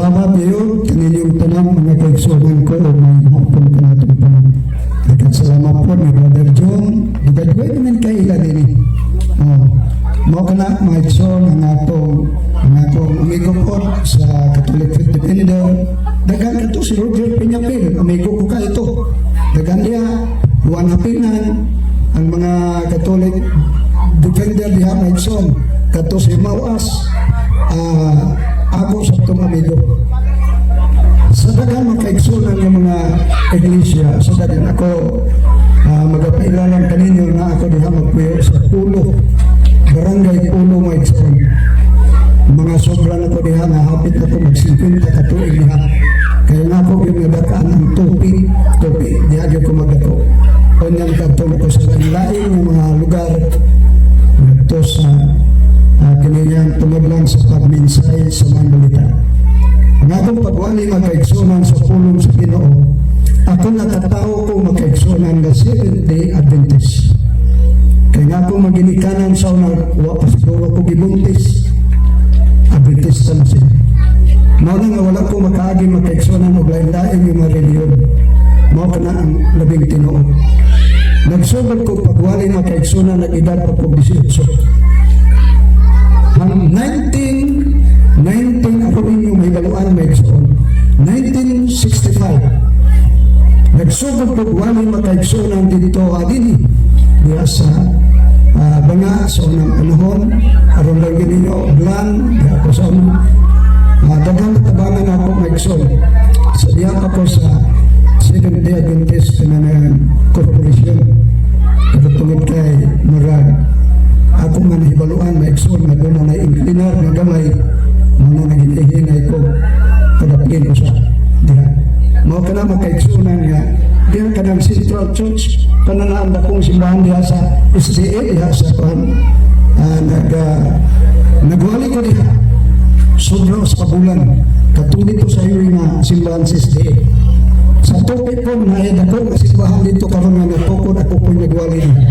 Salamat gyud kaninyong tanan, mga kaigsuonan ko, ug maayong hapon kanatong tanan. Daghang salamat po ni Brother John. Gigadway naman kay ila nini. Oh. Mao kana, mga igsoon, ang atong amigo po sa Catholic Faith Defender. Daghan kato si Roger Peñapil, amigo ko ka ito. Daghan diha, Juan Hapinan, ang mga Catholic Defender diha, mga igsoon. Kato si Mauas, ako sa itong amigo. Sa daghan mga kaigsunan ng mga iglesia, sa daghan ako magapailalang kaninyo na ako diha magpuyo sa Pulo, Barangay Pulo, mga igsoon. Mga sobra na ko diha nga hapit na ko mag 50 ka tuig diha. Kaya nga ako yung nadakaan ang tupi, tupi, diha gyud ko magdako. Unya kadto ko sa lain nga mga lugar ngadto sa kiniyang tungod lang sa pagminsay sa mga balita. Ang akong pagwali, mga kaigsunan, sa pulong sa Ginoo, ako nakatao ko, mga kaigsunan, nga Seventh-day Adventist. Kaya nga ako maginikanan sa una, wa pa siguro ko gibuntis. Adventista na siya. Mao na nga wala ko makaagi, mga kaigsunan, og lain-lain yung mga reliyon. Mao kana ang labing tinuod. Nagsugod ko pagwali, mga kaigsunan, nag-edad pa ko 18. Ang 19, 19 ako ninyo may baluan, may igsoon. 1965. Nagsugod ko wali, mga kaigsuonan, dito adini diha sa banga sa unang panahon, aron lang gyud ninyo blan diha ako sa una. Daghang tabangan ako, mga igsoon. Sa diha pa ko sa Seventh Day Adventist na corporation. Pero tungod kay murag ako man hibaluan, mga igsoon, nga doon na inclinar nga gamay mo na naghinay ko kadaplin ko sa diha. Mao kana, mga kaigsuonan, nga diha kanang Central Church kana na ang dakong simbahan diha sa SDA diha sa kuan, nagwali ko diha sobra sa bulan katong dito sa highway nga simbahan sa SDA sa tupi po na dako nga simbahan dito karon nga natukod, ako po nagwali diha.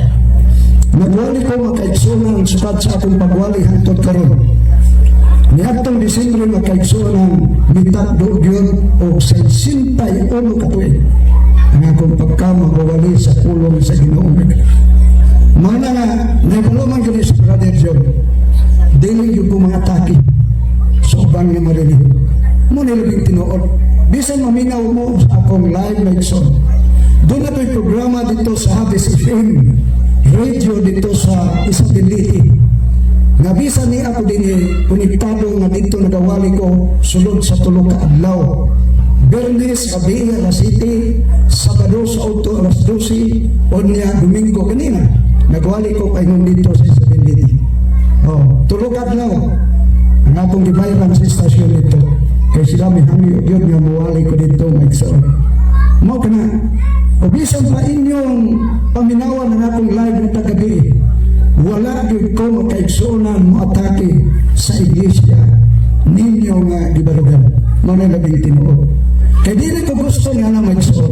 Nagwali ko, mga kaigsuonan, sukad sa akong pagwali hangtod karon. Niadtong Disyembre, mga kaigsuonan, mitakdo gyud og 61 ka tuig ang akong pagkamagwali sa pulong sa Ginoo. Mao na nga nahibalo man gyud sa Brother John. Dili gyud ko mga atake sa ubang nga marelihiyon. Mo ni labing tinuod. Bisan maminaw mo sa akong live lecture. Doon na ko'y programa dito sa Habis FM radio dito sa Isabeliti. Nga bisan ni ako din konektado nga dito nagawali ko sulod sa tulo ka adlaw. Biyernes gabi alas 7, Sabado sa auto alas 12, unya Domingo kanina. Nagwali ko paingon dito sa Isabeliti. Oh, tulo ka adlaw. Ang akong gibayaran sa istasyon dito. Kay sila may hangyo gyud nga muwali ko dito, maigsoon. Mao kana. O bisan pa inyong paminawan ang akong live ng tagabi, wala gyud ko, makaigsuonan, mo atake sa iglesia ninyo nga gibarugan. Mao na labing tinuod. Kay dili ko gusto nga na maigsoon.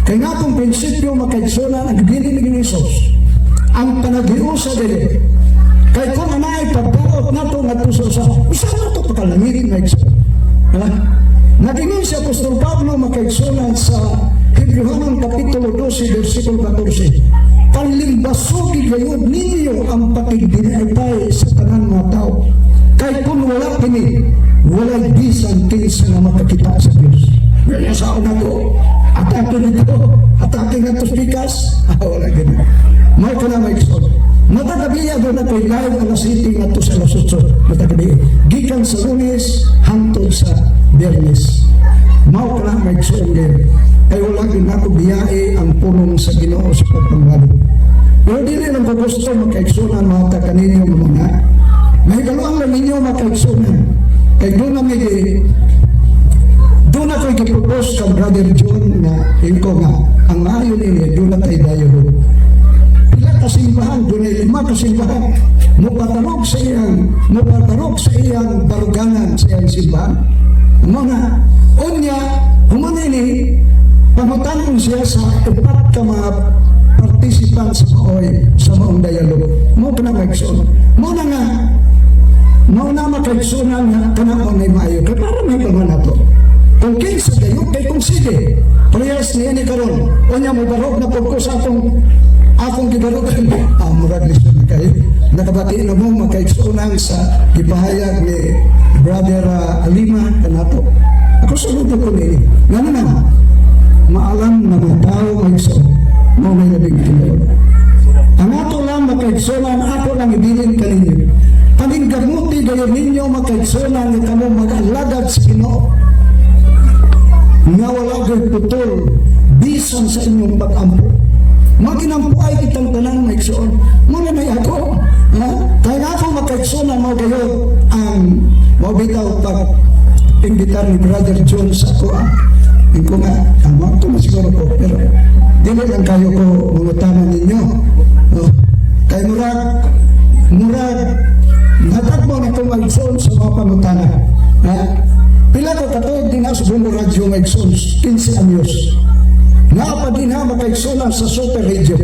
Kay nga akong prinsipyo, makaigsuonan, ang dili ni Jesus. Ang panaghiusa dili. Kay kung anay pagbuot nato ngadto sa usa, usa na to pakalangit, maigsoon. Ha? Nagingon si Apostol Pablo, makaigsuonan, sa Hebreohanon Kapitulo 12, versikulo 14. Panlimbasugi gayud ninyo ang pakigdinaytay sa tanan mga tao. Kay kung wala kini, walay bisan kinsa nga makakita sa Dios. Ganyan sa una ko, atake nito, atake nga to pikas, wala ganun. Mao ka na, maigsoon. Matagabiya doon na ko'y live alas 7 ngadto sa alas 8. Matagabi. Gikan sa Lunes hangtod sa Biyernes. Mao ka na, maigsoon ngayon. Kay wala gyud nako biyae ang pulong sa Ginoo sa pagpangwali. Pero dili lang ko gusto, makaigsunan mga kaninyo mga mahigaluan lang ninyo, makaigsunan. Kay doon na may doon ako i-propose kang Brother John nga ingko nga ang maayo nini doon na kay dialogue. Pila ka simbahan, doon ay lima ka simbahan. Mupatarog sa iyang baruganan, sa iyang simbahan. Mga unya, human ini, pangutanon siya sa upat ka mga participant sa maong dialogue. Mao kana, maigsoon. Mao na nga, mao na. makaigsunan nga kana mo na maayo kay para may pa nato. Kung kinsa kayo kay kung sige. Parehas niya ni karon. Unya mo barog na pud ko sa akong gibarogan. Ah, murag lisod na kayo. Nakabati na mo, makaigsunan, sa gipahayag ni Brother Alima kanato. Ako sulod ko ni. Nga naman, maalam na mga tao maigsoon mo may labing tinuod. Ang ato lang, makaigsunan, ako lang ibilin kaninyo. Paninggamuti gayon ninyo, makaigsunan, nga kamo mag-alagad sa Ginoo nga wala gyud putol bisan sa inyong pag-ampo. Maginampo ay kitang tanan, maigsoon. Muna may ako. Ha? Kaya nga ako, makaigsunan, mo gayon ang mao bitaw pag imbitar ni Brother John sa ako. Ah. Ingko nga, ang mga na siguro ko, pero dili lang kayo ko mangutana ninyo. Oh. Kay murag, natagbo na ko magsoon sa mga pangutana. Ha? Pila ko katuig din sa Bombo Radyo, maigsoon, 15 anyos. Naa pa din ha, makaigsunan, sa Super Radio.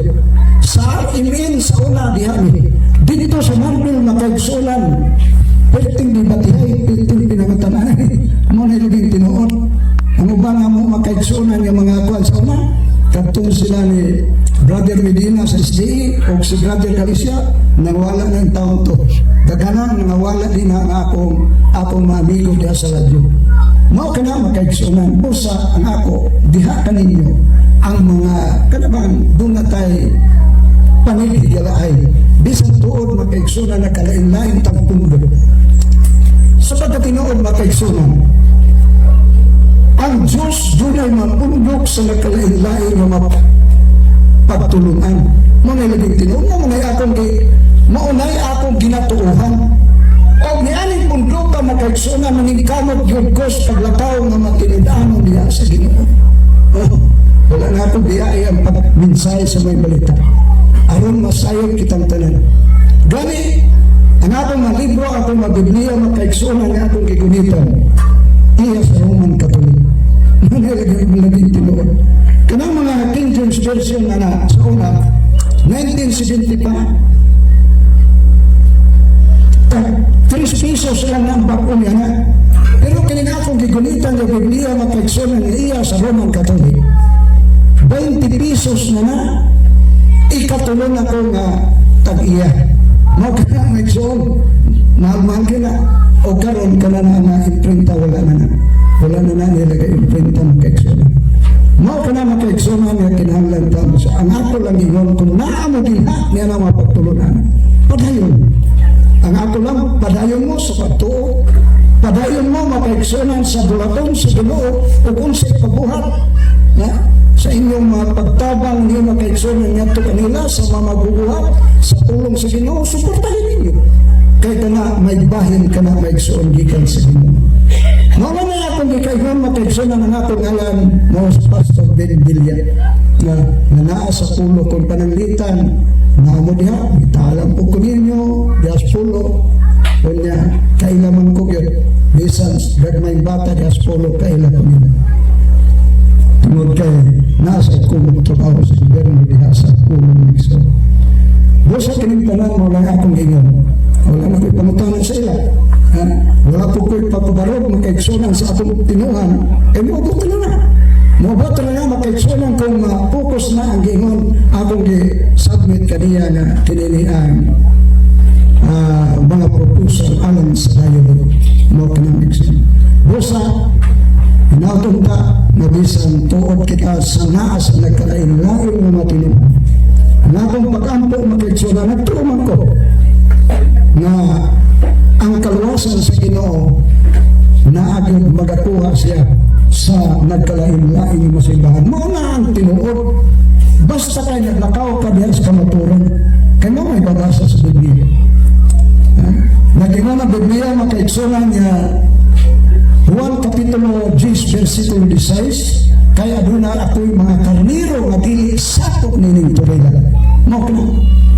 Sa RMN sa una diha ni. Dito sa Marvel, makaigsunan. Perting di batihay, perting pinangutanay. Mo na labing tinuod. Ang uban nga mo, makaigsunan, yung mga kuan sa una, katong sila ni Brother Medina sa SDE o si Brother Galicia, nangwala na yung taon to. Daghanan nangawala din ang akong mga amigo diha sa radyo. Mao kana, makaigsunan, busa ang ako diha kaninyo ang mga kanabang doon na tay panigigalaay bisan tuod, makaigsunan, na kalain-lain tang pundo. Sa pagkatinuod, makaigsunan, ang Diyos dunay mapundok sa nagkalain-lain nga pagtulungan. Mo na labing tinuod, maunay akong ginatuohan. O nianing punduka, makaigsunan, maningkamot gyud ko sa paglakaw nga matinud-anon diha sa Ginoo. Oh, wala na akong biyahe ang pagmensahe sa may balita. Aron masayod kitang tanan. Gani, ang akong mga libro, akong mga Biblia, makaigsunan, nga akong gigunitan, iya sa Roman Catholic. Manalagay labing tinuod. Kanang mga King James Version na na sa una, 1970 pa, tag 3 pesos lang na ang bag-o niya nga. Pero kini nga akong gigunitan nga Biblia, makaigsunan, nga iya sa Roman Catholic, 20 pesos na na, ikatulong ako nga tag-iya. Mao kana, maigsoon, mahal-mahal ka na. O karon ka na na nga imprinta, wala na na. Wala na na nila ka imprinta, makaigsoon. Mao kana, makaigsoon, nga kinahanglan ta mo sa ang ako lang ingon kung naa mo dinha niya na mapagtulunan. Padayon. Ang ako lang, padayon mo sa pagtuo. Padayon mo, makaigsunan, sa bulaton sa Ginoo ug unsay pagbuhat na sa inyong mga pagtabang niyo, makaigsunan, ngadto kanila sa mga magbubuhat sa pulong sa Ginoo, suportahin ninyo. Kay kana may bahin kana, maigsuon, gikan sa Ginoo. Mao na akong gikaingon, makaigsunan, ang akong ngalan mo sa Pastor Ben Villa na na naa sa pulo kung pananglitan na mo diha gitalang po ko ninyo diha sa pulo. Unya kaila man ko gyud bisan gagmayng bata diha sa pulo, kaila ko nila tungod kay nasa ko magtrabaho sa gobyerno diha sa pulo nigso. Busa kining tanan mo lang akong ingon. Wala na ko'y pangutanan sa ila. Ha? Wala po ko'y papabarog, makaigsunan, sa akong tinuhan. Eh, moabot na na. Moabot na na, makaigsunan, kung ma-focus na ang gingon akong gi-submit kaniya nga kinini ang mga proposal alang sa dialogue mo kanang igsoon. Busa, hinaton ta na bisan tuod kita sa naa sa nagkalain-lain nga matinuhan. Ang akong pag-ampo, makaigsunan, nagtuo ko nga ang kaluwasan sa Ginoo na agad magakuha siya sa nagkalain-lain nga simbahan. Mao na ang tinuod. Basta kay naglakaw ka diha sa kamaturan, kay mo may babasa sa Biblia. Ha? Nag-ingon ang Biblia, makaigsunan niya, Juan Kapitulo 10 versikulo 16, "Kay aduna ako'y mga karniro nga dili sakop nining torila." Mao kana.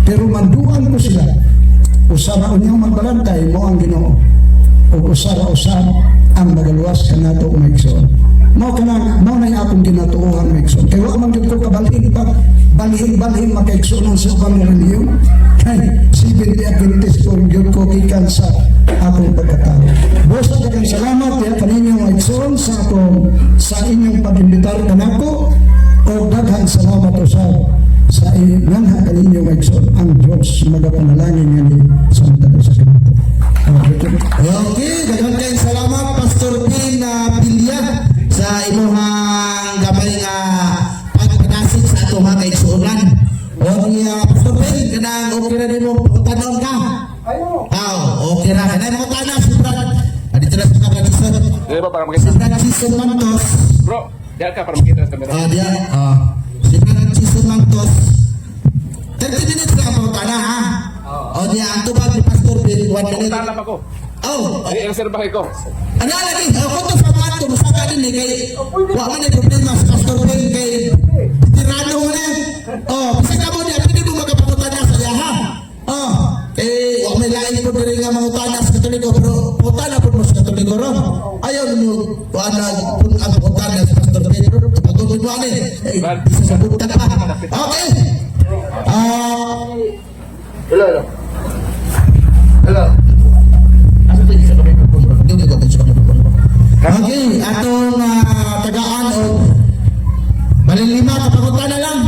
Pero manduan ko sila. Usara unyang magbalantay mo ang Ginoo. Ug usara usab ang magaluwas kanato, maigsoon. Mao kana, mao na akong ginatuohan, maigsoon. Kay wa man gyud ko kabalhin pa balhin-balhin, makaigsuonan, sa ubang relihiyon. Kay Seventh Day Adventist ko gyud ko gikan sa akong pagkatao. salamat ya kaninyo mga igsoon sa akong sa inyong pag-imbitar kanako o daghang salamat usab sa nganha kaninyo mga igsoon. Ang Diyos magapanalangin nga ni sa matag usa kanato. Okay. Okay, daghan kayong salamat, Pastor Pin na Pilya, sa imuhang gamay nga pagpadasig sa atong mga kaigsuonan. O niya, Pastor Pin, kanang okay na nimo tanon ka? Aw, okay ra. Kanang mga tanan si Brad. Ah, dito na sa Brad Jason. Di ba para Si makita? Brad Jason Mantos. Bro, diyan ka para makita sa camera. Ah, diya. Ah, si Brad Jason Mantos. 30 minutes lang ang pangutana, ha? O niya, ang tubag ni Pastor Pin, 1 minute. Pangutana pa ko. Oh, Ay, ang serbahe ko. ano lagi? Oh, kung to sa mga ito, masaka din eh, kay wa man ay problema sa Pastor Ben kay veterano mo na. Oh, bisa ka mo niya, pwede mo magapangutana sa iya, ha? Oh, eh, wa may lain po diri nga mangutana sa Katoliko, pero pangutana po mo sa Katoliko ron. Ayaw ninyo, wa na pun ang pangutana sa Pastor Ben, pero pagod mo ani. Eh, bisa sa buta pa. Okay. Ah, Hello, hello. Hello. Asa to sa microphone, bro? Hindi ko sa microphone, bro. Okay, atong tagaan o bali lima ka pangutana lang.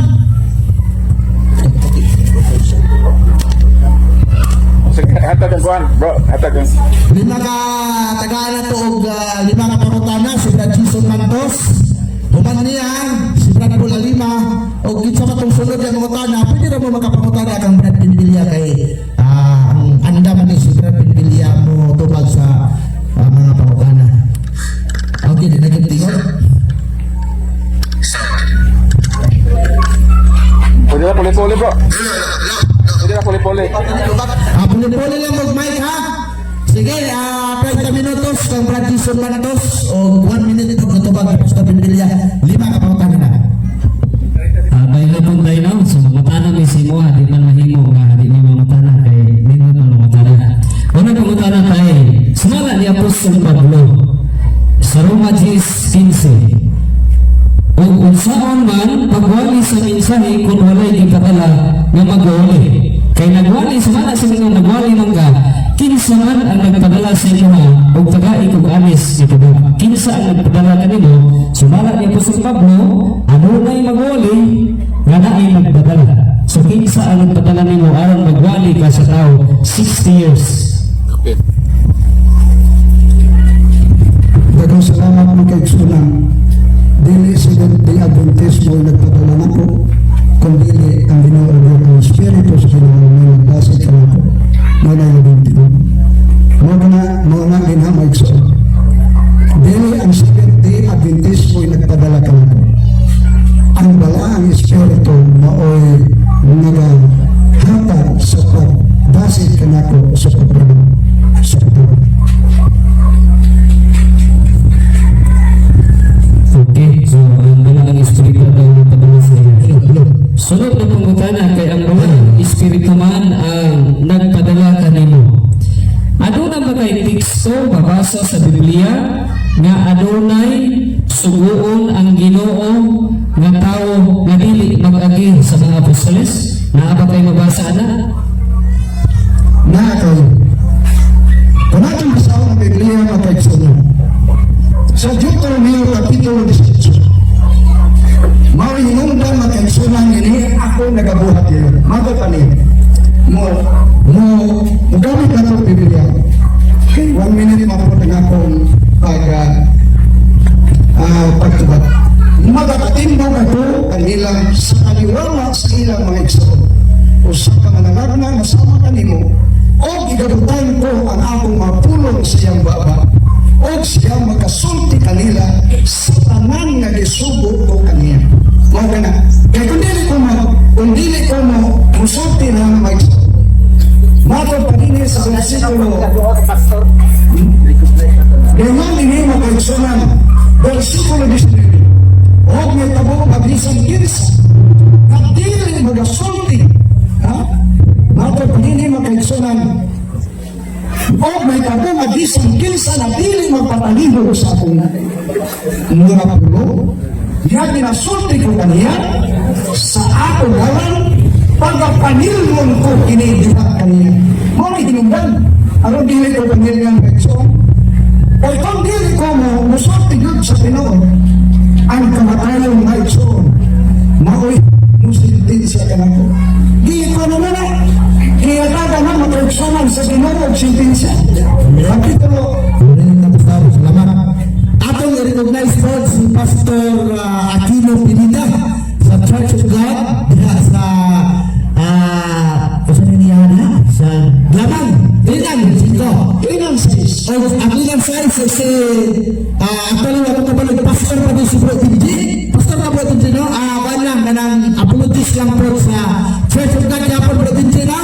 Sige, hatag ang kuan, bro. Hatag ang Lima ka tagaan na to og lima ka pangutana si Brad Jason Mantos. Human niya si Brad Bola lima og kinsa pa tong sunod nga mangutana, pwede ra mo makapangutana kang Brad Pinbilya kay ang andam ni si Brad Pinbilya mo tubag sa mga pangutana. Okay, di na gyud tingog. Pwede na puli-puli, bro. Pwede na puli-puli. Ah, puli-puli lang mag mic, ha. Sige, 30 minutos kang Brad Jason Mantos o 1 minute ito katubag ni Pastor Pinbilya. Lima ka pangutana na. Ah, bay na pong no? So mangutana mi si mo, di man mahimo nga di mi mangutana kay nindot man mangutana. Una pangutana kay sumala ni Apostol Pablo sa Roma 10:15. Ug unsaon man pagwali sa mensahe kung walay gipadala nga magwali? Kay nagwali sumala sa mga nagwali man ka, kinsa man ang nagpadala sa imo ug tagai kog anis si tubag? Kinsa ang nagpadala kanimo? Sumala ni Apostol Pablo, adunay magwali nga naay nagpadala. So kinsa ang nagpadala nimo aron magwali ka sa tao 60 years? Okay. Daghang salamat mga kaigsunan. Dili Seventh Day Adventist mo nagpadala nako, kung dili ang Ginoo Dios, ang Espiritu sa Ginoo may nagdasig kanako. Mao na yung tinuod. Mao na dinha, mga igsoon. Dili ang Seventh Day Adventist mo nagpadala kanako. Ang balaang Espiritu maoy nagahatag sa pagdasig kanako sa pagpili sa pagpili. Okay, so ang balaang Espiritu daw nagpadala sa iyo. Sunod na pangutana kay ang balaang Espiritu man ang nagpadala kanimo. Aduna ba kay teksto mabasa sa Biblia nga adunay suguon ang Ginoo nga tawo nga dili mag-agi sa mga apostoles? Naa ba kay mabasa ana? Na kayo. Kung atong basahon ang Biblia, mga kaigsunan, sa Deuteronomio Kapitulo 18, mao hinungdan, mga kaigsunan, ini ako nagabuhat yun. Mago pa niya. Mo gamit na itong Biblia. Okay, 1 minute mapapatang akong pagtubag. Magapatindog ako kanila sa kaliwala sa ilang mga igsoon. Usa ka manalagna nga sama kanimo og igabutan ko ang akong mga pulong sa iyang baba og siya makasulti kanila sa tanan nga gisugo ko kaniya. Mao kana. Kay kung dili ko mo musulti na mga igsoon. Mato pa dinhi sa versikulo. Ganyan ini mga kaigsunan. Versikulo 19. Og may tabo mabisan kinsa nga dili magasulti. Ha? Mato pa dinhi, mga kaigsunan. Og may tabo mabisan kinsa na dili magpatalino sa akong mga pulo nga ginasulti ko kaniya sa akong ngalan, pagapanilmon ko kini diha kaniya. Mao ni hinungdan. Aron dili ko panilyan, kaigsoon. O kung dili ko mo, musulti yun sa tinuod, ang kamatayon nga igsoon, maoy musintensya ka nako. Di ko na na, kaya na matrugsangan sa Ginoo og sentensya. Kapitulo. Amen, Pastor. Salamat. Atong i-recognize po si Pastor Aquino Pineda sa Church of God diha sa usa niya na sa Lamang, Dinan, Singko. Inan sis. O Aquilan size si actually wala ko kabalo, pastor pa din si Bro Tinji. Pastor na Bro Tinji, no? Ah, lang kanang apologies lang po sa Church of God yapon, Bro Tinji, no?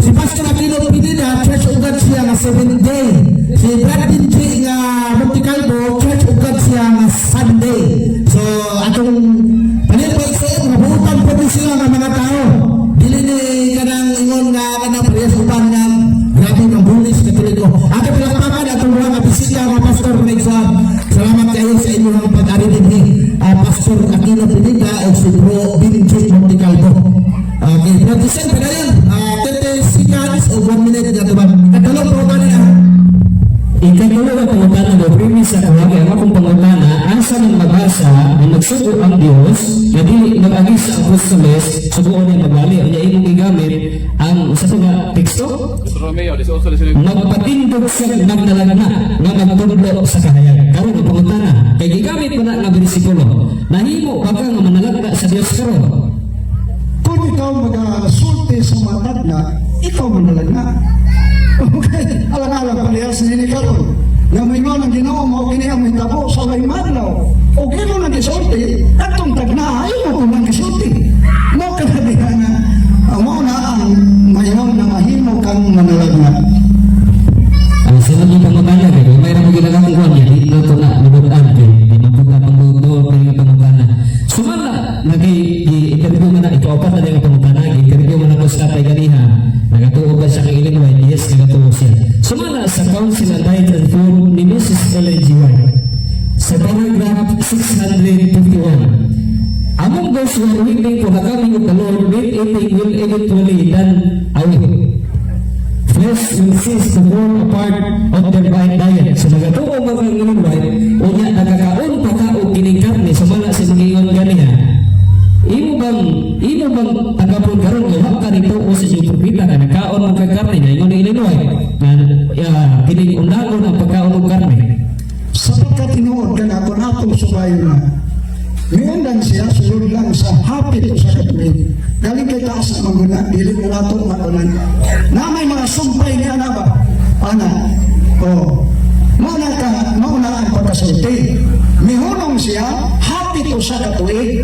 Si Pastor Aquino Pineda, Church of God siya nga 7th day. Si Brad Tinji nga Monte Calvo, Church of God siya nga Sunday. So atong panit sa mga buutan po din sila nga mga tao. Dili ni kanang ingon nga kanang parehas uban nga grabe ng bulis Katoliko. Ato palakpakan atong mga bisita nga Pastor Nexon. Salamat kayo sa inyong pag-ari dinhi. Pastor Aquino Pineda ug si Bro Benji Monte Calvo. Okay, Bro Giselle, padayon. 30 seconds o 1 minute nga tubag. Katulong po kanina. Ikatulo nga pangutana do premise sa kawagi ang akong pangutana, asa nang mabasa nga nagsugo ang Dios nga dili mag-agi sa apostoles, sugoon niya magwali? Unya imong gigamit ang usa sa nga teksto Romeo, 18, 19. Magpatindog siya nagdalagna nga magtudlo sa kahayag. Karon ang pangutana, kay gigamit mo na nga bersikulo, nahimo ba ka nga manalagna sa Dios karon? Kung ikaw magasulti sa matagna, ikaw manalagna. Okay, alang-alang parehas nini karon. Nga moingon ang Ginoo, mao kini ang mahitabo sa walay madlaw. O imo nang gisulti, atong tagna ay mo nang gisulti. Mao kana diha nga mao na ang mayon na mahimo kang manalagna. Ang sunod yung pangutana kay may ra mo ginagakong kuan niya dito to na nabot-an kay di mabuta pang duo kay nga pangutana. Sumala nagay i-interview man na ikaw pa na nga pangutana, i-interview man ako sa tatay ganiha. Nagatuo ba siya kay Ellen White? Yes, nagatuo siya. Sumala sa Council on Diet and Food ni Mrs. Ellen G. White sa paragraph 651, "Among those who are waiting for the coming of the Lord, meat eating will eventually done away. Flesh will cease to form a part of their diet." So nagatuo mo kang Ellen White, unya nagakaon pa ka og kining karne sumala sa mga ganiha. Imo bang tagapon karon nga wa ka nituo sa iyong propeta nga nagkaon man kag karne nga ingon ni Ellen White nga kining undangon ang pagkaon og karne? Sa pagkatinuod ka na kung atong subayon na, miundan siya sulod lang sa hapit o sa katuig. Galing kay taas na mangguna, dili na nato makunan. Na may mga sumpay ni ana ba? Ana. Oh. Mao na ka, mao na ang pagkasulti. Mihunong siya, hapit o sa katuig.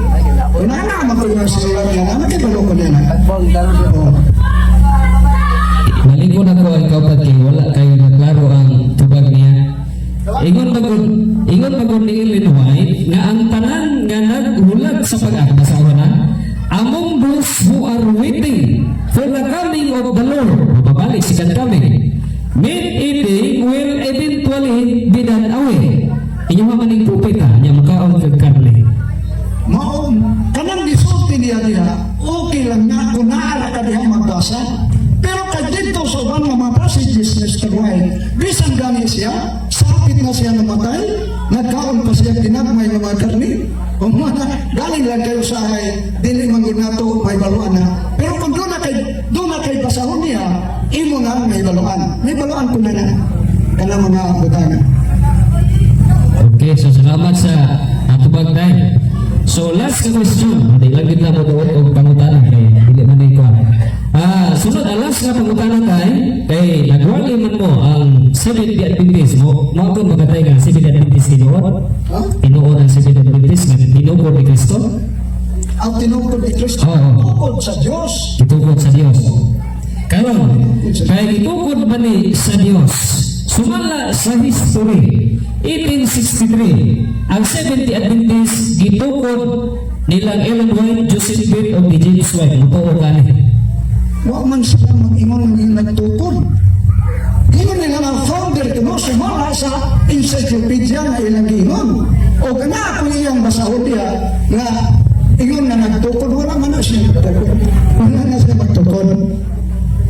Una na, makunan siya niya na, nakibalo ko niya na. Oh. Malikod ako ang ikaw kay wala kayo naklaro ang tubag niya. Ingon magud ni Ellen White nga ang tanan nga naghulag sa pag basa ko na, "Among those who are waiting for the coming of the Lord," mababalik second coming, "meat eating will eventually be done away." Inyo man ning propeta nya makaon kag karne? Mao kanang gisulti niya diha, okay lang na kung naara ka diha magbasa. Pero kay dito sa uban nga mga passages ni Mr. White, bisan gani siya, sapit na siya namatay, nagkaon pa siya kinagmay nga mga karni. Umana, galing lang kayo sa ay, dili man gud nato may baluan na. Pero kung doon na kay basahon niya, imo na may baluan. May baluan ko na na. Kanang mga butana. Okay, so salamat sa atubag tay. So last na question, di lang gid na mo duot og pangutana kay dili man ni ko. Sunod ang last nga pangutana tay, kay nagwali man mo ang Seventh Day Adventist mo, mo ako magatay nga Seventh Day Adventist tinuod. Ha? Tinuod ang Seventh Day Adventist nga tinukod ni Kristo, Ang tinukod ni Kristo, Oo. Tukod sa Diyos. Gitukod sa Dios. Karon, kay gitukod man ni sa Dios. Sumala sa history, 1863, ang Seventh Day Adventist gitukod nilang Ellen White, Joseph Smith o ni James White. Mutuo gani? Wa man sila mag-ingon ng nagtukod. Ingon nila ang founder kuno sumala sa encyclopedia nga ilang giingon. O kana ako iyang basahon diha nga ingon nga nagtukod, wala man na siya nagtukod. Wala na siya magtukod.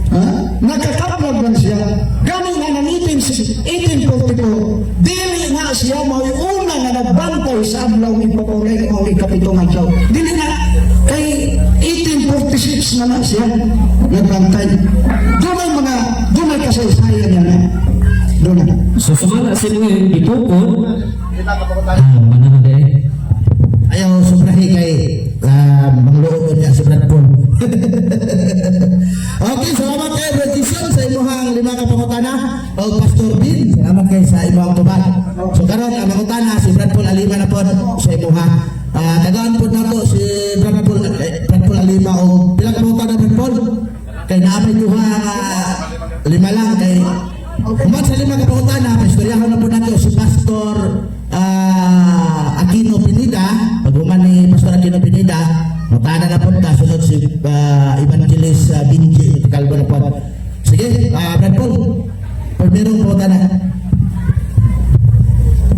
Ha? Nakakaplag man siya. Gani na ng 18, 1844, dili na siya mao'y una nga nagbantay sa adlaw ipapaulay o ikapitong adlaw. Dili na kay 1846 na na siya nagbantay. Doon mga doon kasaysayan niya na. Doon na. So sumala sa inyo gitukod, manana de. Ayaw sobrahi kay mangluon niya si Brad Paul. Okay, salamat kay Brad Jason sa imuhang lima ka pangutana o Pastor Bin, salamat kay sa imuhang tubag. So karon ang pangutana si Brad Paul Alima na pod sa imuha. Tagaan pod nato si Brad Paul, Brad Paul Alima o pila ka pangutana, Brad Paul? Kay naa may duha nga lima lang kay human sa lima ka pangutana, paistoryahan na po nato si Pastor Aquino Pineda. Pag human ni Pastor Aquino Pineda, mutana na po ta sunod si Evangelist Benji Calvo na po. Sige, Brad Paul, primerong pangutana.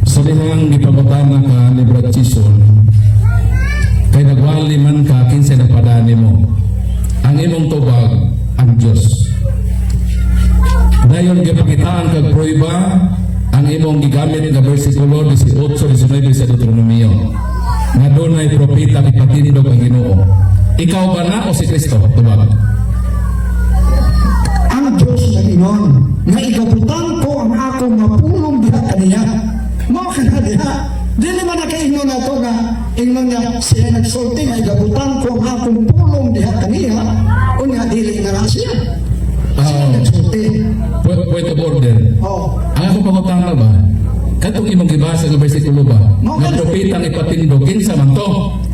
Sa dihang gipangutana ka ni Brad Chison, kay nagwali man ka, kinsay nagpadani mo? Ang imong tubag, ang Diyos. Dayon gipakitaan kag prueba ang imong gigamit nga bersikulo 18:19 sa Deuteronomio nga dunay propeta ipatindog ang Ginoo. Ikaw ba na o si Kristo? Tubag. Ang Diyos nag-ingon nga igabutan ko ang akong mapulong diha kaniya. Mao kana diha. Dili man nakaingon na to nga ingon niya siya nagsulti nga igabutan ko ang akong pulong diha kaniya, unya dili na lang siya. Siya nagsulti. Point of order. Oh. Ang akong pangutana ba, katong imong gibasa nga bersikulo ba, Mao nga gani. propeta ang ipatindog, kinsa man to?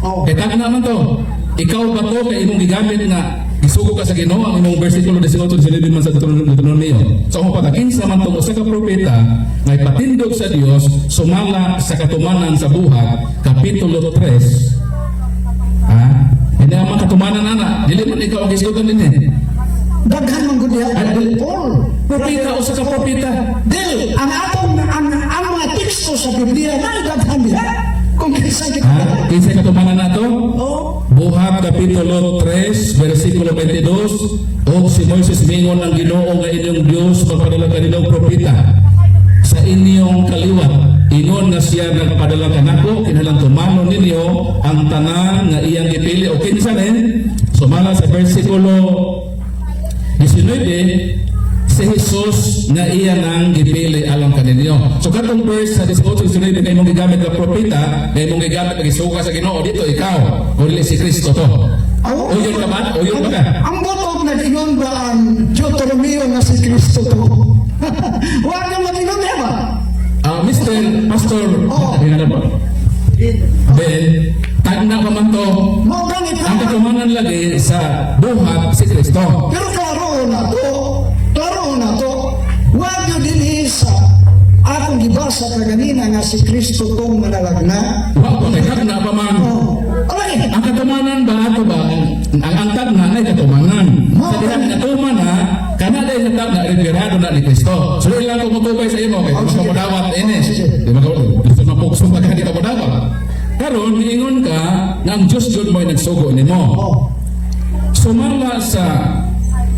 Oo. Kay tagna man to. Ikaw ba to kay imong gigamit nga gisugo ka sa Ginoo ang imong bersikulo 18:19 man sa Deuteronomio? So kung pagka kinsa man to usa ka propeta nga ipatindog sa Dios sumala sa katumanan sa Buhat kapitulo 3, ha? Hindi ang katumanan ana, dili man ikaw ang gisgutan dinhi. Daghan man gud diha Ay, dili. Paul. Propeta, usa ka propeta. Dili ang atong ang mga teksto sa Biblia na daghan diha. Kung kinsa kita. Ha? Kinsa katumanan nato? Oh. Buhat Kapitulo 3, versikulo 22, O si Moises mingon ang Ginoo nga inyong Dios magpadala kaninyong propeta sa inyong kaliwat. Ingon nga siya nagpadala kanako, kinahanglan tumanon ninyo ang tanan nga iyang gipili. O kinsa ni? Sumala sa versikulo 19, si Jesus nga iya nang gipili alang kaninyo. So katong verse sa 18:19 kay imong gigamit nga propeta, kay imong gigamit nga gisuka sa Ginoo dito ikaw, kung dili si Kristo to. Aw, Uyon ka ba? Uyon ba ka? Ang botog nag-ingon ba ang Deuteronomio nga si Kristo to? Wag na mag-ingon niya ba? Ah, Mr. Pastor, Oo. ano ba? Ben, tagna pa man to. Mao gani Ang katumanan lagi sa Buhat si Kristo. Pero klaro na to. Klaro na to. Wag yun din sa akong gibasa kaganina nga si Kristo tong manalagna. Wa pa kay tagna pa man. Oh. Alay, Ang katumanan ba ato ba ang tagna ay katumanan. Sa dihang katuman na kana dahil sa tagna referado na ni Kristo. So dili lang ko motubay sa imo kay Oh, di sige. ka modawat ini. Oh, sige. Di ba ka gusto na pukso ka di ka modawat. Karon miingon ka nga ang Dios jud mo'y nagsugo nimo. Oh. Sumala sa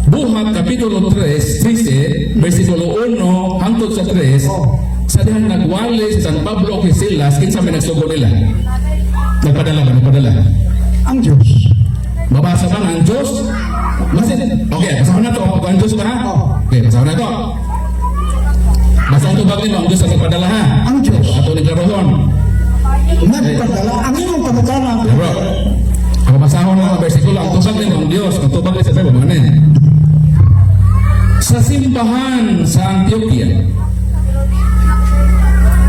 Buhat Kapitulo 3, 13, versikulo 1 hangtod sa 3, Oh. sa dihang nagwali si San Pablo kay Silas, kinsa may nagsugo nila? Nagpadala ba? Nagpadala? Ang Diyos. Mabasa ba ang Diyos? Masin. Okay, basahon na to. Ang Diyos ba ha? Oo. Okay, basahon na to. Basahon to ba ang Diyos ang nagpadala ha? Ang Diyos. Ato ni klarohon. Nagpadala. Ang imong pamukana. Bro. Ako basahon na ang versikulo. Ang tubag nimo ang Diyos. Ang tubag ni sa Bible. Ano eh? Sa simbahan sa Antioquia,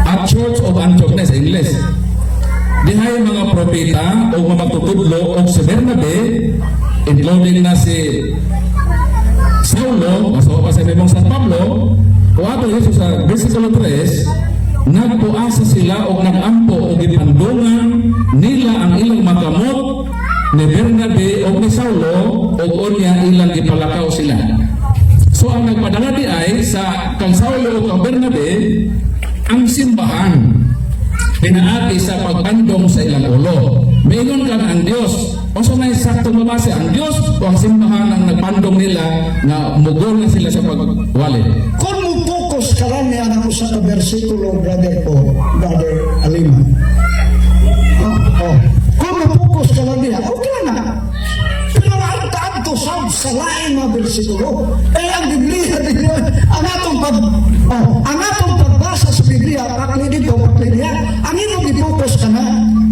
at Church of Antioch na sa Ingles, dihay mga propeta o mga magtutudlo o si Bernabe, including na si Saulo, masawa pa sa imong San Pablo, o ato Jesus sa versikulo 3, nagpuasa sila og nagampo og gipandungan nila ang ilang makamot ni Bernabe o ni Saulo og unya ilang gipalakaw sila. So ang nagpadala di ay sa kang Saulo o kang Bernabe ang simbahan pinaagi sa pagpandong sa ilang ulo. Maingon kang ang Dios. Unsa may sakto mabase ang Dios o ang simbahan ang nagpandong nila nga mugol na sila sa pagwali? Kung mo usa ka bersikulo, brother ko, Brother Alima. Oh. Kung mapokus ka lang diha, okay na. Pero ang taadto sa lain mga bersikulo, eh ang Biblia din, ang atong pagbasa sa Biblia, pakli dito, pakli diha, ang imong gipokus ka na,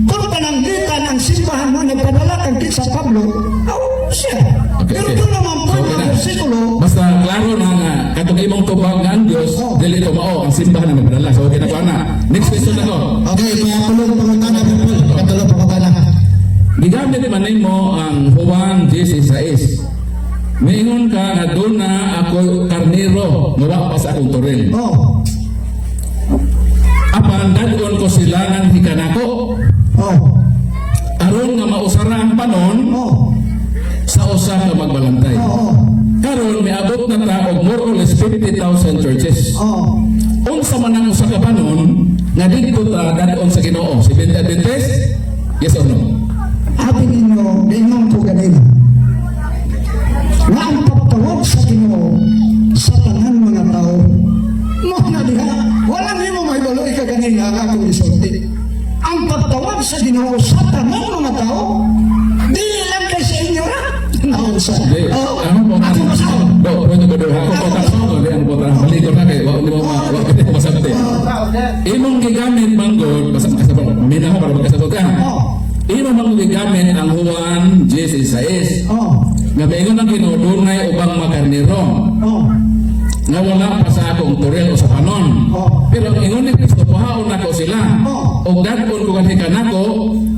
kung pananglitan ang simbahan mo nagpadala kang sa Pablo, oh, siya. Okay, Pero okay. kung naman po So, okay mga na. bersikulo, Basta klaro na nga katong imong tubag nga ang Dios dili to mao ang simbahan ang nagpadala. So okay na ko ana. Next question na ko. Okay, ikatulong pangutana, Brad Paul. Ikatulong pangutana. Gigamit man nimo ang Juan 16. Miingon ka nga duna ako karnero nga wa pa sa akong toril. Apan dad-on ko sila nang hikanako aron nga mausara ang panon sa usa ka magbalantay. Karon miabot na ta og more or less 50,000 churches. Unsa man ang usa ka panon nga didto ta dad-on sa Ginoo? Seventh Adventist? Yes or no? Abi ninyo, ningon ko ganina, nga ang pagtawag sa Ginoo sa tanan mga tao, mo na diha, wala nimo may baloy ka ganina ang akong isulti. Ang pagtawag sa Ginoo sa tanan mga tao, dili lang kay sa inyo ra. Naunsa. Di, Oh, ano po ako masahol. Do, pwede ba do? Ako po tanong, di ang po tanong. Malikot na kay, wa mo wa ko masabti. Imong gigamit manggod, basta makasabot, mamina ko para magkasabot ka. Imong mang gigamit ang Juan 16. Nga maingon ang Ginoo dunay ubang makarnero nga wala pa sa akong toril o sa panon. Pero ang ingon ni Kristo, kuhaon nako sila. Og dad-on ko kanhi kanako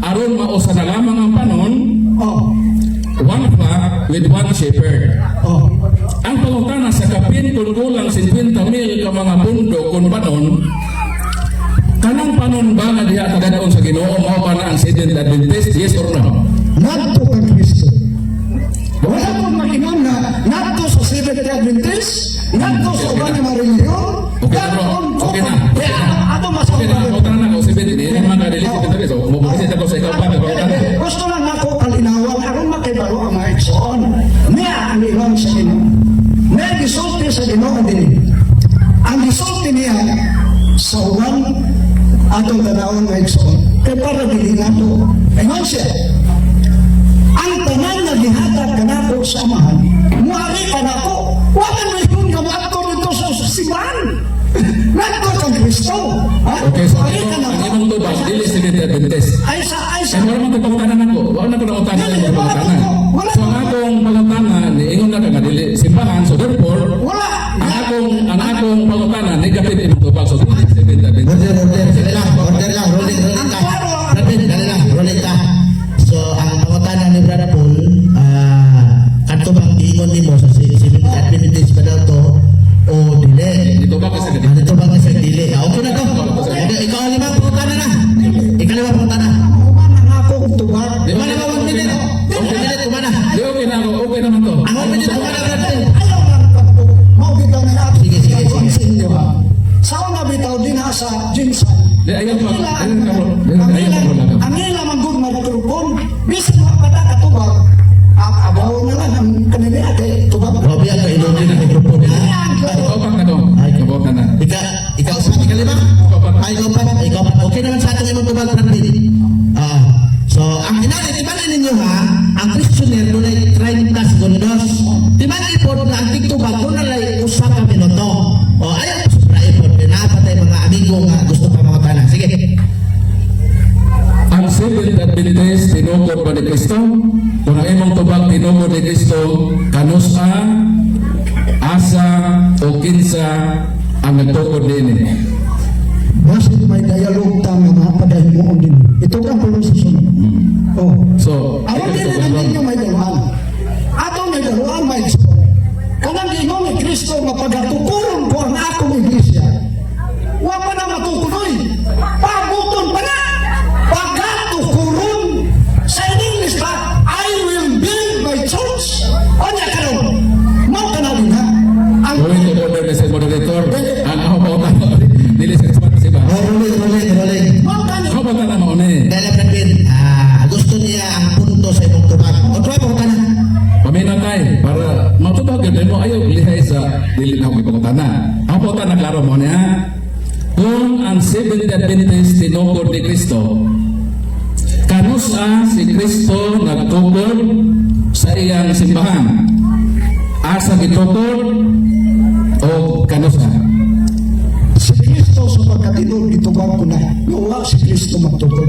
aron mausa na lamang ang panon, one flock with one shepherd. Ang pangutana sa kapin kung kulang 50 mil ka mga pundo kung panon, kanang panon ba nga diha ta dad-on sa Ginoo mao ba na ang Seventh Adventist? Yes or no? Ngadto kang Kristo. Wala mo makingon na ngadto sa Seventh Day Adventist, ngadto sa uban nga mga relihiyon, Okay na, bro. dad-on ko. Okay na. Kaya ato Okay na, masahol. pangutana na ko Seventh, di naman ka dili Seventh Adventist. So, mo kasi ako sa ikaw pa pangutana. Gusto lang nako kalinawan aron makibalo ang mga igsoon. Niya ang ingon sa Ginoo. Niya gisulti sa Ginoo dinhi. Ang gisulti niya sa Juan atong tanawon mga igsoon. Kay para dili nato. Ingon siya, ang tanan nga gihatag kanako sa Amahan, muari kanako. Wa man may nga moadto dito sa simbahan. Ngadto kang Kristo. Ha? Okay, so Muari ang kanako. imong tubag dili Seventh Adventist. Ay sa Kaya wala man ito pangutana nako. Wala na ko nangutana ng mga pangutana. So ang akong pangutana, niingon na ka nga dili simbahan. So therefore, Wala. ang akong pangutana negative imong tubag. So dili Seventh Adventist. Order, order. Dali lang, order lang. Rolling, rolling ta. Brad Ben, dali lang, rolling ta. So, ang pangutana ni Brother Paul, kadto bang giingon nimo sa Seventh Adventist ba daw to o dili? Dito ba kasi Ah, dito ba kasi dili? Ah, okay na to. Okay, ikaw ang limang pangutana na. Ikaw limang pangutana. Human ang akong tubag. Di Kumana ba, 1 minute? 1 minute, kumana. Di okay na ako. Okay naman to. Ang 1 minute, kumana, Brad Paul. Ayaw man pagpo. Mao bitaw na ato. Sige, sige, sige. Sa inyo ha. Sa una bitaw din ha sa GenSan. Di ayaw pa. Ang Ayaw ka bro. Ayaw ka bro. Ang ila man gud microphone, bisan wa pa ta katubag, ang abaw na lang ang kanila kay tubag. Grabe ang kailogin ng microphone ha. Ikaw pa na to. Ikaw pa na. Ikaw, ikalima? Ay, ikaw pa, ikaw pa. Okay naman sa atong imong tubag, Brad Ben. Ah, so, ang inani, tibanan ninyo ha, ang questionnaire dunay 30 segundos. Tibanan po na ang tigtubag, doon na usa ka minuto. O, ayaw po sa ipod, naa pa tayo mga amigo nga gusto pa mga tanan. Sige. Ang Seventh Adventist tinukod ba ni Kristo? Kung ang imong tubag tinukod ni Kristo, kanusa, asa, o kinsa ang nagtukod niini? Basin may dialogue ta nga mapadahimuon din. Ito ang pulong sa sunod. Oh. So, Aron dili na ninyo may daluan. Ato may daluan may igsoon. Kanang giingon ni Kristo nga pagatukuron ko ang akong iglesia. Wa pa na matukunoy. Pabuton pa na. Pagatukuron sa English ba, "I will build my church." Onya karon. Mao ka na din ha. Ang Going to order, Mr. Moderator, ang ako pa dili sa response ba? Oh, rolling, rolling, rolling. Mao ka ni Ako pa na mao ni. Dahil Brad Ben, gusto niya ang punto sa imong tubag. O, try mo ka na. Paminaw tay para matubag gyud mo ayaw lihay sa dili na ako ipangutana. Ako pa na klaro mo niya. Kung ang Seventh Adventist tinukod ni Kristo, kanusa si Kristo nagtukod sa iyang simbahan? Asa gitukod o kanusa? Si Kristo sa pagkatinuod, gitubag ko na, nga wa si Kristo magtukod.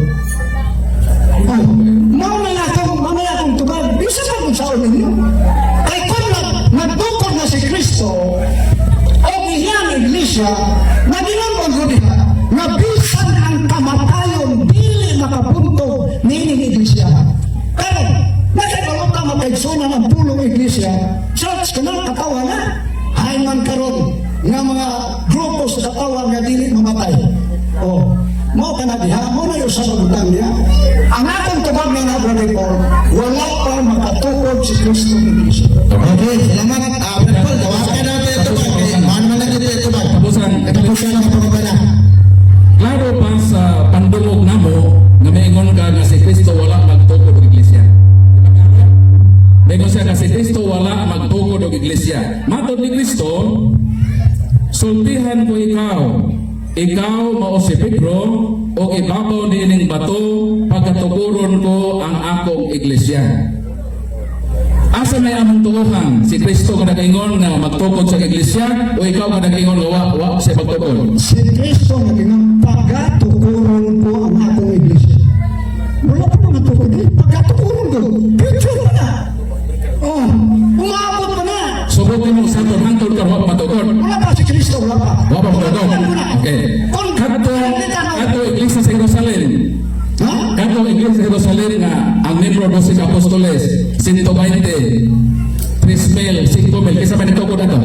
Oh, mao na nga akong, mamaya akong tubag, bisa pa kung saon ninyo. Kay kung nagtukod na si Kristo, o iyang iglesia, nagingon man ko diha, nga bisan ang kamatayon, dili makapunto niining iglesia. Karon, nakibalo ka makaigsunan ang pulong iglesia, church ka na, katawan na. Hay man karon nga mga grupo sa katawan nga dili mamatay. Oh, mao ka na diha, mo na yung sa butang niya. Ang akong tubag na Brother Paul, wala pa makatukod si Kristo ng iglesia. Okay, salamat. Brad Paul, tawagan natin ito ba? Kay man man lang ito ba? Tapusan. Tapusan ang pangutana. Klaro pa sa pandungog namo nga maingon ka nga si Kristo wala magtukod og iglesia. Di ba klaro? Maingon siya nga si Kristo wala magtukod og iglesia. Matod ni Kristo, "Sultihan ko ikaw. Ikaw mao si Pedro o ibabaw niining bato pagkatukuron ko ang akong iglesia." Asa may among tuohan? Si Kristo nga nagaingon nga magtukod sa iglesia o ikaw nga nagaingon nga wa, wa siya magtukod? Si Kristo nag-ingon, "Pagatukuron ko ang akong iglesia." Wala pa mga tukod eh. Pagatukuron ko, picture pa na. Oh, umabot pa na. Subutin mo sa hangtod karon wa pa matukod. Wala pa si Kristo, wala pa. Wa pa matukod. Okay. Kung Kadto iglesia sa Jerusalem. Ha? Kadto iglesia sa Jerusalem nga ang membro 12 ka apostoles, 120, 3,000, 5,000, kinsa man nagtukod ato?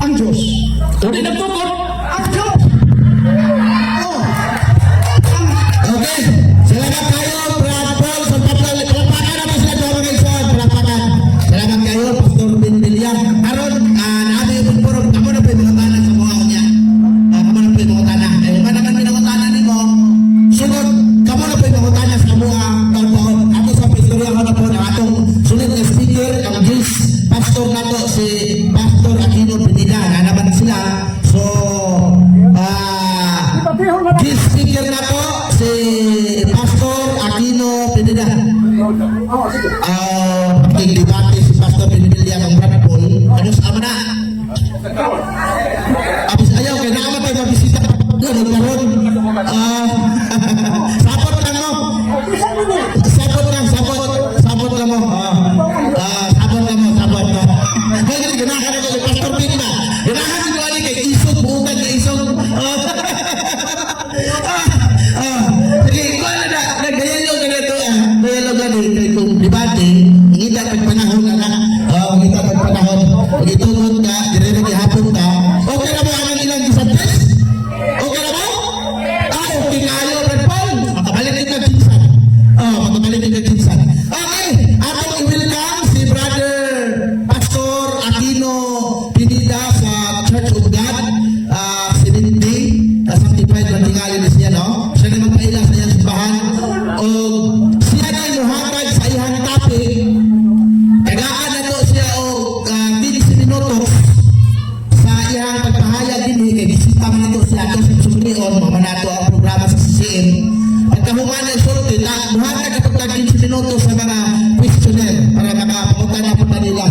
Ang Diyos. O di nagtukod. Ang Diyos! Oh. Ang Okay. Salamat kayo, Brad Paul. Sa palakpakan naman sila doon mga igsoon. Palakpakan. Salamat kayo, Pastor Ben Villar. Aron, naami yung puro, kamo na po yung mga tanan sa mga niya. Kamo na po yung mga tanan. Eh, man naman pinangutana nimo. Sunod, kamo na po yung mga tanan sa mga taon. Ako sa istorya ko na po ng atong sunod na speaker, ang guest pastor nato si Pastor Aquino Pinida. Na naman sila. So, guest speaker na po si Pastor Aquino Pinida. Debate si Pastor Pinilla ng Brad Paul. Ano sa ama na? Abis ayaw, kaya naman tayo mabisita. Yun, nagkaroon. Sapot lang mo. Sapot lang, sapot. Sapot lang mo. Sapot lang mo, sapot mo. Kaya ganahan ako kay Pastor Bin ba? Ganahan ko ani kay isog, buutan kay isog. Sige, ikaw na na, nagdialog ka na ito, dialog ka ni, kay kung debate, ngita pag panahon na na, ngita pag panahon, pag itugon ka, dire na gihapon ka, okay na ba ang ilang gisantes? Okay na ba? Okay kayo, Brad Paul. Makabalik din kag kinsan. Oh, makabalik din kag kinsan. Okay, atong i-welcome si Brother Pastor Aquino Pinida sa Church of God, 70, sanctified na tingali ni siya, no? Siya na magpaila sa iyang simbahan. O siya na muhatag sa iyang topic. Tagaan na to siya og 15 minutos sa iyang pagpahayag dinhi kay bisita man nato siya ato sa Sumion, mao man nato ang programa sa CCM. Pagkahuman ng sulti na muhatag kapag 15 minutos sa mga questionnaire para makapangutan na po nila.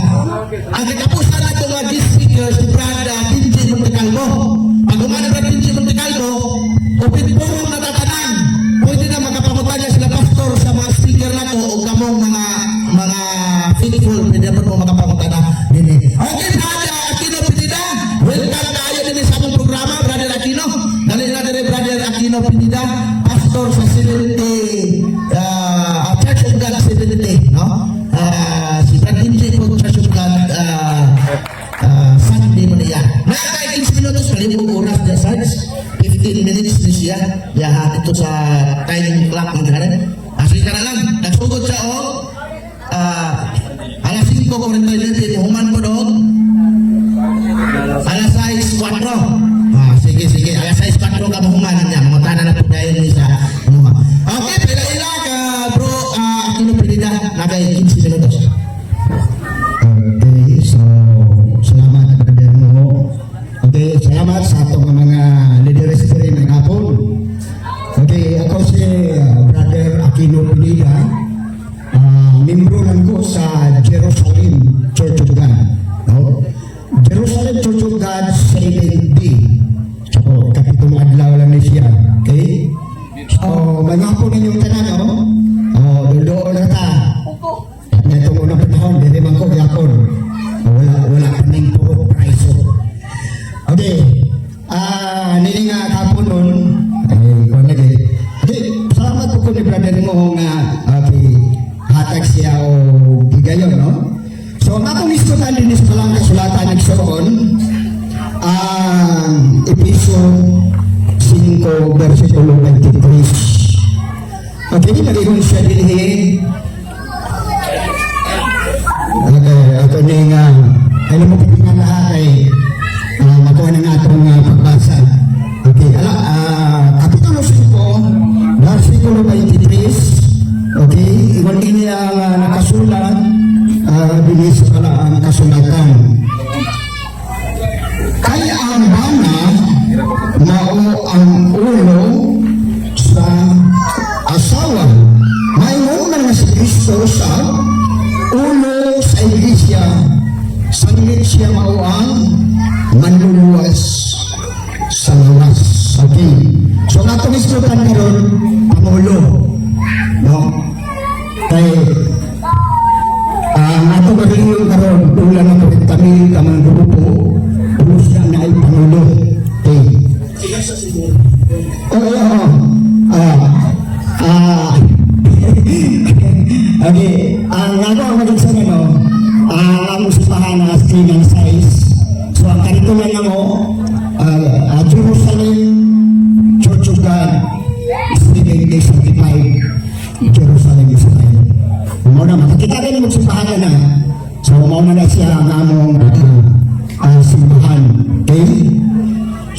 Ang katapusan nato nga guest speaker si Brad Benji Montecalvo. Pag human Brad Benji Montecalvo, open forum na tatanan. Pwede na makapangutan niya sila pastor sa mga speaker nato o kamong mga faithful, pwede na po makapangutan na dinhi. Okay, Brad Aquino Pinida, welcome tayo din sa among programa, Brother Aquino. Dali na dire Brother Aquino Pinida, pastor sa 70 Church of God 70, no? Si Brad Benji po Church of God Sunday mo niya. Nakaka 15 minutos, malibog oras niya, Sarge. 15 minutes ni siya. Yaha dito sa time clock ng ganun. Asli ka na lang. Nagsugod siya o alas 5:49, human po doon. Alas 6:04. Sige, sige. Alas 6:04 ka mahuman niya. Mga tanan na po dahil ni sa mga. Okay, pila-ila ka bro, Aquino Pinida, nagay 15 minutos. Okay, so salamat, Brother Mo. Okay, salamat sa atong mga leaders diri ng nun, ay kuan lagi. Di, salamat po ko ni brother mo nga okay, hatag siya o gigayon, no? So ang atong istorya din sa balang kasulatan nagsuon ang Epeso 5 versikulo 23. Okay, nag-ingon siya dinhi. Okay, ato ni nga ay mo nga lahat ay makuha na nga atong pagbasa. Okay, ala, kapitulo 5, versikulo 23. Okay, ingon ini ang nakasulat dinhi sa balaang kasulatan. Kay ang bana mao ang ulo sa asawa. Maingon man nga si Kristo sa ulo sa iglesia, sanglit siya mao ang manluluwas sa lawas. Okay. So ang atong istoryan karon, pangulo. No? Kay ang atong relihiyon karon dula na 40 mil ka mga grupo, pulos na na ay pangulo. Okay. Oo. Okay, ang ako ang maging sa ano, ang among simbahan na screen size. So ang kanito lang mo, Jerusalem Church of God, Seven Day Certified, Jerusalem, Israel. Mao na, makakita rin mo simbahan na. So mao na na siya ang among simbahan. Okay?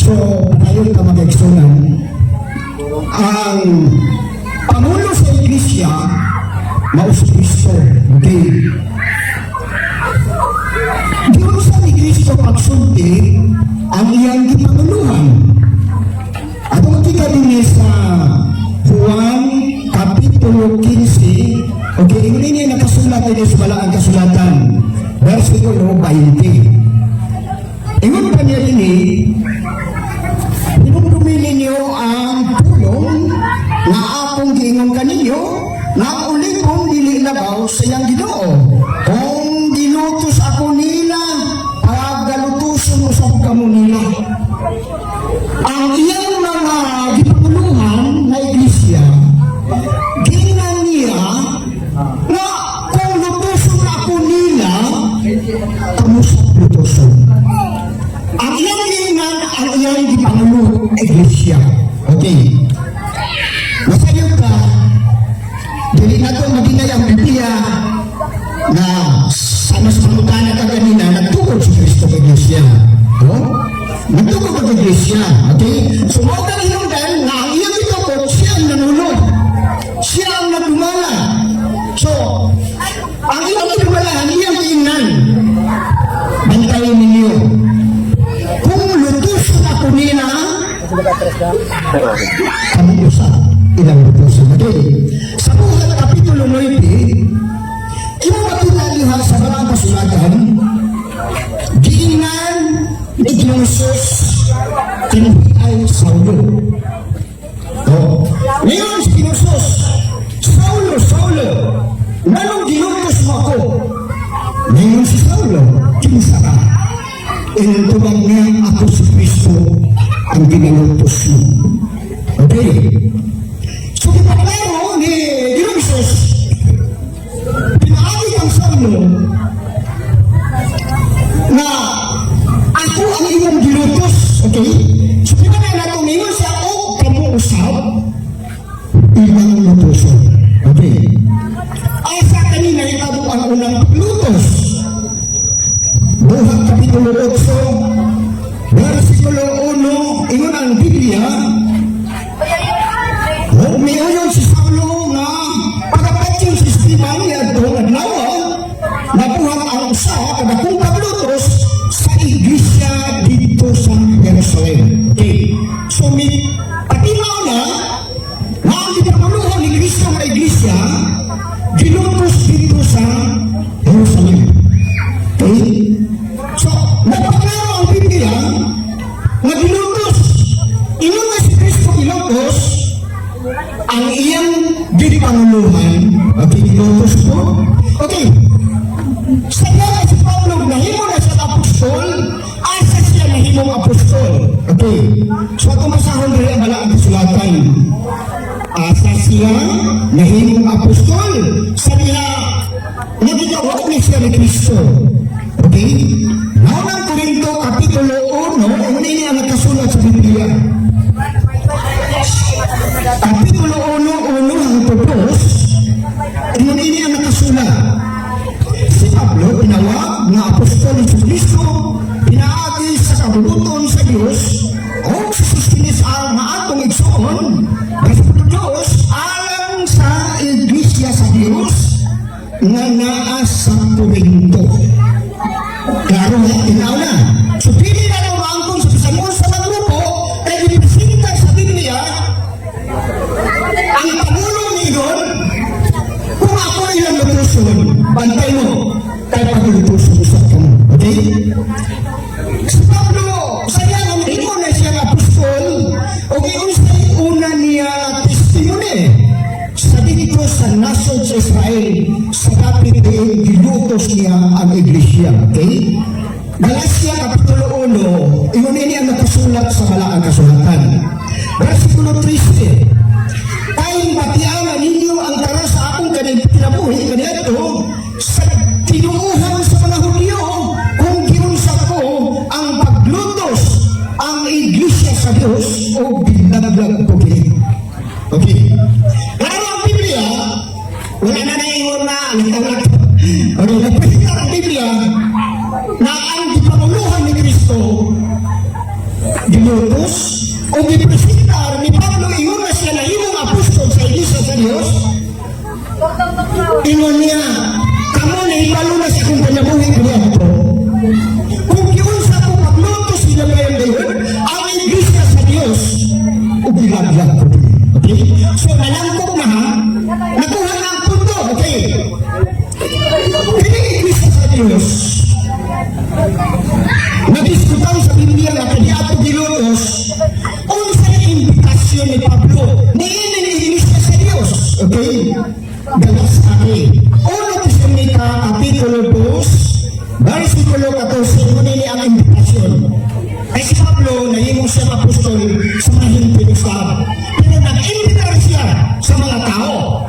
So, padayon ka mga igsunan, ang pangulo sa iglesia mao si Kristo. Okay? Giunsa ni Kristo pagsulti ang iyang gipanguluhan. Atong makita din sa Juan Kapitulo 15, okay, ingon niya nakasulat din sa balaang kasulatan, versikulo 20. Ingon pa niya ini, "Hinumdumi ninyo ang pulong nga akong giingon kaninyo nga ang ulipon dili labaw sa iyang Ginoo. Kung gilutos ako nila, pagalutuson usab kamo nila." Ang iyang mga gipanguluhan na iglesia, giingon niya nga kung lutuson ako nila, kamo sa lutuson. Ang iyang giingan, ang iyang gipanguluhan iglesia. Okay. Masayo ka, dili na ito maginay ang Biblia na sa mas pangutana ka kanina, nagtukod si Kristo sa iglesia. No? Nagtukod ang iglesia. Okay? So, mao kang hinungdan nga ang iyang gitukod, siya ang nanulo. Siya ang nagdumala. So, ang iyang gidumala, ang iyang giingnan. "Bantayin ninyo. Kung lutuson ako nila, kamo usab ilang lutuson." Okay. Sa Buhat Kapitulo 9, imo makita diha sa balang kasulatan, giingnan ni Ginoong Jesus kini ay Saulo. Oh. Ngayon si Ginoong Jesus, "Saulo, Saulo, nganong gilutos mo ako?" Ngayon si Saulo, "Kinsa ka?" Inutubag niya, "Ako si Kristo ang ginalutos mo." Okay. So, gipaklaro ni Ginoong Jesus, pinaagi ang Saulo na ako ang iyong gilutos. Okay? So, di ba na nato ningon siya, o kamo usab, ilang lutoson. Okay. Asa kanina itabo ang unang paglutos? Buhat Kapitulo 8, versikulo 1, ingon ang Biblia, o miuyon si Saulo nga pagapatyon si Esteban niadtong adlaw, nabuhat ang usa ka dakong paglutos sa iglesia dito sa Jerusalem. Okay. So mi patimaw na nga ang gipanguluhan ni Kristo nga iglesia gilutos dito sa Jerusalem. Okay? So, napaklaro ang Biblia nga gilutos. Ingon nga si Kristo gilutos, ang iyang gipanguluhan, okay, gilutos po. Okay. Sa nga si Pablo, nahimo na siya apostol, asa siya nahimong apostol? Okay. So atong basahon diri ang balaang kasulatan. Asa siya nahimong apostol sa diha nagigawak ni siya ni Kristo? Okay? Unang Korinto, Kapitulo 1, ang ini ang nakasulat sa Biblia. Kapitulo 1, 1 hangtod 2, ingon ini ang nakasulat. Si Pablo, tinawag nga apostol ni Kristo, pinaagi sa kabuluton sa Dios, o si Sosthenes ang maatong igsoon, versikulo 2, alang sa iglesia sa Dios, nga naa sa Corinto. Klaro ha, tinaw na. So, pili na mo maangkon sa bisan sa mga grupo, kay gipresenta sa Biblia, ang Pangulo ningon, kung ako ilang lutuson, bantay mo, kay paglutuson sa kamo. Okay? Si Pablo, sa niya nga ingon na siya nga apostol, o giunsay una niya testimony sa dito sa nasod sa Israel sa dapit diin gilutos niya ang iglesia. Okay? Galacia Kapitulo 1, ingon ini ang nakasulat sa balaang kasulatan. Versikulo 13, kay batian ninyo ang tara sa akong kinabuhi kaniadto sa tinuuhan sa mga Hudyo kung giunsa ko ang paglutos ang iglesia sa Dios o ginaglag ko kini. Okay. Klaro ang Biblia, wala na naingon na, okay, nagpresenta ang Biblia na ang gipanguluhan ni Kristo gilutos o gipresentar ni Pablo ingon na siya nahimong apostol sa iglesia sa Dios. Ingon niya, kamo na ibalo na sa akong kinabuhi kaniadto kung giunsa ko paglutos sila ngayon dayon ang iglesia sa Dios o gilaglag ko. Okay, so nalangkop na ha, nakuha na ang punto. Okay, kini iglesia sa Dios nadiskutan sa Biblia nga kaniadto gilutos, unsa ang implication ni Pablo niining iglesia sa Dios? Okay, Galas ake 1 Tesalonica Kapitulo 2 versikulo 14, mo nini ang implication. Ay si Pablo nahimo siya apostol sa mga Hentil usab, pero nag-imbitar siya sa mga tao.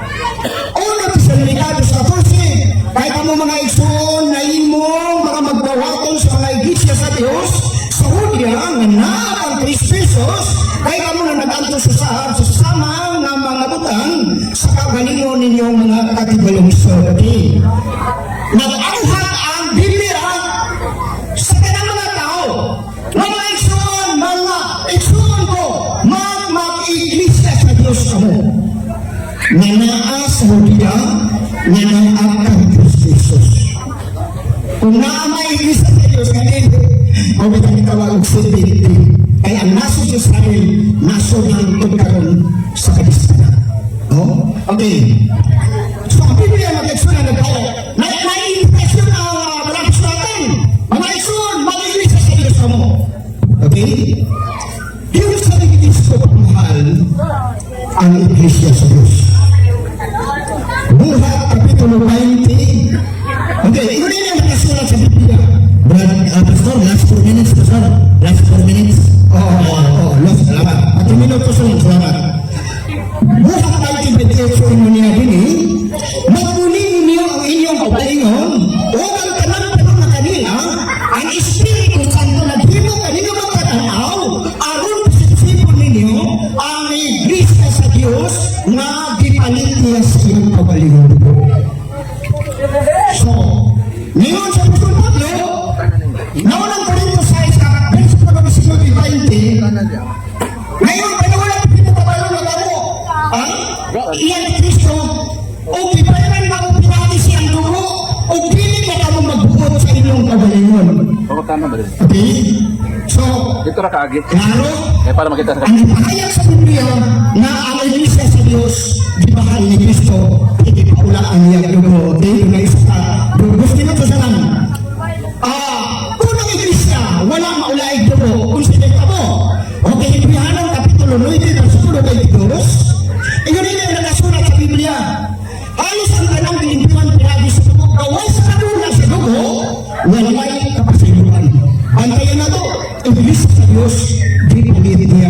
1 Tesalonica 2:14, kay kamo mga igsoon nahimong mga magbawaton sa mga iglesia sa Dios sa Judea nga naa kang Kristo Jesus, kay kamo na nag-antos usab sa sama nga mga butang sa kagalingon ninyong mga katigalungsod. Okay. Nag-anghang ang Biblia sa kanang mga tao. Mga igsoon ko, mag-iglesia sa Dios kamo nga naa sa Judea nga naa kang Kristo Jesus. Kung naa may iglesia sa Dios nga dili, o bitang itawag og CBT, kay ang nasod sa Israel, nasod hangtod karon sa Palestina. No? Okay. So ang Biblia mag-explain na nagkaya. Na na-impression ang malapit natin. Mga igsoon, mag-iglesia sa Dios kamo. Okay? Diyos sa Kristo pagmahal ang iglesia sa Diyos. Buhat Kapitulo 20. Okay, yun ang nakasulat sa Biblia. Brad, Pastor, last 4 minutes, Pastor. Last 4 minutes. Oo, last, salamat. At minuto sunod, salamat. Buhat 20:28 inyo niya din eh. Magmuli ninyo ang inyong kaugalingon o ang tanang tanong na kanila, ang Espiritu Santo naghimo kanino magkatanaw aron sipsipon ninyo ang iglesia sa Dios nga gipalit niya sa iyong kaugalingon. So, ngayon sa Apostol Pablo, naunang Korinto 6, versikulo 19, ngayon, panahon pinagkabalo na kamo, ang iyan ni Kristo, o gibayaran na mo pinati siyang dugo, o dili na kamo magbuot sa inyong kaugalingon. Pangutana ba din? Okay? So, Dito ra kaagi. Klaro, Eh para makita sa ang ipahayag sa Biblia na ang Iglesia sa Diyos, gibahal ni Kristo, hindi paula ang iyang dugo. Okay? Na isa ka. Gusto nyo sa lang. Kung ang Iglesia, wala maulaig dugo, kung sila ka mo. Okay, Hebraehanon Kapitulo 9, versikulo 22. Iyon ang nakasulat sa Biblia. Halos ang tanang gilimpiwan pinagi sa dugo, kaway sa kadula sa dugo, walay kapasayloan. Bantayan na to, Iglesia sa Diyos, gipalit niya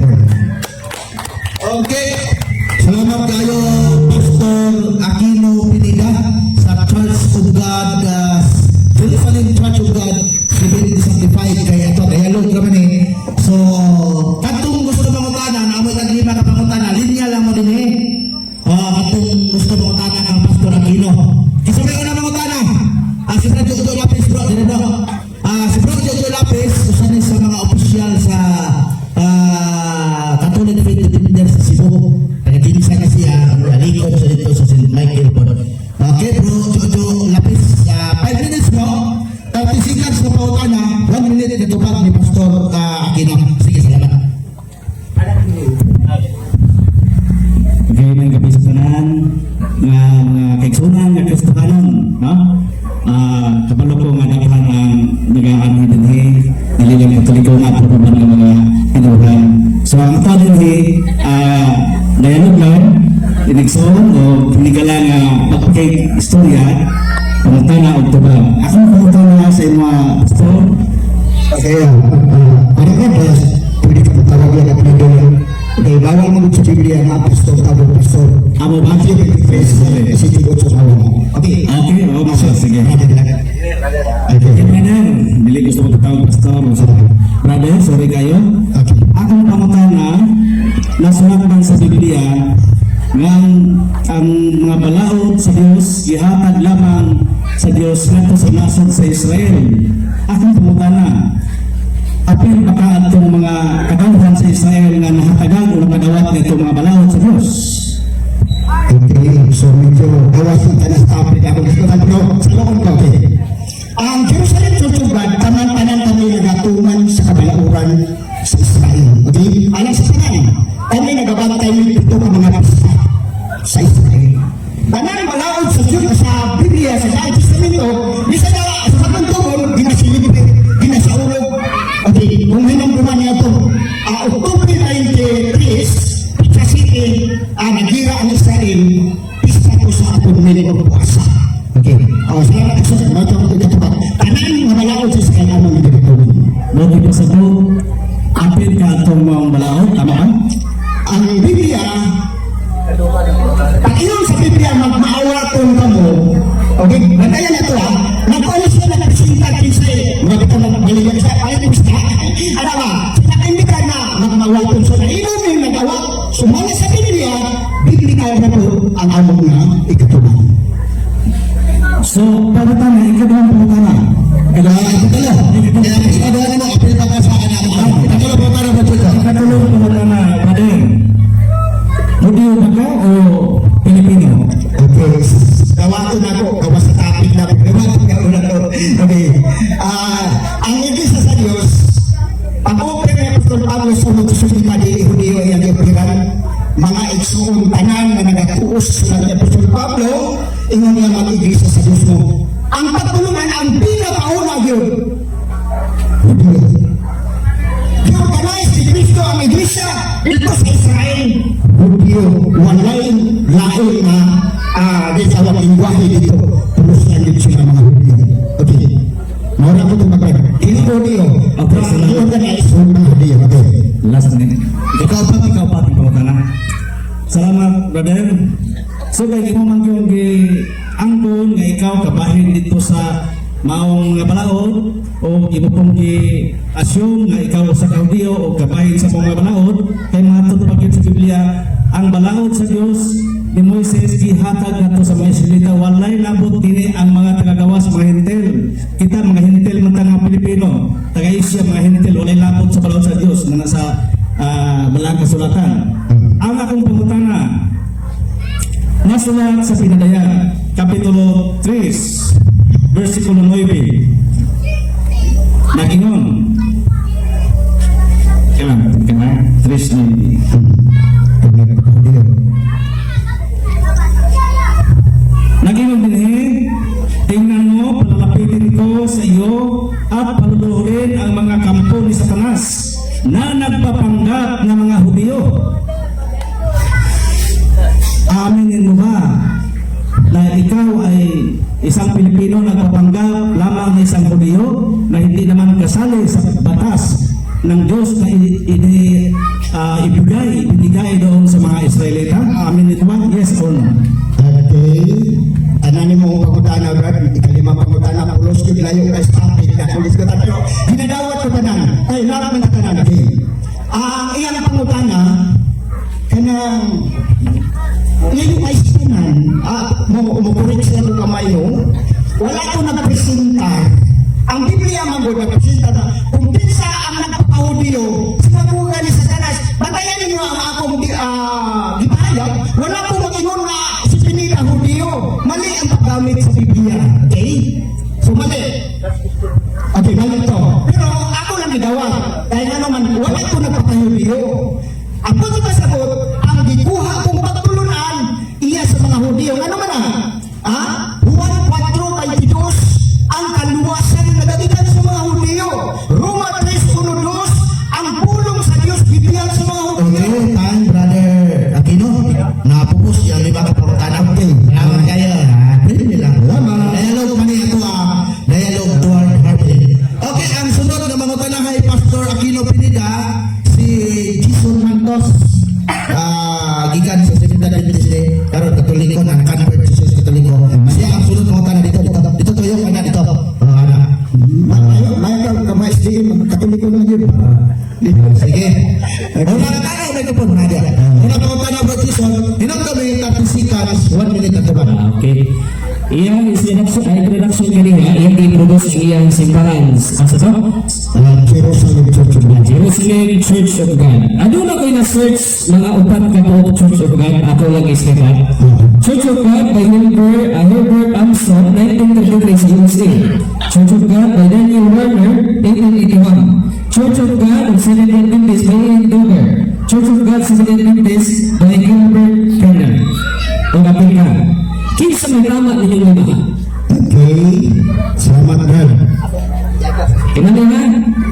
Lord. Okay. Salamat kayo, Pastor Aquino Pineda sa Church of God, Jerusalem Church of God, 1775 kay ato dialogue naman eh. So, katong gusto mangutana, naamoy kag lima ka pangutana, linya lang mo din eh. Oh, katong gusto mangutana kang Pastor Aquino. Kinsa may una mangutana? Ah, si Bro Jojo Lapis, bro, dire, bro. Ah, si Bro Jojo Lapis, usa ni sa mga opisyal sa Catholic Faith Defender sa Cebu. Taga-kinsa na siya, alikod sa dito sa St. Michael po. Okay, Bro Jojo Lapis, 5 minutes, bro. 30 seconds na pangutana, 1 minute itubag ni Pastor Aquino. Sige, salamat. Okay, may gabi sa tanan nga mga kaigsunan nga Kristohanon, no? Kabalo ko nga daghan ang nagaano dinhi, dili lang Katoliko nga pero man nga mga tinuhan. So ang ato dinhi dialogue lang, inigsoon o hinigala nga pagpakay istorya, pangutana og tubag. Ako pangutana sa imo, Pastor. Okay, ano ka ba? Pwede ka patawag lang at nandun. Dahil bawal mo sa Biblia na pastor, tawag pastor. Amo ba? Matthew 23, 7, 8 sa. Okay. Okay, oo, oh, sige. Okay. Okay, brother, dili gusto mo tawag pastor. Brother, sorry kayo. Okay. Akong pangutana, nasulat man sa Biblia nga ang mga balaod sa Dios gihatag lamang sa Dios ngadto sa nasod sa Israel. Akong pangutana, apil ba ka atong mga katawhan sa Israel nga nahatagan o nakadawat nitong mga balaod sa Dios? Okay, so medyo gawas na tayo sa topic ako gusto na, pero sa loob ko, okay. Ang Jerusalem Church of God, tanan-tanan kami nagatuman sa kabalauran sa Israel. Okay? Alang sa tanan, kami nagabantay pito ka mga pista sa Israel. Tanan balaod sa Diyos sa Biblia, sa Daang Testamento, bisa na sa katong ginasilip, ginasaulog. Okay, kung hinumduman niya ito, October 23, sa City, nagira ang Israel, pista ko sa atonement o puasa. Okay. Oh, salamat sa mga ito. Tanan nga balaod sa Israel ang mga ginatuman. Mo di pa sa apil ka atong mga balaod, tama ba? Ang Biblia, pag iyon sa Biblia, magmaawaton ka mo, okay, bantayan na ito ha, nag-ano siya nagsinta kinsa mga kita magbaligan sa ay basta, ano ba, hindi ka na magmaawaton sa nainom yung nagawa, sumala sa Biblia, biblical na po ang among nga ikatuman. So, pangutana, ikaduhang pangutana. Kaya ito. Kaya ito mo, apil pa ka sa akin. Ito po para ba ito? Ikatulong pangutana, brother. Hudiyo ba ka o Pilipino? Okay, gawa ko na ko, gawa sa topic na, gawa ko na to. Okay, ang Iglesia sa Diyos, pag-open ni Apostol Pablo sa mga susunod di Hudiyo iyang gipiran, mga igsuon tanan nga nagatuos sa ni Apostol Pablo, ingon niya mag-iglesia sa Diyos mo. Ang pagtulungan ang pinakauna gyud. Hudiyo. Giorganize ni Kristo ang iglesia dito sa Israel. Hudiyo, walay lain na di sa lingwahe dito. Pulos na dito sila mga Hudiyo. Okay. Mora ko itong magpag. Dili Hudiyo. Okay, salamat. Giorganize ang mga Hudiyo. Okay. Last minute. Ikaw pa, pangutana. Salamat, brother. So, kay imo man yung gi angkon nga ikaw kabahin dito sa maong nga balaod o imo pong gi assume nga ikaw sa Hudiyo o kabahin sa maong nga balaod kay matud pa gyud sa Biblia ang balaod sa Dios ni Moises gihatag nato sa mga Israelita, walay labot dinhi ang mga tagagawas, mga Hentil. Kita mga Hentil man ta nga Pilipino, taga Asia, mga Hentil, walay labot sa balaod sa Dios na nasa balang kasulatan. Ang akong pangutana, nasulat sa Pinadayag, Kapitulo 3, versikulo 9. Nagingon. Kailan? Kailan? 3, 9. Hudiyo. Nagingon dinhi, "Tingnan mo, palalapitin ko sa iyo at paluluhurin ang mga kampo ni Satanas na nagpapanggap na mga Hudiyo." Aminin mo ba na ikaw ay isang Pilipino nagpapanggap lamang na isang Hudiyo na hindi naman kasali sa batas ng Diyos na ibigay, ibinigay doon sa mga Israelita? Amin ito ba? Yes or no? Okay. Tanan mo ang pangutana, Brad. Ikalima pangutana, pulos gyud layo kay topic na pulos ko pero ginadawat ko tanan. Ay, lahat man tanan. Okay. Ang iyang pangutana, kanang layo kay tanan, mo umukurik siya ko kamay no. Wala ko nagpresenta. Ang Biblia man gud nagpresenta na kung kinsa ang nagpapahudiyo, sinagugan ni Satanas. Bantayan ninyo ang akong gipahayag, wala ko mag-ingon nga si Pineda Hudiyo. Mali ang paggamit sa Biblia. Okay? So mali. Okay, mali to. Pero ako lang gidawat. Dahil ano man, wala ko nagpapahudiyo. Ang pagkasabot, ang gikuha kong pagtulunan, iya sa mga Hudiyo. Ano man ah? Ah? Juan 4:22, ang kaluwasan na nagagikan sa mga Hudiyo. Roma 3:1-2, ang pulong sa Diyos gibiyan sa mga Hudiyo. Okay, time, Brother Aquino. Napupos yung lima ka pangutana. Okay. Salamat kayo. Pwede nila. Salamat. Dialogue man niya ito ah. Dialogue toward heaven. Okay, ang sunod na mangutana kay Pastor Aquino Pineda, si Jason Santos. Gikan sa Seventh Adventist Day, karon Katoliko na convert Jesus Katoliko. Siya ang sunod mangutana dito dito. Dito tuyo kana dito. Oh, ana. May ka kamay SDM, Katoliko na yun. Sige. Una na tayo, microphone na diyan. Una pangutana, Bro Jason, hinong kami 30 seconds, 1 minute at ba? Ah, okay. Iyang introduction, ay introduction kanina, iyang i-introduce ang iyang simbahan. Asa to? Jerusalem Church of God. Jerusalem Church of God. Aduna ko'y na-search mga upat ka buok Church of God. Ako lang islikat. Church of God by Herbert Armstrong, 1933 sa USA. Church of God by Daniel Werner, 1881. Church of God of Seventh Adventist by Ian Dover. Church of God Seventh Adventist by Gilbert Turner. O kapil ka. Kinsa may tama ninyong lima? Okay. Salamat, Brad. Kinani na,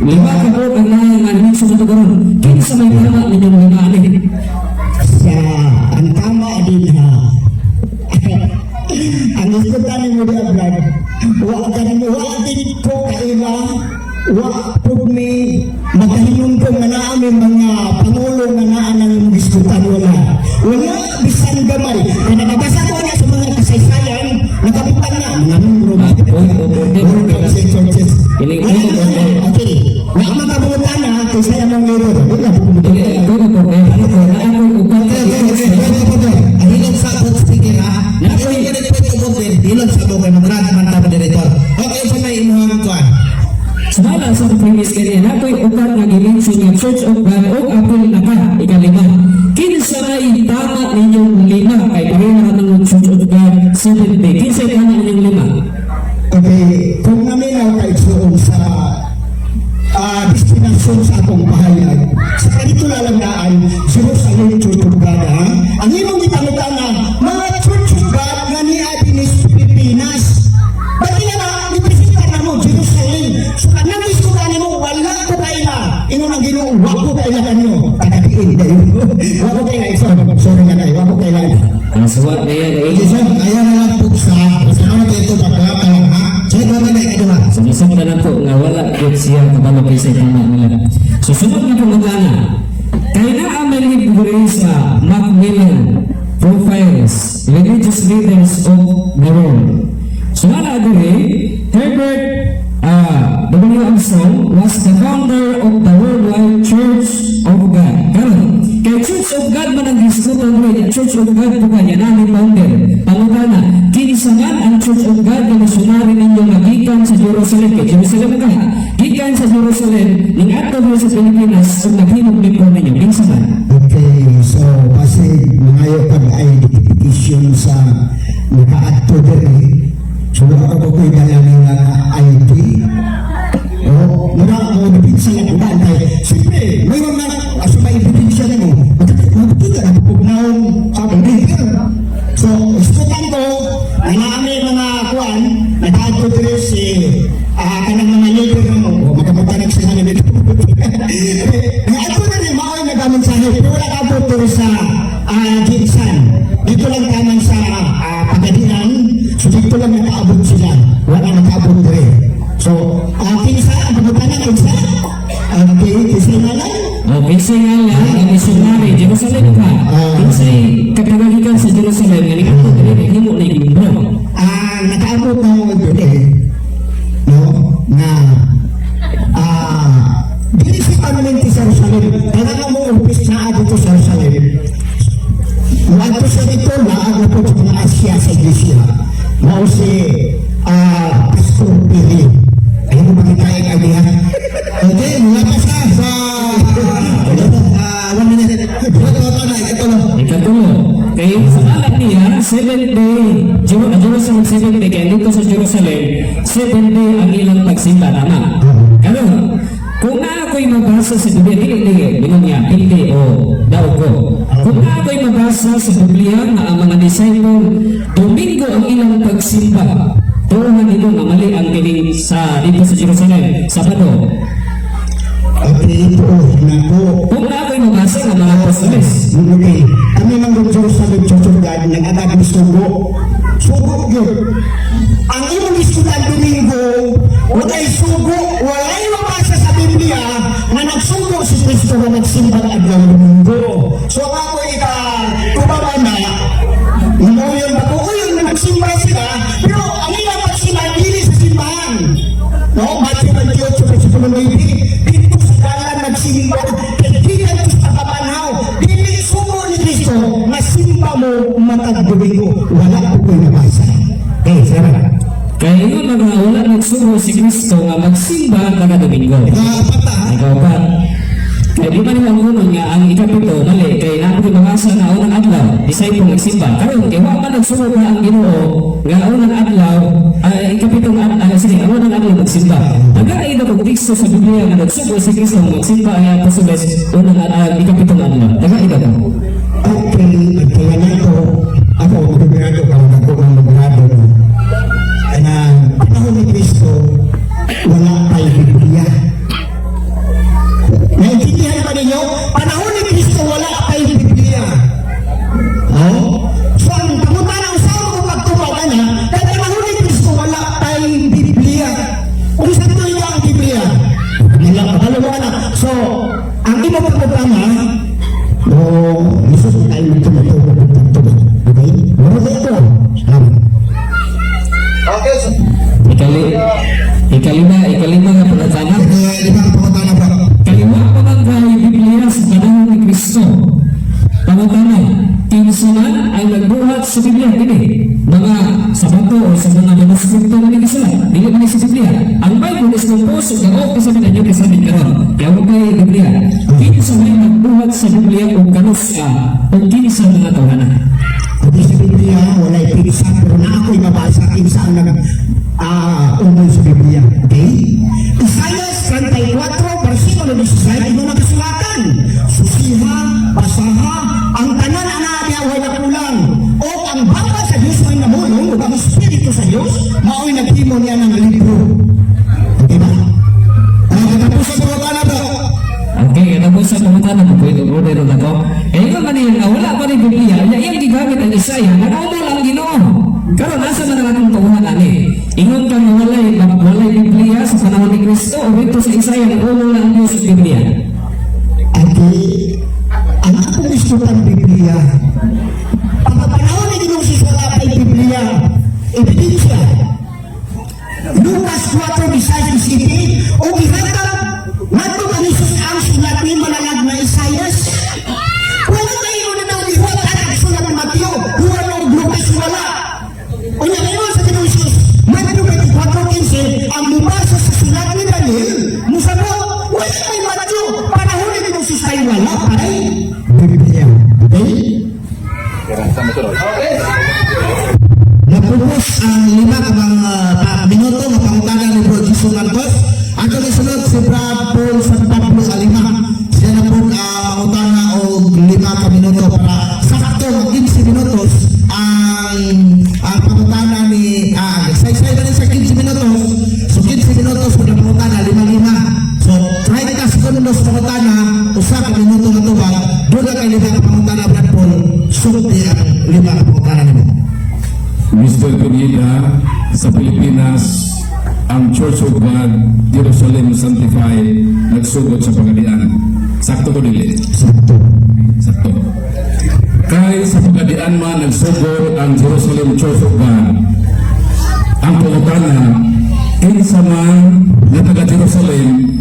lima ka po ang naay nga mention ito karon. Kinsa may tama ninyong lima ani? Sa ang tama din ha. Ang isgutan mo di, Brad, wa ka wa din ko kaila, wa pud mi makahinumdum nga naa mi mga pangulo nga naa nang isgutan wala. Wala bisan gamay. Kaya nakabasa ko na sa mga kasaysayan, nakabutan na mga membro World Council Churches. Kining Wala na. Okay. Wa man kabutan na kaysa among leader. Wala po Dili ako ko ko ako na ako upat ka Okay. Ang hilom sa both speaker ha. Ako yung ganito yung ubod din. Hilom sa both kay mag-run man ta moderator. Okay, sa may imuhang kuan. Sumala sa premise kanina, ako'y upat nga gi-mention nga Church of God o apil na ka, ikalima. Kinsa may tama ninyong lima kay pareha ra ng Church of God Seventh Day. Kinsa tama ninyong lima? Okay, kung naminaw kaigsuon sa destinasyon sa akong pahayag, sa kanito lalanggaan, Jerusalem Church of God, ha? Ang imong gipangutana, mga Church of God nga niya dinis Pilipinas. Ba't nga na, ipresenta na mo, Jerusalem. So, kanang isgutan mo, wala ko kaila. Ingon ang Ginoo, wa ko kaila kanyo. Tagadiin dayon. Wa ko kaila, sorry, sorry nga na, wa ko kaila. Ang suwat na yan ay Okay, sir, ayaw na lang po sa mga dito pagkaka lang ha. So, ikaw na ikaduha. So, nasabta na po nga wala gyud siya kabalo kay tama nila. So, sunod nga pangutana. Kay naa may libre sa Macmillan Profiles, Religious Leaders of the World. So, wala diri, Herbert W. Armstrong was the founder of the Worldwide Church of God. Karon, kay Church of God man ang gisgutan diri, Church of God po kanya nami founder. Pangutana, kinsa man ang Church of God nga misyonary ninyo nga gikan sa Jerusalem kay Jerusalem ka. Gikan sa Jerusalem ning adto diri sa Pilipinas ug naghimog libro ninyo kinsa man? Okay, so basig mangayo pag identification sa nakaadto diri. So wala ko ko'y dala nga ID. O, mura mo ebidensya lang uban kay siyempre mayroon na asa may ebidensya nimo. Magkita na pugnaon sa leader. So, iskutan ko na naami mga kuan nakaadto diri si kanang mga leader mo. O, makamutan sila ni dito. Nakaadto diri mao ang nagamensahe pero wala ka diri sa GenSan. Dito lang taman sa Pagadian. So dito lang nakaabot sila. Wala nakaabot diri. So, kinsa ang pangutana kinsa? Okay, kinsa ngalan? Okay. Kinsay ngalan nga missionary Jerusalem ka? Kinsay katagagikan sa Jerusalem nga niadto diri naghimo ni libro? Ah, nakaabot na mo dili, no, na dili si permanente sa Jerusalem. Kaya nga mo office na dito sa Jerusalem. Muadto siya dito, laag na po sa mga Asia sa iglesia. Mao si Pastor Pili. Ayaw mo makita yung idea. Okay, mula pa siya sa 1 minute. Ito na, ikatulo. Ikatulo, kay sa ngalan niya, seventh day, Jerusalem seventh day, kaya dito sa Jerusalem, seventh day ang ilang pagsimba, tama? Karon, kung na ako'y mabasa sa Biblia, dili dili, ingon niya, hindi o daw ko. Kung na ako'y mabasa sa Biblia nga ang mga disciple, Domingo ang ilang pagsimba, tuuhan nito nga mali ang kining sa dito sa Jerusalem, Sabado. Okay, ito, nako. Kung na ako'y mabasa nga mga apostoles, Okay. Kami nang Jerusalem Church of God, nag-atag ni sugo. Sugo yun. Ang imong iskutan Domingo, walay sugo, walay mabasa sa Biblia nga nagsugo si Kristo nga nagsimba ang adlaw Domingo. So ang ako ika tubaban na, Inuyon ba ko? Uy, nagsimba sila, pero ang ilang pagsimba, dili sa simbahan. No, Matthew 28, versikulo 9, dito sa dalan nagsimba, kay gikan to sa kabanhaw, dili sugo ni Kristo, nga simba mo matag Domingo. Wala ko ko'y nabasa. Okay, salamat. Kaya ingon mga wala nagsugo si Kristo nga magsimba kada Domingo. Ikaapat ha. Ikaw ba? Kaya di ba nila ang unong nga ang ikapito mali kay naa ko'y mabasa nga unang adlaw disciple nagsimba karon kay wa man nagsugo pa ang Ginoo nga unang adlaw, ay ikapitong adlaw, sige, ang unang adlaw magsimba. Nagaay na kog teksto sa Biblia nga nagsugo si Kristo nga magsimba ang apostoles unang ikapitong adlaw. Nagaay ka? Okay, kaya na ito, ako, magbibrado ka, ako ang magbibrado. Na panahon ni Kristo, wala pa'y Biblia. Naintindihan ba ninyo? Panahon ni Kristo, wala pa'y Biblia. Oh? So, ang pangutana, usawa ko pagtubag na, kaya panahon ni Kristo, wala pa'y Biblia. Kung saan ito ang Biblia? Wala, dalawa na. So, ang imo pangutana, oh, Jesus tayo magtulog. Okay? Mura ito. Salamat. Okay, so, Ikalima nga pangutana. Ikalimang pangutana, bro. Kaliwa pa man kay Biblia sa panahon ni Kristo? Pangutana, kinsa man ang nagbuhat sa Biblia kini? Mga sa bato o sa mga manuskripto na gisulat, dili man ni sa Biblia. Ang Bible is composed of the Old Testament and New Testament karon. Kaya wa kay Biblia. Kinsa man nagbuhat sa Biblia ug kanus-a o kinsa mga tawhana? Hindi sa Biblia, wala'y pizza, pero na ako'y mabasa kinsa ang nag umol sa Biblia. Okay? Isaiah 34, versikulo 16, imo nakasulatan. Susiha, basaha, ang tanan ana diha way nakulang. O ang baba sa Dios may namulong, ug ang Espiritu sa Dios, mao'y naghimo niya ng libro. Okay ba? Ang katapusan pangutana, bro. Okay, katapos sa pangutana mo, pwede order na ko. Eh, ikaw man niya, nga wala pa rin Biblia, ya iyang gigamit ang Isaiah, nag-umol ang Ginoo. Karon asa man ang atong tuuhan ani? Ingon ka nga walay Biblia sa panahon ni Kristo o dito sa Isaiah nag-umol ang Diyos sa Biblia? Ati, ang akong istorya Biblia, pagkapanahon ni Ginoong Jesus wala pa'y Biblia, ebidensya. Lucas 4, 16, o gihatag ngadto kang Jesus ang sulat ni manalag na Isaias. Wala kayo na daw gihuwat ang sulat ni Mateo, Juan o Lucas wala. Unya ngayon sa Ginoong Jesus, Mateo 24:15, ang mubasa sa sulat ni Daniel, musabot, wala kay Mateo, panahon ni Ginoong Jesus ay wala pa'y Biblia. Okay? Okay. Napugos ang 5 ka mga minuto nga pangutana ni Bro Jisoo Marcos. Ang kasunod si Brad Paul San Pablo Alima. Siya na po mangutana og 5 ka minuto para sakto 15 minutos ang pangutana ni saysay na rin sa 15 minutos. So 15 minutos pag pangutana lima-lima. So 30 segundos pangutana, 1 ka minuto nga tubag. Doon na kay 5 ka pangutana, Brad Paul. Sulti ang 5 ka pangutana nimo. Mr. Pineda, sa Pilipinas, ang Church of God, Jerusalem Sanctified, nagsugod sa pagadian. Sakto ko dili? Sakto. Sakto. Kay sa pagadian man nagsugod ang Jerusalem Church of God. Ang pangutana, kinsa man nga taga Jerusalem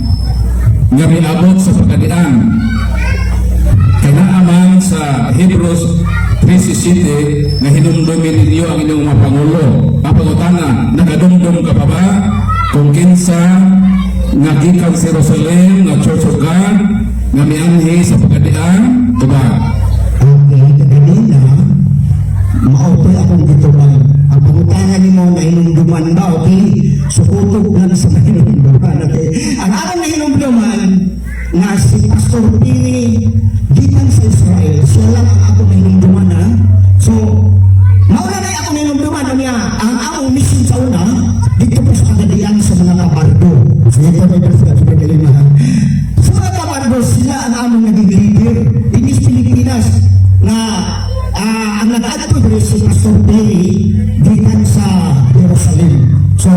nga miabot sa pagadian? Kay naa man sa Hebrews 3:17 nga hinumdumin ninyo ang inyong mga pangulo. Ang pangutana, nagadumdum ka pa ba kung kinsa nga gikan sa Jerusalem nga Church of God nga mianhi sa pagadian? Tubag. Okay, ganina, mao to'y akong gitubag. Ang pangutana nimo, nahinumduman ba, okay? Sukutob lang sa nahinumduman, okay? Ang akong nahinumduman, nga si Pastor Pini gikan sa Israel, siya lang ang akong nahinumduman, ha? So, mao na na akong nahinumduman, niya, ang among mission sa una, dito po sa Pagadian sa mga kabardo. Sige po, may sa ha. Sa mga kabardo, sila ang among naging leader. Inis Pilipinas, na ang nag-adto diri si Pastor Perry gikan sa Jerusalem. So,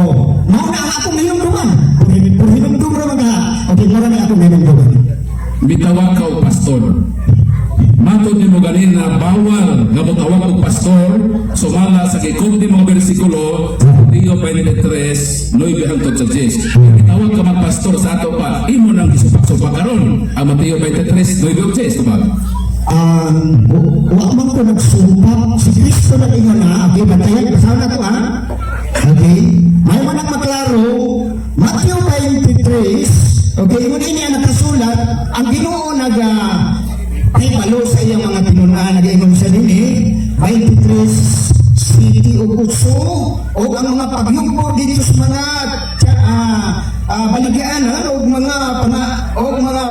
mao na ang akong hinumduman. Kung hinumdum ra mga, okay, mao na ang akong hinumduman. Mitawag ka og pastor. Matod nimo ganina, bawal nga motawag og pastor sumala sa gikumdi mga bersikulo Mateo 23, 9 hangtod sa 10. Mitawag ka magpastor sa ato pa, imo nang gisupak-supak karon ang Mateo 23, 9 ug 10, tubag. Wa man ko nagsumpa. Si Kristo na ingon na, okay, bantayan, basahan na to ha. Okay, may man ang maklaro, Matthew 23, okay, ingon ini ang nakasulat, ang Ginoo naga ay balo sa iyang mga tinunan, nagaingon siya dinhi, 23 7 ug 8, o ang mga pagyugbo dito sa mga baligyan ha, o mga panga, o mga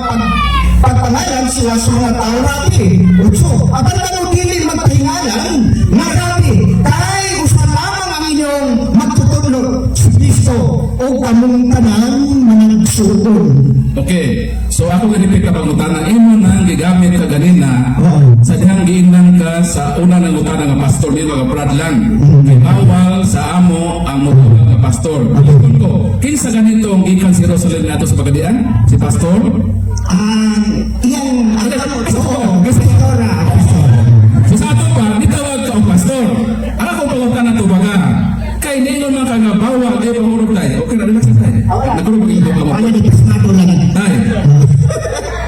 pagpangalan sila sa mga tao rabi. Utso, apan kamo dili magpahingalan nga rabi, kay usa lamang ang inyong magtutudlo, si Kristo, o kamong tanan managsuon. Okay, so ako ganipit ka pangutana, imo nang gigamit ka ganina sa dihang giingnan ka sa una ng utana nga pastor nimo nga Brad lang. Kay bawal sa amo ang motawag nga pastor. Uliton ko, kinsa ganito ang gikan sa Jerusalem nato sa Pagadian? Si pastor? Ang iyang ang oo, pastora, pastor. So sa ato pa, nitawag ka og pastor. Ang akong pangutana to baga. Kay ningon man ka nga bawal ay pangurog tayo. Okay na, relax lang tayo. Nagurog ito ka mo. Ano ni pasmado lang. Tay.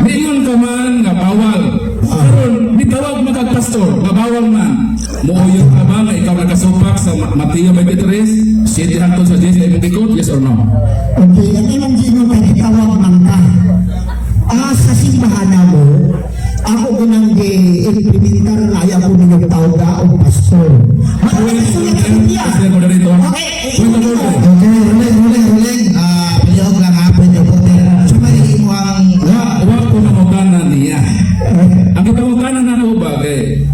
Niingon ka man nga bawal. Karon nitawag man kag pastor nga bawal man. Muuyo ka ba nga ikaw nakasupak sa Mateo 23, 7 hangtod sa 10 nga imong gikot? Yes or no? Okay, ang imong ginoo kay gitawag man ka. Sa simbahan na mo, ako ginang gi-implementar na ayaw ko ninyong tawga o pastor. Ano sa Biblia? Pastor ko na rito. Okay, Point of order. Okay, ruling, ruling, ruling. Palihog lang ha, point of order. So, may imo ang Wa ko nangutana niya. Ang gipangutana na ko ba kay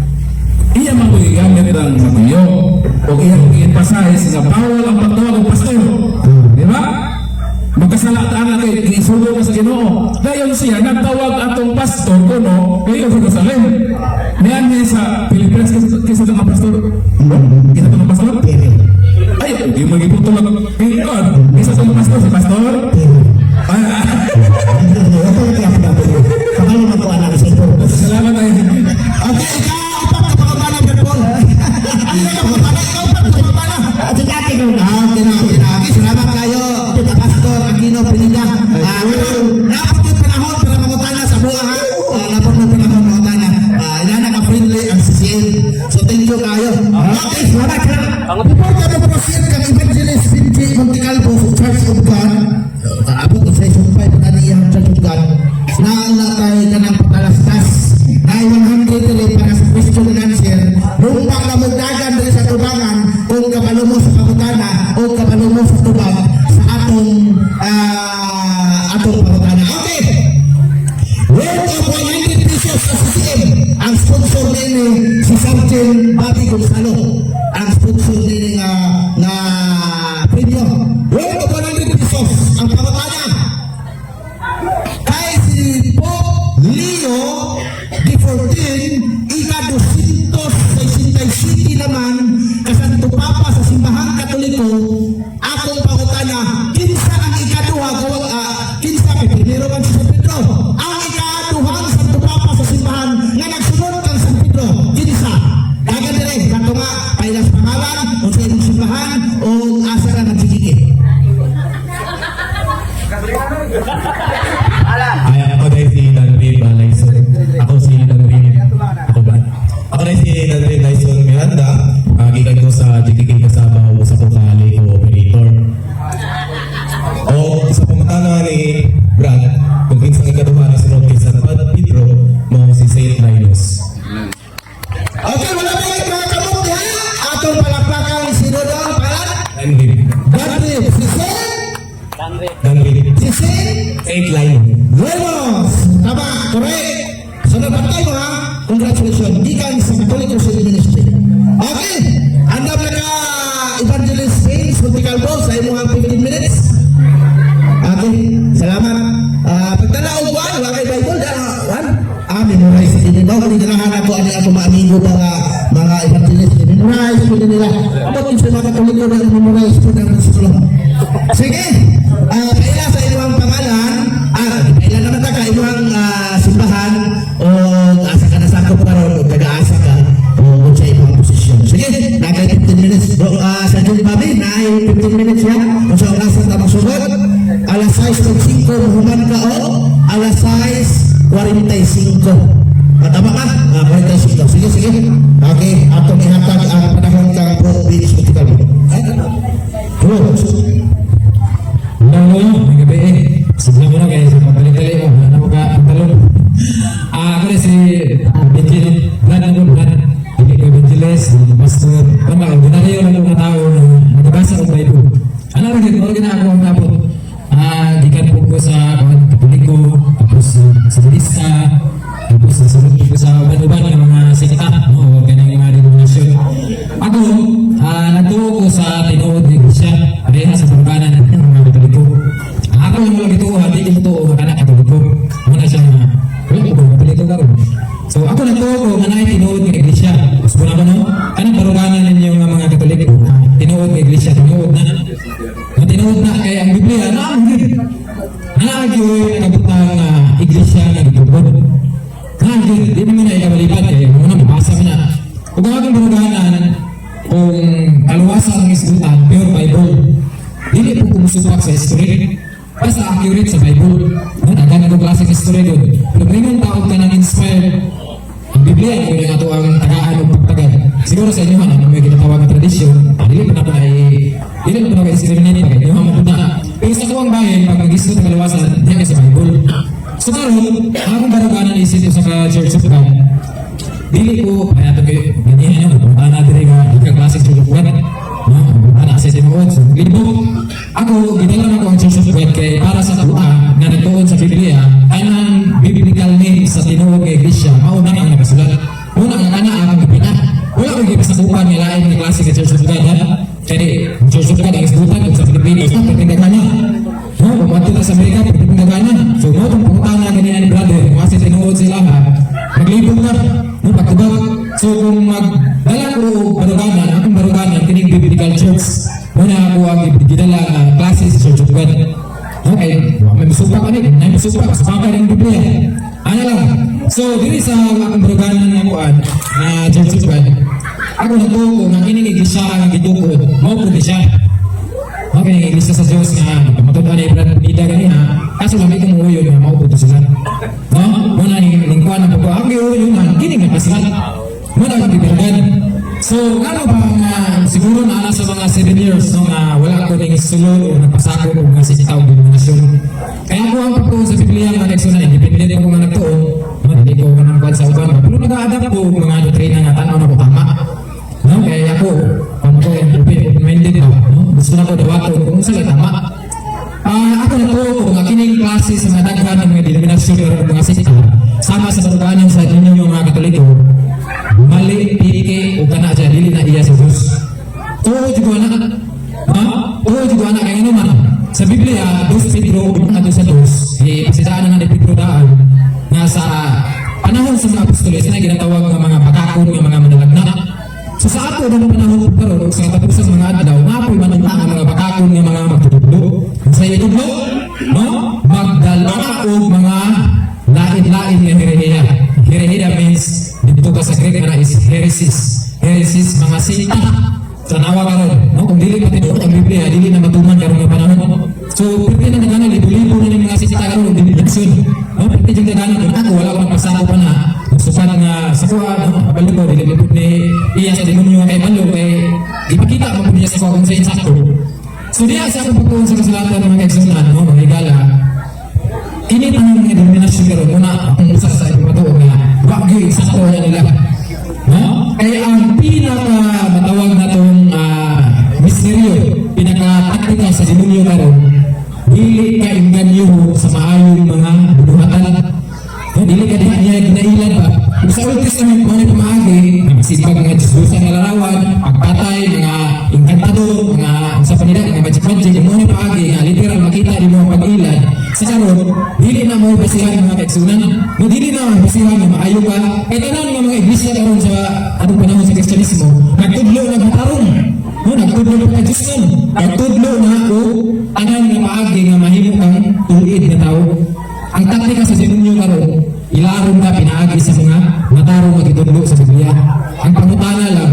iya man ko gigamit ang Mateo o iya ko gi-emphasize nga bawal ang pagtawag og pastor. Di ba? Magkasala ta na kay gisugo ka sa Ginoo. Dayon siya nagtawag atong pastor kuno kay sa Jerusalem. Niyan sa Pilipinas kaysa kaysa nga pastor. Kaysa nga pastor? Ay, di mo giputol ang God. Kaysa sa pastor, si pastor. Ay, ah. Kamay na ko anak sa ito. Salamat ay. Okay, ikaw, upat ka pangutana, Brad Paul. Ano ka pangutana? Ikaw, upat ka pangutana. At ate ko na. Okay na, okay na. Okay, salamat kayo, Pastor Aquino Pinilla. Napot yung panahon para mangutana sa buha, ha? Napot yung panahon mangutana. Inana ka friendly ang CCM. So thank you kayo. Okay, Salamat, salamat. Before ka mo-proceed kang Evangelist Benji Monticalvo sa Church of God, abot ko sa 5 na iyang Church of God, na na kay kanang patalastas na 100 dili para sa question and answer, rumpa na mo dagan diri sa tubangan kung kabalo mo sa pangutana o kabalo mo sa tubag sa atong pangutana. Okay. Worth of 100 pesos sa CCM. Ang sponsor nini si Sergeant Bobby Gonzalo. Ang sponsor nini nga premyo. Worth of 100 pesos ang pangutana. Kay si Pope Leo XIV, ika-267 naman kasanto Papa sa Simbahang Katoliko, akong pangutana, kinsa ang ikaduha, kinsa kay primero man si San Pedro, ang ikaduha si Dante Dyson Miranda, gikan ko sa GKK Kasaba, usa ko ka LECO operator. O sa pangutana ni Brad, kung kinsang ikaduha na sunod kay San Pedro, mao si Saint Linus. Okay, wala pa yung mga kamot diha. Atong palakpakan si Dodong Palat. Danrib. Danrib. Si Saint. Danrib. Si Saint. Saint Linus. Lemos. Tama, correct. So napatay mo ha. Congratulations. Gikan sa Catholic Crusade Ministry. Okay. Andam na ka Evangelist James Monticalvo sa imong 15 minutes. Okay, salamat. Pagdala og buwan, wa kay Bible, dala one. Memorize ini. Mao kani ganahan ako ani ako mga amigo mga evangelist, memorize pud nila. Abot sa mga Katoliko na memorize pud ang sulong. Sige. Kaila sa inyong pangalan, kaila naman ta ka inyong simbahan o asa ka nasakop karon o taga-asa ka o sa imong posisyon. Sige, naa kay 15 minutes. Do, sa June Babi, naay 15 minutes ya. Kung sa orasan ta magsugod, alas 6:05 human ka o alas 6:45. Tama ka? 45. Sige, sige. Okay, atong ihatag ang panahon kang Bro Vince Monticalvo. Ay, bro. Hello, hello, may gabi eh. Sige mo na guys, pagdali-dali mo, wala na mo ka pantalon. Ako na si Benji, no? Brad na ko, Brad. Dili ko evangelist, dili ko pastor. Tama, ordinaryo lang mga tao na nagabasa og Bible. Ano rin, mo na ako ang tapot. Gikan po ko sa Katoliko, tapos sa Budista, tapos nasunod ko sa uban-uban nga mga sekta, no, o kanang mga denominasyon. Ako, nagtuo ko sa tinuod ng Iglesia, pareha sa baruganan ng mga Katoliko. Ako lang wala gituo, di ko tuo nga kana Katoliko. Muna siya nga, wala ko Katoliko karon. So ako nagtuo ko nga naay tinuod nga Iglesia. Gusto na ba no? Kanang baruganan ninyo nga mga Katoliko, tinuod nga Iglesia, tinuod na. Nga tinuod na kay ang Biblia naa gyud. Naa gyud nakabutang nga Iglesia nga gitubod. Naa gyud, di naman na ikabaliban kay muna mabasa mo na. Ug ang akong baruganan, kung kaluwasan ang isgutan, pure Bible. Dili po kumusupak sa history. Basta accurate sa Bible. No, daghan ko klaseng history doon. Pero kung taog ka nang inspired, ang Biblia, yun ang ato ang tagaan o pagtagan. Siguro sa inyo, ano, may ginatawag na tradisyon, dili pa na ay, dili pa na discriminate pa, inyo man na. Pero sa kuwang bahin, pag mag-isgot ng kaluwasan, diyan ka sa Bible. So karon, ang akong baruganan isip ko sa ka Church of God, dili ko, ay ato kayo, ganihan nyo, punta na diri nga, di ka klase Church of God. No, ana sa tinuod. So, libog. Ako, gidala na ko ang Church of God kay para sa kuha nga nagtuon sa Biblia, kanang biblical name sa tinuod nga iglesia, mao na ang nakasulat. Muna nga kana ang gipina. Wala ko gipasakupan nga lain nga klase nga Church of God, ha? Kaya ang Church of God ang isgutan kung sa Pilipinas, pertindagana. No, kung moadto ta sa Amerika, pertindagana. So, mo itong pangutana ganyan ni brother, kung asa tinuod sila ha, maglibog na, no, pagtubag. So, kung magdala ko og baruganan, akong baruganan, kining biblical church, muna ako ang gidala nga klase sa Church of God. Okay, may musupak ani, may musupak, supak ng Biblia. Ano lang. So, diri sa akong baruganan nga kuan na Church of God, ako nagtuo nga kining iglesia nga gitukod, mao pud ni siya. Okay, ang iglesia sa Diyos nga matuto ni Brad Nida gani ha. Kaso lang ko muuyon nga mao pud sila. No? Muna ning ning kuan ang pagko ang giuyon man kini nga kasulat. Muna ang gibirgan. So, ngano ba nga siguro na sa mga 7 years no nga wala ko ning sulod o nagpasakop og mga sekta o denominasyon. Kaya ako ang pagtuo sa Biblia nga nagsunan independent ako nga nagtuo, no, dili ko nga kuan sa uban, pero nag-adapt ko og mga doktrina nga tan-aw na ko tama. No, kaya ako, kung ako yung open-minded ba, no? Gusto na ko dawaton kung unsa lay tama. Ako na ko nga kining klase sa mga daghan ng mga denominasyon o mga sekta, sama sa baruganan sa ninyo mga Katoliko, mali, piki, o kana siya, dili na iya sa Diyos. Oo, jud ko anak. Ha? Oo, jud ko anak. Kaya ano man, sa Biblia, 2 Pedro, ato sa dos, ipasitaan na ni Pedro daan, nga sa panahon sa mga apostoles, na ginatawag nga mga bakakon nga mga manalagna. So sa ato ng panahon karon ug sa katapusan sa mga adlaw, napoy manunta ang mga bakakon nga mga magtutudlo. Sa itudlo, no? Magdala og mga lain-lain nga herehiya. Herehiya means dito ka sa Greek na is heresies. Heresies mga sekta. Sa nawa karon, no? Kung dili pa tinuod ang Biblia, dili na matuman karon nga panahon. So, pwede na nagana libo-libo na ning mga sekta karon ug denominasyon. No, pwede jud nagana kung ako wala ko nagpasako pa na. Sukat nga sa kuha, no? Kabalo ko dili mo ni teorya sa demonyo nga kay malo kay ipakita man pud niya sa kung sa insakto. So diha sa akong pagtuon sa kasulatan, mga kaigsunan, no, mga higala, kini tanan nga denominasyon karon muna akong usa sa ipamatuo nga wa gyud insakto na nila. No? Kaya ang pinaka matawag natong misteryo, pinaka taktika sa demonyo karon, dili ka inganyo sa maayong mga bunuhatan. No, dili ka diha niya ginailan ba? Kung sa Old Testament mo ni pamaagi, nagsibag mga Diyos nga larawan, pagpatay, mga engkantador, mga sa panila, mga magic magic, mo ni paagi nga literal makita di mo ang pag-ilad. Sa karon, dili na mo basihan, mga kaigsunan. No, dili na mo basihan nga maayo ka. Kay tanan nga mga iglesia karon sa atong panahon sa Kristyanismo, nagtudlo na matarong. No, nagtudlo na kay Diyos nun. Nagtudlo na o tanan nga paagi nga mahimo kang tuid nga tao. Ang taktika sa demonyo karon, ilaron ka pinaagi sa mga matarong nga gitudlo sa Biblia. Ang pangutana lang,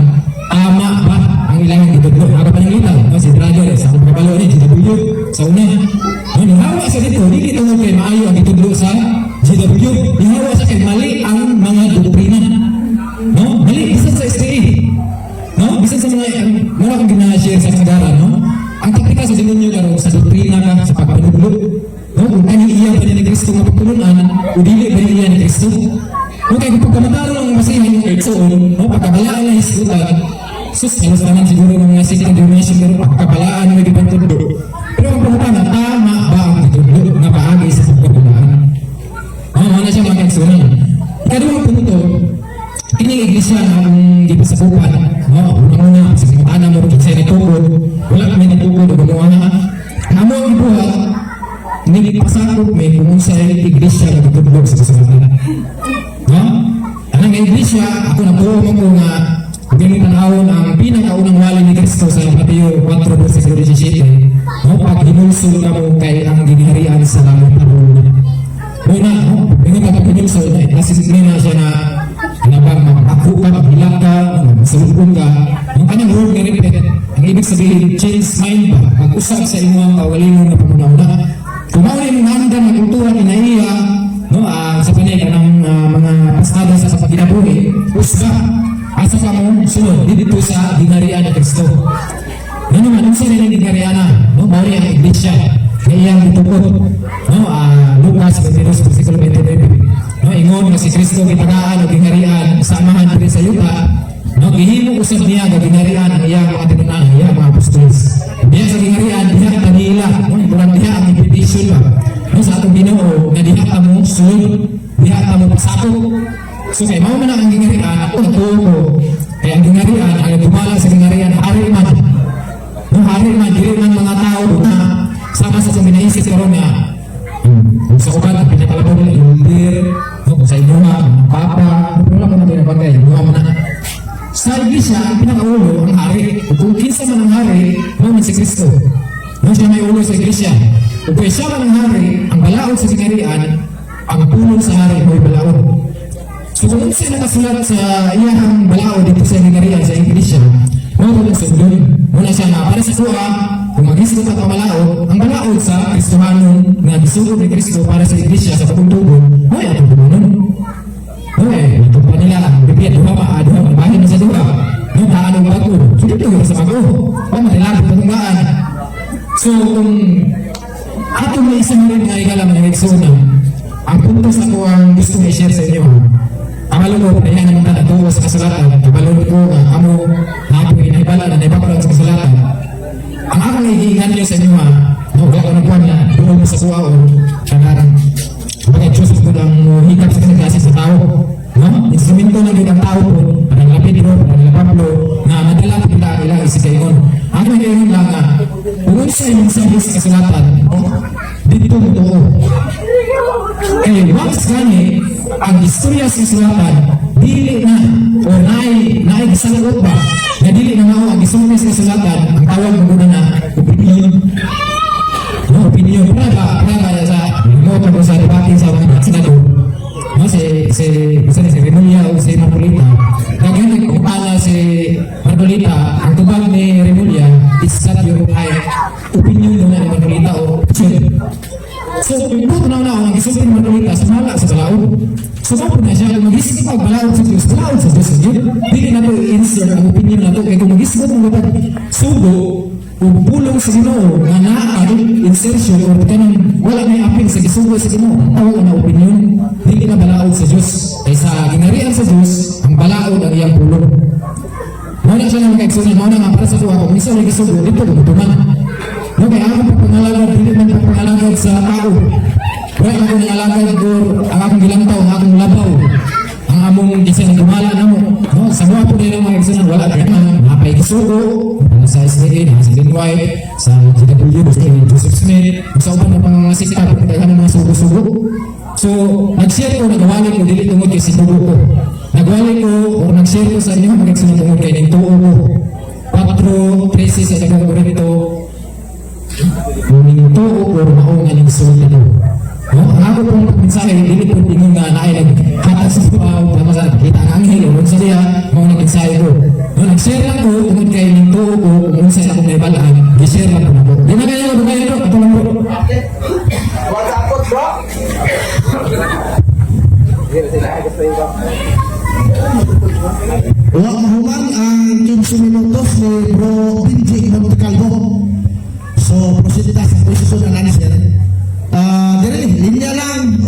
tama ba ang ilang gitudlo? Aga pa nang litaw, no, si brother, sa akong kabalo ni GW, sa una. No, nihawa sa dito, dili tungod kay maayo ang gitudlo sa GW. Nihawa sa kay mali ang mga doktrina. No? Mali, bisan sa SDA. No? Bisan sa mga, mura kong gina-share sa kasagaran, no? Ang taktika sa demonyo karon sa doktrina ka, sa pagpanudlo. No? Kung kani iya pa ni Kristo nga pagtulunan, o dili ba iya ni Kristo? No, kay kung pagkamataro ang masihan yung kaigsoon, no, pagkabalaan na hisgutan, sus, halos tanan siguro ng mga second denomination pero pagkabalaan may gipantudlo. Pero ang pangutana, tama ba ang gitudlo nga paagi sa pagkabalaan? No, mao na siya, mga kaigsunan. Ikaduhang punto, kining iglesia nga akong gipasakupan, no, unang-una, sa pangutana mo, kinsay nitukod, wala kami nitukod o gumawa nga. Amo ang gibuhat, nagpasakop may kung unsay iglesia nga gitudlo sa kasulatan. No? Anang iglesia, ako nagtuo mo ko nga kung imong tanawon ang pinakaunang wali ni Kristo sa Mateo 4 versikulo 17, no, pag hinulsol ka mo kay ang gingharian sa langit padulong na. Muna, no, ingon ka pag hinulsol, na nasisip na siya na nabang magpako ka, maghilak ka, masalubong ka. Ang kanang word nga repent, ang ibig sabihin, change mind ba? Mag-usap sa imong kaugalingon nga panghuna-huna. Kung mao ni imong handam nga kultura kinaiya, no, sa panay kanang mga pasada sa pagkinabuhi, usga, asa ka mo sunod dito sa gingharian ni Kristo. Nga naman, unsa rin ang gingharian na, no, mao ni ang iglesia nga iyang gitukod. No, Lucas 22 versikulo 29. No, ingon nga si Kristo gitagaan og gingharian sa Amahan diri sa yuta, no, gihimo usab niya nga gingharian ang iyang mga tinunan, ang iyang mga apostoles. Diya sa gingharian, diha kanila, no, murag diha ang invitation ba. No, sa atong Ginoo nga diha ka mo sulod, diha ka mo pasakop. So kay mao man ang gingharian, ako nagtuo ko. Kay ang gingharian, ang dumala sa gingharian, hari man. No, hari man, dili man mga tao na sama sa atong ginaisip karon nga kung sa uban, ang pinakalabaw nila, yung leader, no, kung sa inuha, ang papa, no, wala ko na tinabagay, inuha mo na. Sa iglesia, ang pinakaulo, ang hari. Kung kinsa man ang hari, mao man si Kristo. No, siya may ulo sa iglesia. Kung kaya siya man ang hari, ang balaod sa gingharian, ang pulong sa hari mo'y balaod. So kung unsa nakasulat sa iyang balaod dito sa gingharian sa iglesia, mao man ang sundon. Muna siya nga para sa kuha, kung maghisgot ka pamalaod, ang balaod sa Kristohanon nga gisugod ni Kristo para sa iglesia sa pagtugtugod, mo'y atong tumunon. Okay, ito pa nila, ang Biblia, duha pa, duha, bahin na sa duha. No, taan og bago. So, dito ka sa bago. O, matilabot patunggaan. So, kung atong may isang rin nga ikala mga igsoon, ang punto sa ko ang gusto ko i-share sa inyo. Kabalo ko, kaya naman ta natuo sa kasulatan. Kabalo ko nga kamo, napoy nahibala na naibaklan sa kasulatan. Ang akong igiingan niyo sa inyo ha, no, wala ko nagkuhan na doon mo sa kuha o kanang kumbaga Diyos ko ang hikap sa kasing sa tao. No? Instrumento na gyud ang tao po, para nila Pedro, para nila Pablo, na madala po nila ang ilang isikaingon. Ang akong igiingon lang nga, kung unsa imong sabi sa kasulatan, no, dito mo tuo. Kay once gani, ang istorya sa kasulatan, dili na, o naay, naay gisagot ba, na dili na mao ang istorya sa kasulatan, ang tawag mo na opinion. No, opinion. Para ba sa, mo pa sa debate sa mga senador, no, si, si, si, si Remulla o si Marcoleta, daghan nagkumpala si Marcoleta, ang tubag ni Remulla is that your ay opinion na ni Marcoleta o option. So, kung buto na ang gisulti ni Marcoleta, sumala sa balaod. So, mao na siya, kung mag-isip pag balaod sa Diyos, balaod sa Diyos, yun. Dili na to i-insert i-answer ang opinion nato kay kung magisgot mo kapag sugo ug pulong sa Ginoo nga naa insertion or kanang wala may apil sa gisugo sa Ginoo, tawag na opinion, dili na balaod sa Dios. Kay sa gingharian sa Dios, ang balaod ang iyang pulong. Mao na siya nga, mga kaigsuonan, mao na nga para sa tuwa, kung isa may gisugo dito gumutuman. No, kay ang akong pagpangalagad, dili man pagpangalagad sa tao. Wala ako nangalagad or ang akong gilantaw, ang akong labaw, ang among isa ng gumala namo. No, sa mga po nila, mga kaigsuonan, wala ka na napay gisugo sa SDA, na sa Ellen White, sa GW, sa Joseph Smith, sa uban ng mga sikta, kaya mga sugo-sugo. So, nag-share ko, nagawali ko, dili tungod kay sinugo ko. Nagwali ko, or nag-share ko sa inyo, mga kaigsuonan, tungod kay ning tuo ko. 4:13 sa Ikaduhang Korinto, ning tuo or mao nga ning sulti ko. No, ang ako pong mensahe, dili po ingon nga naay naghatag sa tuwa, tama sa nakita ang anghel, o sa diya, mao nang mensahe ko. No, nag-share lang ko tungod kay ning tuo ko, kung unsa na akong nahibalaan, gi-share lang ko nako. Di na kayo, di kayo, ato lang, bro. Wala bro. Wa mahuman ang 15 minutos ni Bro Benji Montecalvo. So, proceed ta sa question and answer. Ah, dire, linya lang,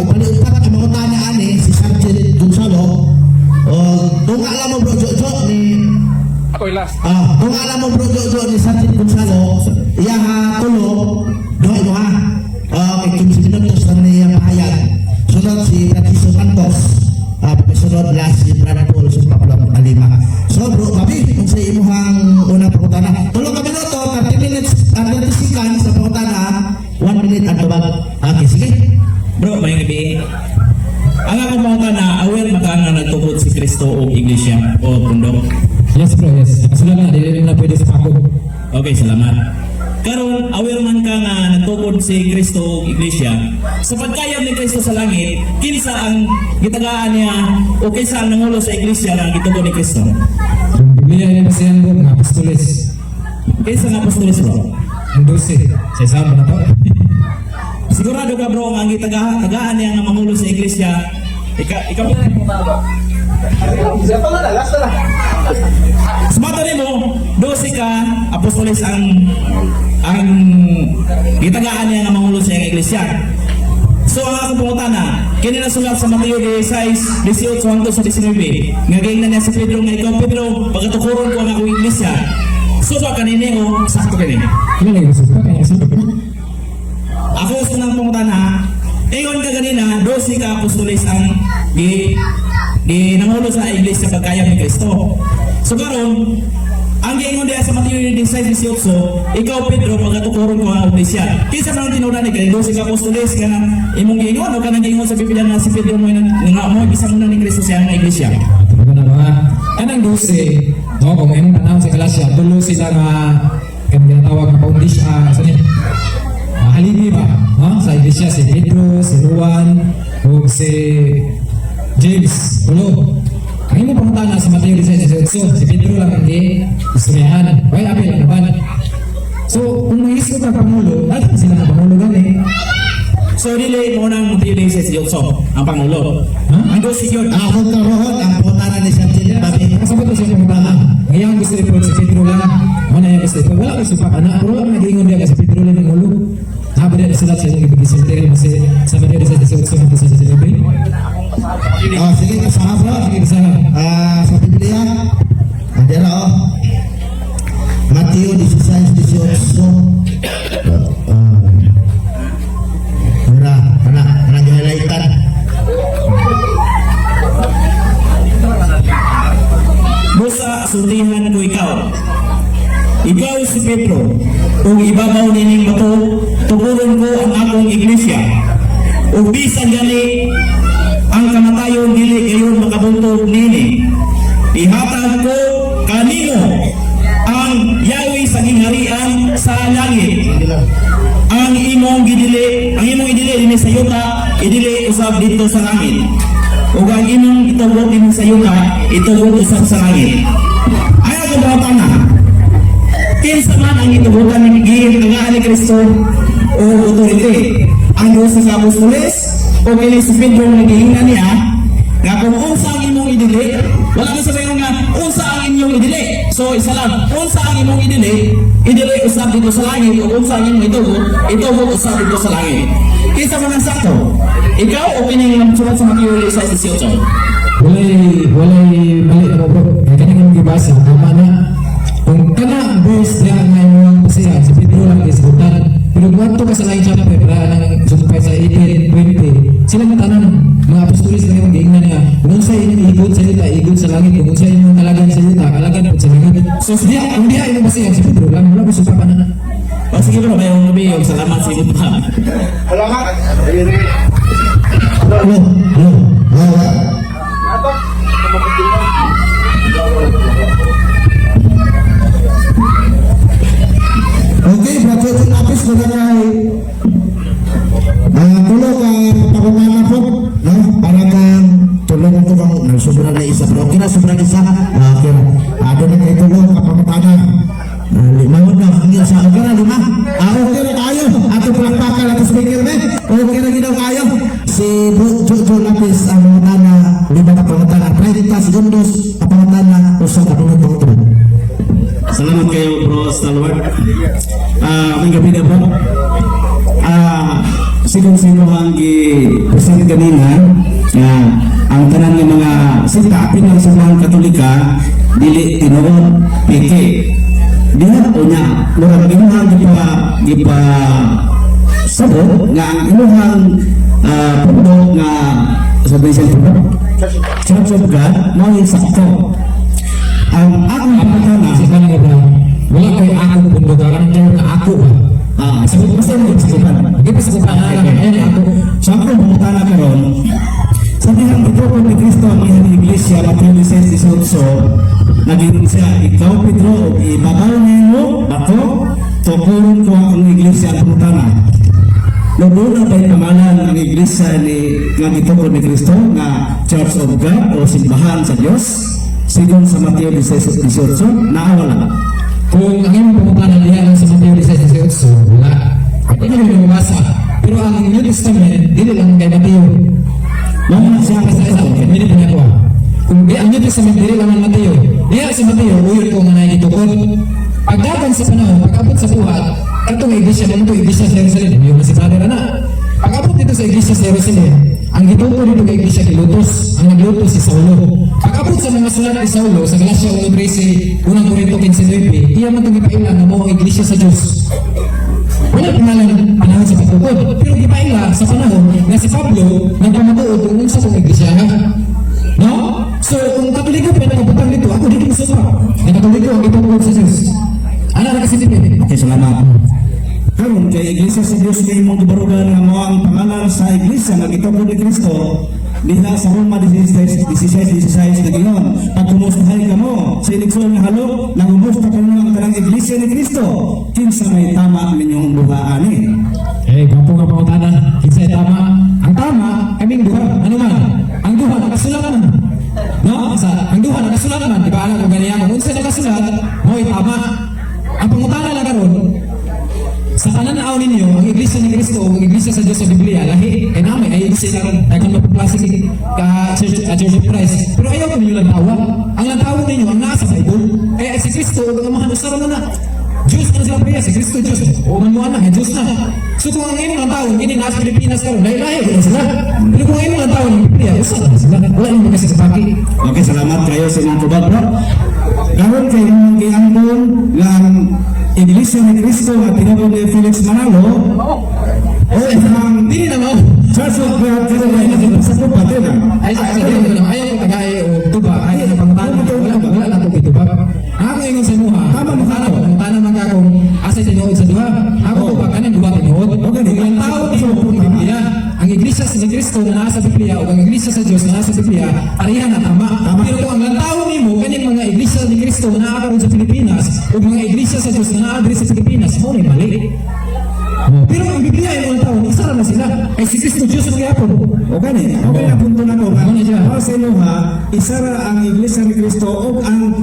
upali upat ang mga tanya ani si Sergeant Gonzalo. O, tunga lang mo, Bro Jojo, ni Ako yung last. Ah, tunga lang mo, Bro Jojo, ni Sergeant Gonzalo. Iya ha tulo, duha mo ha. Okay, 15 minutos lang niya pahayag. Sunod si Francisco Santos. Ah, sunod last si Brad Paul sa Pablo Alima. So bro, Babi, kung sa imuhang unang pangutana. 3 ka minuto, 30 minutes, 30 seconds sa pangutana, 1 minute ang tubag. Okay, sige. Bro, may gabi. Ang akong pangutana, aware ba ka nga nagtukod si Kristo og iglesia o pundok? Yes, bro, yes. Nakasulat na, dili na pwede sa pakog. Okay, salamat. Karon, aware man ka nga nagtukod si Kristo og iglesia. Sa pagkayab ni Kristo sa langit, kinsa ang gitagaan niya o kinsa ang nangulo sa iglesia nga gitukod ni Kristo? Yung Biblia yung basihan, bro, nga apostoles. Kinsa nga apostoles, bro? Ang 12. Sa isang ba na to? Sigurado ka, bro, nga ang gitagaan niya nga mangulo sa iglesia ika ikaw? Ito na, last na lang. Sumata nimo, 12 ka apostoles ang gitagaan niya nga mangulo sa iyang iglesia. So ang akong pangutana, kini nasulat sa Mateo 16, 18 hangtod sa 19, nga giingnan niya si Pedro nga, "Ikaw Pedro, pagkatukuron ko ang akong iglesia." So ba kanini o sakto kini? Kailan lagi gusto ka? Kaya gusto ka? Ako sa nang pangutana, ingon ka ganina, 12 ka apostoles ang gi gi nangulo sa iglesia pagkayab ni Kristo. So karon, ang giingon diha sa Mateo 16:18, "Ikaw Pedro, pagkatukuron ko ang iglesia." Kinsa man ang tinuran ni kay 12 ka apostoles kanang imong giingon o kanang giingon sa Biblia na si Pedro mo nga mo gisamuna ni Kristo sa iyang iglesia? Tubagan na ba? Kanang 12, no, kung imong tanaw sa Galacia, tulo sila nga kanang ginatawag nga foundation, sa ni? Haligi ba? No? Sa iglesia, si Pedro, si Juan, ug si James. Tulo. Ang imong pangutana sa Mateo 16:18, si Pedro lang ang gi-istoryahan. Well, apil ang uban. So, kung maisip ka pangulo, dapat sila nga pangulo gani. So dili mo nang Mateo 16:18 ang pangulo. Ha? Ang 12 yun. Ang akong karohon, ang pangutana ni Sergeant Babi. Kasabot ko siya pangutana. Ngayon gusto i-prove si Pedro lang. Mo na yung gusto i-prove. Wala ko supak ana. Pero wala nag-ingon diya kasi Pedro lang ang ulo. Haba diya nasulat sa inyong gisulti mo si sa Mateo 16:18 hangtod sa 19. Oh, sige, kasaha, bro. Sige, basahan. Ah, sa Biblia, andira oh. Mateo 16:18. Mura, ana, ana gihighlightan. Busa sultihan ko ikaw. Ikaw si Pedro, ug ibabaw nining bato, tuguron ko ang akong iglesia. Ug bisan gani ang kamatayon dili gayon makabuntog nini. Ihatag ko kanimo ang yawi sa gingharian sa langit. Ang imong gidili, ang imong idili dinhi sa yuta, idili usab didto sa langit. Ug ang imong itugot dinhi sa yuta, itugot usab sa langit. Ay, ako mga, kinsa man ang itugutan ni tagaan ni Kristo o authority? Ang 12 ka apostoles o kini si Pedro nga giingnan niya nga kung unsa ang imong idili Wala man sa ingon nga unsa ang inyong idili. So isa lang, unsa ang imong idili, idili usab dito sa langit, ug unsa ang imong itugot, itugot usab dito sa langit. Kinsa man ang sakto? Ikaw o kining sulat sa Mateo 16:18? Walay mali na mo, bro. Kaya kanya imong gibasa, tama na. Kung kana verse diha nga imong basihan, si Pedro lang gisgutan. Pero kung ka sa laing chapter, para nang sumpay sa 18, 20, sila matanan, mga apostolis lang yung giingnan niya. Kung unsa inyong igot sa yuta, igot sa langit. Kung unsa inyong kalagan sa yuta, kalagan pud sa langit. So, diha, kung diha imong basihan, si Pedro lang, wala ko supa pa na. O sige bro, mayroong gabi, og salamat sa imong pag. Salamat. Hello, hello, hello. Okay, Brother Lapis ko na kay tulo ka pangungana po, no? Para kang tulungan ko kang sobra na isa, pero okay na sobra na isa. Ah, okay na. Doon na kay tulo ka pangutana. Lima na, hindi sa okay na lima. Okay na kayo. Ato palakpakan ato speaker ne. Okay na ginaw kayo. Si Jojo Lapis ang pangutana, lima ka pangutana, 30 segundos ang pangutana, usa ka minuto. Salamat kayo bro Stalwart. May gabi na bro. Sigon sa imuhang gi-present ganina nga ang tanan nga mga sekta apil ng Simbahang Katolika dili tinuod peke. Diha unya murag imuhang gipa gipa sabot nga ang imuhang pundo nga sabi sa pundo Church of God mao yung sakto. Ang akong pangutana Sa kanang nga ba, wala kay akong pundo ka, kanang term nga ako ba? Sabot basta mo sagupan. Hindi pa sa kupahan lang, ayun ako. So ako pangutana karon, sa dihang gitupod ni Kristo ang iyang iglesia, Mateo 16:18, naging siya, ikaw Pedro, ug ibabaw nimo bato, tukuron ko ang iglesia. Ang pangutana, no, doon na ba'y pangalan ang iglesia ni nga gitukod ni Kristo nga Church of God o simbahan sa Dios sigon sa Mateo 16:18 naa wala? Kung ang imong pangutana diha lang sa Mateo 16:18, wala. Hindi na yung mabasa. Pero ang New Testament, dili lang kay Mateo. Mao na siya Sa isa, minute na ako. Kung di, ang New Testament, dili lang ang Mateo. Diha sa Mateo, uyon ko nga nagitukod. Pagdagan sa panahon, pag-abot sa buhat, katong iglesia mo iglesia sa Jerusalem, yung si brother na. Pag-abot dito sa iglesia sa Jerusalem, ang gitukod dito kay iglesia gilutos, ang naglutos si Saulo. Pag-abot sa mga sulat ni Saulo sa Galatia 1:13, unang Korinto 15:9, iya man itong gipaila nga mo ang iglesia sa Dios. Wala pangalan panahon sa pagtukod, pero gipaila sa panahon nga si Pablo nagpamatuod kung unsa tong iglesia ha. No? So kung Katoliko pa nagpabutang dito, ako dito musuka. Nga Katoliko ang gitukod sa Dios. Ana ra kasi dito. Okay, salamat. Karon kay Iglesia sa Dios kay imong gibarugan nga mao ang pangalan sa iglesia nga gitukod ni Kristo diha sa Roma 16:16 nagingon, "Pagkumustahay kamo sa iligsuon nga halok, nangumusta kamo ang tanang iglesia ni Kristo. Kinsa may tama ninyong duha ani?" Eh, gwapo nga pangutana. Kinsay tama? Ang tama, kaming duha. Ano man? Ang duha nakasulat man. No? Sa ang duha nakasulat man, di ba alam kung ganiya kung unsa nakasulat, mo'y tama. Ang pangutana lang karon, sa pananaw ninyo, ang Iglesia ni Cristo o ang Iglesia sa Diyos sa Biblia, lahi, kay namin, ay Iglesia karon, daghan mapaklase ka Church, Church of Christ. Pero ayaw ko ninyo lantawa. Ang lantawa ninyo, ang nasa Bible. Kaya si Cristo, ug ang Amahan, usa ra man na. Diyos na sila priya, si Cristo Diyos. O man mo anak, Diyos na. So kung ang imong tao, kini nasa Pilipinas karon, lahi-lahi ko na sila. Pero kung ang imong tao ng Biblia, usa na sila. Wala nang magkasipaki. Okay, salamat kayo sa imong tubag, bro. Karon kay imong giangkon nga ang Iglesia ni Cristo nga tinawag ni Felix Manalo o ang Dili na mo. Church of God karon ay sa kupa na. Ay, sa dili na mo. Ayaw ko tagay o tuba, ayaw na pangutana. Wala wala lang ko gitubag. Ako ingon sa imuha. Tama mo Tama pangutana man ka kung asa tinuod sa duha. Ako tubag kaning duha tinuod. Okay, Kung ang tao tinuod ang Biblia, ang Iglesia sa Kristo na nasa Biblia o ang Iglesia sa Dios na nasa Biblia, pareha na tama. Pero kung ang lantaw nimo kaning mga Iglesia ni Kristo na naa karon sa Pilipinas o mga Iglesia sa Dios na naa diri sa Pilipinas, mao ni mali. Pero ang Biblia ay mga tao, isa ra na sila. Ay si Kristo Diyos ang gyapon. O gani, okay na punto na ko. Ano na siya? Para sa inyo ha, isa ra ang Iglesia ni Cristo o ang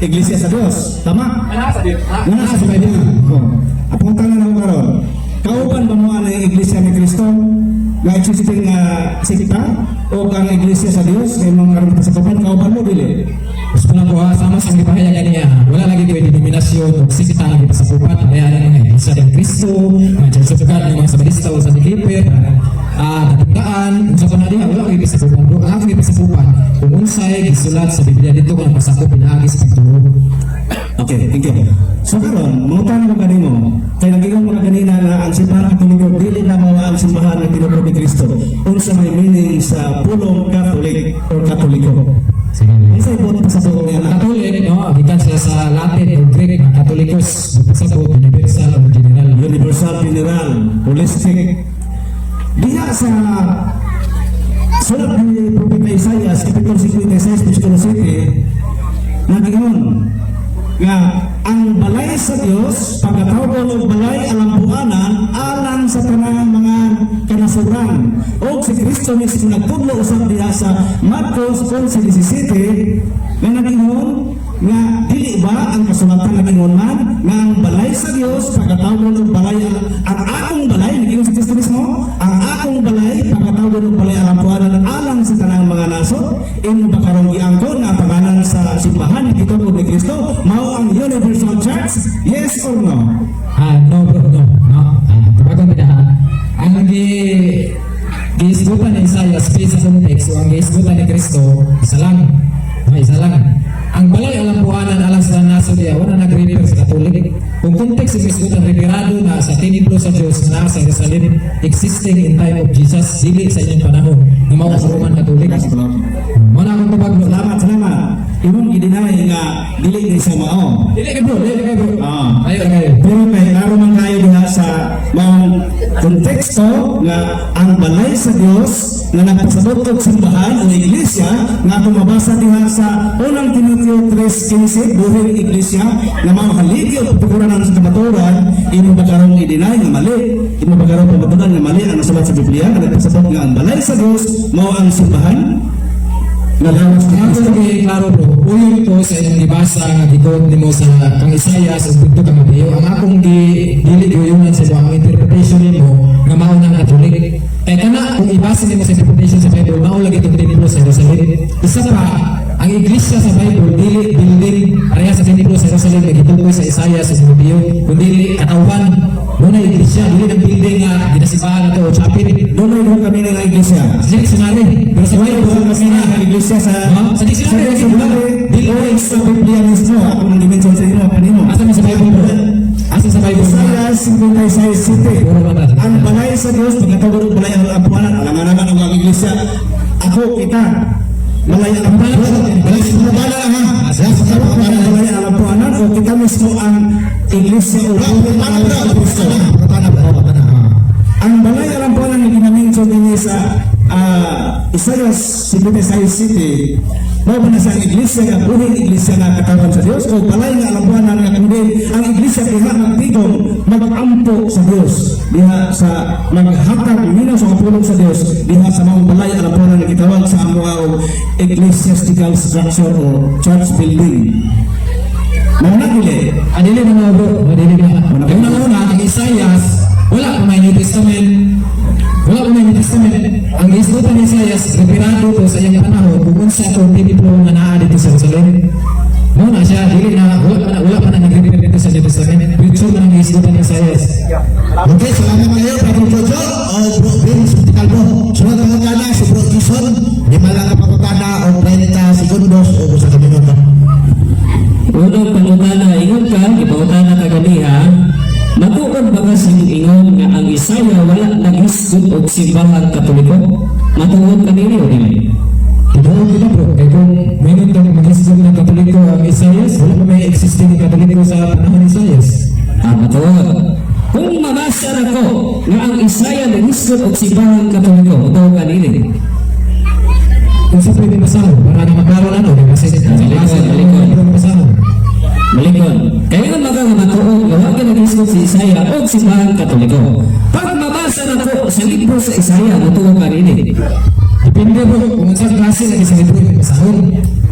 Iglesia sa Dios. Tama? Nga sa Bible. Oh. Apunta na ako karon. Kauban ba mo ang Iglesia ni Cristo? nga existing nga sekta o ang iglesia sa Dios kay imong karon pasakupan, kauban mo dili? Gusto lang ko ha, sama sa gipahayag niya, wala lagi ko denominasyon o sekta nga gipasakupan, kaya ang mga Iglesia ng Kristo, mga Church of God, mga Sabalista o sa Keeper, katandaan, unsa pa na diha, wala ko gipasakupan, bro. Ang akong gipasakupan, kung unsay gisulat sa Biblia dito ko napasakop pinaagi sa pagturo. Okay, thank you. So karon, mangutana ko kanimo, kay nagingon mo na kanina nga ang Simbahan Katoliko dili na mao ang simbahan nga tinubro ni Kristo. Unsa may meaning sa pulong Catholic or Katoliko? Sige. Unsay buot pasabot niya na? Catholic, no, gikan siya sa Latin o Greek na Catholicos, pasabot universal o general. Universal, general, holistic. Diha sa sulat ni Propeta Isaias, Kapitulo 56, versikulo 7, nagingon nga ang balay sa Dios pagkatawag og balay alambuanan alang sa tanang mga kanasuran, og si Kristo mismo nagtudlo usab diha sa Marcos 11:17 nga nagingon nga dili ba ang kasulatan nagingon man nga ang balay sa Dios pagkatawag og balay, ang akong balay, nagingon si Kristo mismo, ang akong balay pagkatawag og balay alambuanan alang sa tanang mga nasod? Imo ba karong giangkon nga ang pangalan sa simbahan nga gitubo ni Kristo mao ang Universal Church? Yes or no? Ah, no bro, no. No. Ah, tubagon kita ha. Ang giisgutan ni Isaiah based sa context, o ang giisgutan ni Kristo, isa lang. No, isa lang. Ang balay alambuanan alang sa nasod diya, wala nag-refer sa Catholic. Kung context yung isgutan, referado na sa templo sa Diyos na sa Jerusalem, existing in time of Jesus, dili sa inyong panahon. Nga mao ang Roman Catholic. Mao na akong tubag, bro. Salamat, salamat. Imong gideny nga dili ni sa mao. Dili kay bro, dili kay bro. Ah. Ayo kayo. Pero kay klaro man kayo diha sa maong konteksto nga ang balay sa Dios nga nagpasabot og simbahan o iglesia nga atong mabasa diha sa Unang Timoteo 3:15, buhing iglesia nga mao haligi o patukuran sa kamatuoran. Imo ba karong i-deny nga mali? Imo ba karong pamatudan nga mali ang nasulat sa Biblia nga nagpasabot nga ang balay sa Dios mao ang simbahan nga lawas ni Ang Kristo? ako kay klaro, bro, uyon ko sa inyong gibasa nga gikot nimo sa kang Isaiah ug didto ka Mateo. Ang akong gi dili guyunan sa ang interpretation nimo nga mao nang Catholic. Kay kana kung ibasa nimo sa interpretation sa Bible, mao lagi itong templo sa Jerusalem. Isa pa, ang iglesia sa Bible dili building pareha sa templo sa Jerusalem nga gitukoy sa Isaiah sa Mateo, kundi katawhan. Mao na iglesia, dili ng building nga ginasimbahan nato o chapel. Doon ay kami ng iglesia. Sa dictionary, pero sa Bible Doon kami ng iglesia sa Ha? Sa dictionary, sa dictionary o sa Biblia mismo. Ako nang dimension sa inyo kanino. Asa man sa Bible, bro? Asa sa Bible? Isaiah 56:7. Puro ba ba? Ang balay sa Dios pagkatawag og balay ang apuanan, alangan naman ang iglesia. Ako kita balay ang apuanan. Balay sa pangutana lang ha. Sa pangutana. Balay ang apuanan o kita mismo ang iglesia o Pangutana, bro. Pangutana, bro. Pangutana. Ang balay alampuanan nga ginamention ninyo sa Isaiah 56:7, mao ba na sa iglesia nga buhing iglesia nga katawan sa Dios o balay nga alampuanan nga kundi ang iglesia diha magtigom, magampo sa Dios diha sa maghatag minaw sa kapulong sa Dios diha sa mga balay alampuanan nga gitawag sa amoa og ecclesiastical structure o church building? Mao na dili? Ah, dili na mga bro. Ah, dili na. Kaya una-una, ang Isaiah, wala pa may New Testament. Wala pa may New Testament. Ang giisgutan ni Isaiah, referado to sa iyang panahon kung unsa itong templo nga naa dito sa Jerusalem. Mao na siya, dili na, wala pa na nag-refer dito sa New Testament. Future na ang giisgutan ni Isaiah. Okay, salamat kayo, Brother Jojo o Bro Vince Calvo. Sunod ang pangutana si Bro Jason, 5 lang ka pangutana o 30 segundos o 1 ka minuto. Unang pangutana, ingon ka, ipangutana ka ganiha, matuod ba ka sa ingon nga ang Isaiah wala naghisgot og Simbahang Katoliko? Matuod ka nini o dili? Tinuod kita, bro. Kaya kung mayroon kang maghisgot ng Katoliko ang Isaiah, wala pa may existing Katoliko sa panahon ni Isaiah. Ah, matuod. Kung mabasa na ko nga ang Isaiah naghisgot og Simbahang Katoliko, matuod ka nini? Kung sa pwede basahon, para na maklaro na, no? Kasi Malikon, malikon. Basahon. Malikon. Kaya nga maka nga matuod nga wa gyud naghisgot si Isaiah og Simbahang Katoliko. Pag mabasa na ko sa libro sa Isaiah, matuod ka nini? Depende, bro, kung sa klase lagi sa libro yung basahon.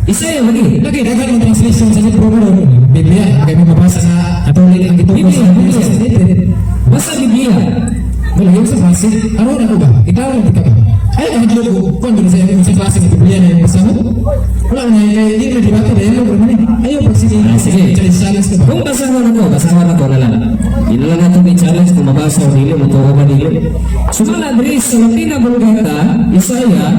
Isaiah lagi. Lagi, daghan ng translation sa libro mo. Biblia, kaya may mabasa na Katolik ang gitukoy Biblia, sa Biblia. Basta Biblia. Wala yung sa klase, ano na ko ba? Ikaw lang ka ba? Ay, kahadlok ko, kung ano sa sa klase ng Biblia na yung basa mo? Wala na, kaya hindi na debate, dahil lang, bro, ayaw pag sige, Ah, sige. Challenge, challenge ka ba? Kung basahon ako, basahon ako na lang. Yun lang natin may challenge kung mabasa o dili, mutuo ba dili. Sumala diri sa Latina Vulgata, Isaiah,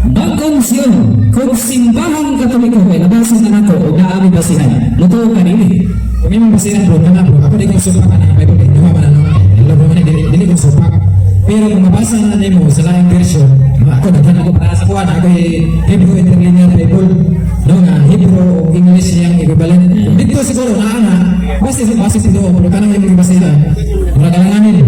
Bagong Siyon, kung simbahang Katoliko kay nabasa na nato o naami basihan, mutuo ka nini. Kung imong basihan bro, kana bro, ako di ko supak ana ang Bible, kay duha man ano, hello bro, man dili dili ko supak. Pero kung mabasa na nimo sa laing version, ako daghan ako para sa kuan, ako Hebrew Interlinear Bible, no nga Hebrew o English niyang equivalent. Dito siguro naa na, basta base tinuod, pero kanang imong gibasihan, mura kalanganin.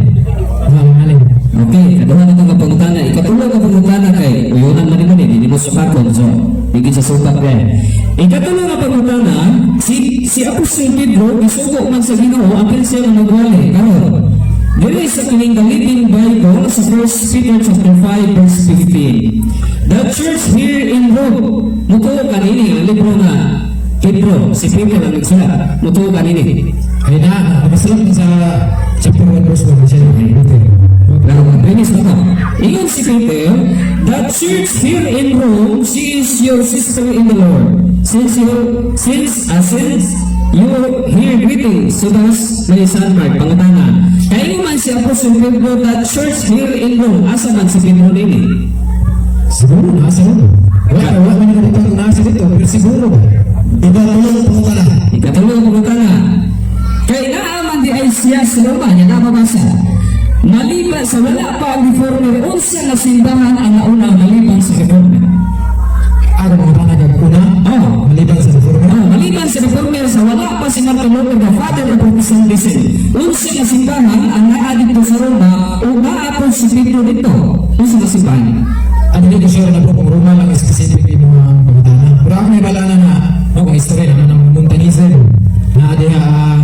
Kalanganin. Okay, kaduha na itong pangutana. Ikatulo nga pangutana kay uyunan man nimo ni, dili mo supakon. So, bigin sa supak kay. Ikatulo nga pangutana, si Apostol Pedro gisugo man sa Ginoo apil siya nga magwali. Karon, diri sa kining the Living Bible sa 1 Peter chapter 5 verse 15. The church here in Rome, mutuo kanini ang libro nga Pedro, si Peter ang nagsulat. Mutuo kanini. Ay na, nakasulat na sa chapter 1 verse 1 siya yung Peter. Pero finish na to. Ingon si Peter, "The church here in Rome, she is your sister in the Lord. Since you hear greetings, so does my son Mark." Pangutana. Kaya man si Apostle Pedro, "The church here in Rome," asa man si Pedro nini? Siguro nasa dito. Wala, wala man yung kung nasa dito, pero siguro ba? Ikatulong pangutana. Ikatulo pangutana. Kay naaman di ay siya sa Roma, niya nababasa. Maliban sa wala pa ang reformer, unsa nga simbahan ang nauna maliban sa reformer? Ako mga tanag una, Oh, maliban sa reformer. Oh, maliban sa reformer sa wala pa si Martin Luther, the father of Protestantism. Unsa nga simbahan ang naa dito sa Roma o naa po si Pedro dito? Unsa nga simbahan? Ano di ko sure na bro kung Roma lang specific yung mga pangutana. Pero ako may balana na, no, kung history na ng Montanism, na diha ang,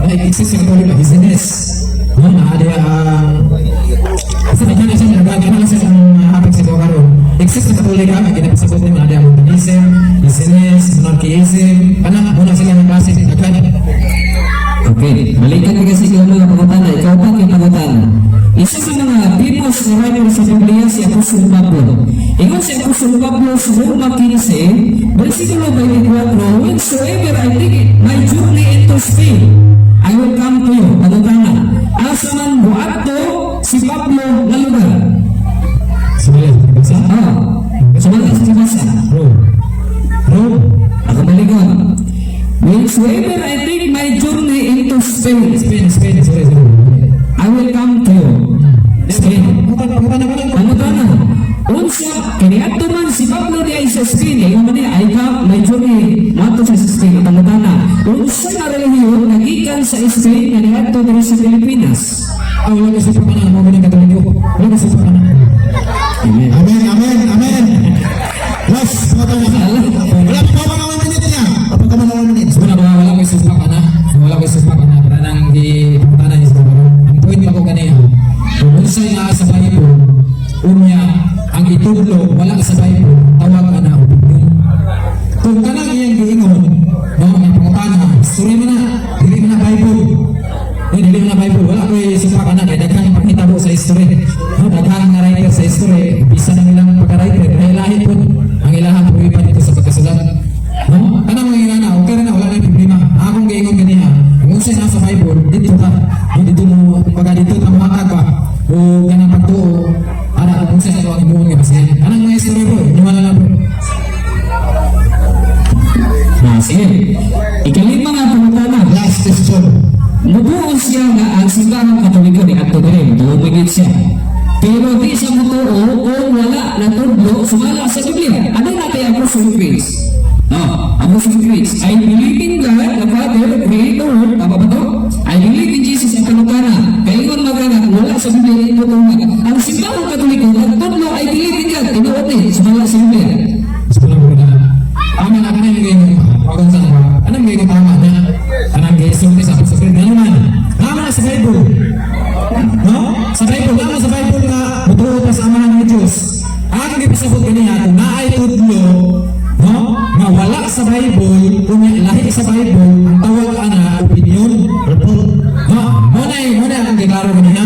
na-exist yung Catholic business, no, na diha ang, kasi daghan na siya, nagagana lang siya sa mga hapit sa buwa karon. Exist sa Katolika, ang ginapasabot nimo na diha Montanism, business, monarchism, kana muna sila ng klase, daghan. Okay, balikan ka kasi yung mga pangutana. Ikaw pa kay pangutana. Isa sa mga famous na writer sa Biblia si Apostol Pablo. Ingon si Apostol Pablo sa Roma 15, versikulo 24, "Whensoever I take my journey into Spain, I will come to you." Pangutana. Asa man buadto si Pablo nga lugar? Sumali, basa? Ah, sumali sa basa. Rome. Rome. Ako baligon. "Whensoever I take my journey into Spain," Spain, Spain, sorry, sorry. "I will come to you." Spain. Pangutana, pangutana, pangutana. Pangutana. Unsa kaniadto man si Pablo di ay sa Spain, ingon man niya, "I come my journey moadto sa Spain." Pangutana. Unsa nga relihiyon nga gikan sa Spain nga niadto diri sa Pilipinas? Ah, wala ko sa pangana, mo ng Katoliko. Wala ko sa pangana. Amen. Amen, amen, amen. Last, pangutana. Wala pa pa mga minute niya. Kapag ka mga minutes. Wala ba, wala ko sa pangana. Wala ko sa pangana para nang di pangutana niya sa karon. Ang point ko ganiha, kung unsay naa sa Bible, unya ang itudlo wala sa Bible, tawag ana opinion. Kung kanang iyang giingon, no, ang pangutana, story man na, dili man na Bible. No, dili man na Bible, wala ko supak ana kay daghang panghitabo sa history. No, daghang nga writer sa history, bisan ang ilang pagka-writer, kay lahi pud ang ilahang pagwipan dito sa pagkasulat. No? Kanang mga ingana, okay ra na, wala na problema. Akong giingon ganiha, kung unsay naa sa Bible, dito ka. No, dito mo, kumbaga dito ta mohatag ba? O kanang pagtuo, para kung unsay ato ang imuon nga basihan. Kanang mga history bro, inyuha na lang bro. Ah, sige. Ikalima nga pangutana. Last question. Mutuo siya nga ang simbahang Katoliko ni adto diri, mutuo gid siya. Pero di siya mutuo kung wala natudlo sumala sa Biblia. Ano na kay Apostle Chris? No, Apostle Chris, "I believe in God, the Father, Creator," tama ba to? "I believe in Jesus," ang pangutana. Kaingon magana, wala sa Biblia yung tutungan. Ang simbahang Katoliko, nagtudlo, "I believe in God," tinuod ni, sumala sa Biblia. Mas wala ko na. Tama na kanang giingon. Pagkon sa ba? Anong giingon tama na? Anang gisulti sa Apostle Creed. Ano man? Tama na sa Bible. No? Sa Bible, tama sa Bible nga mutuo pa sa Amahan ng Diyos. Ang gipasabot kaniya kung naay tudlo, no? Nga wala sa Bible, kung lahi sa Bible, ang tawag ana opinion. No? Mo na Mao na ang giklaro kanina.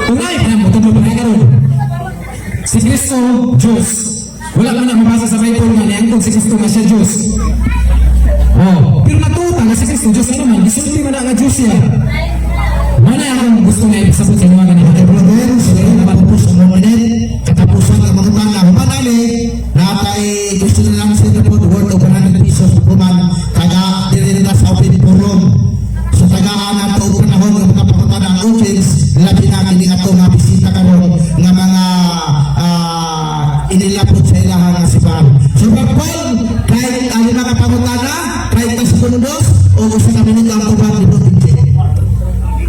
Kung naay pa mo pa na karon. Si Kristo Diyos. Wala man na mabasa sa Bible nga niangkon si Kristo nga siya Diyos. Oh, pero natuta nga si Kristo Diyos, ano man, gisulti man na nga Diyos siya. Mao na akong gusto nga ipasabot sa inyo ganina. Okay, brother, sige, napapos ang mga minute. Katapusan ang mga tala. Humanali, natay gusto na lang sila po, worth of ₱100 human, taga diri na sa open forum. So tagaan nato og panahon nga makapangutana ang audience, labi na kini ato nga bisita karon nga mga inilapot sa ilahang nga simbahan. So Brad Paul, kahit ang lima ka pangutana, 30 segundos o 1 ka minuto ang tubag ni Bro Benji.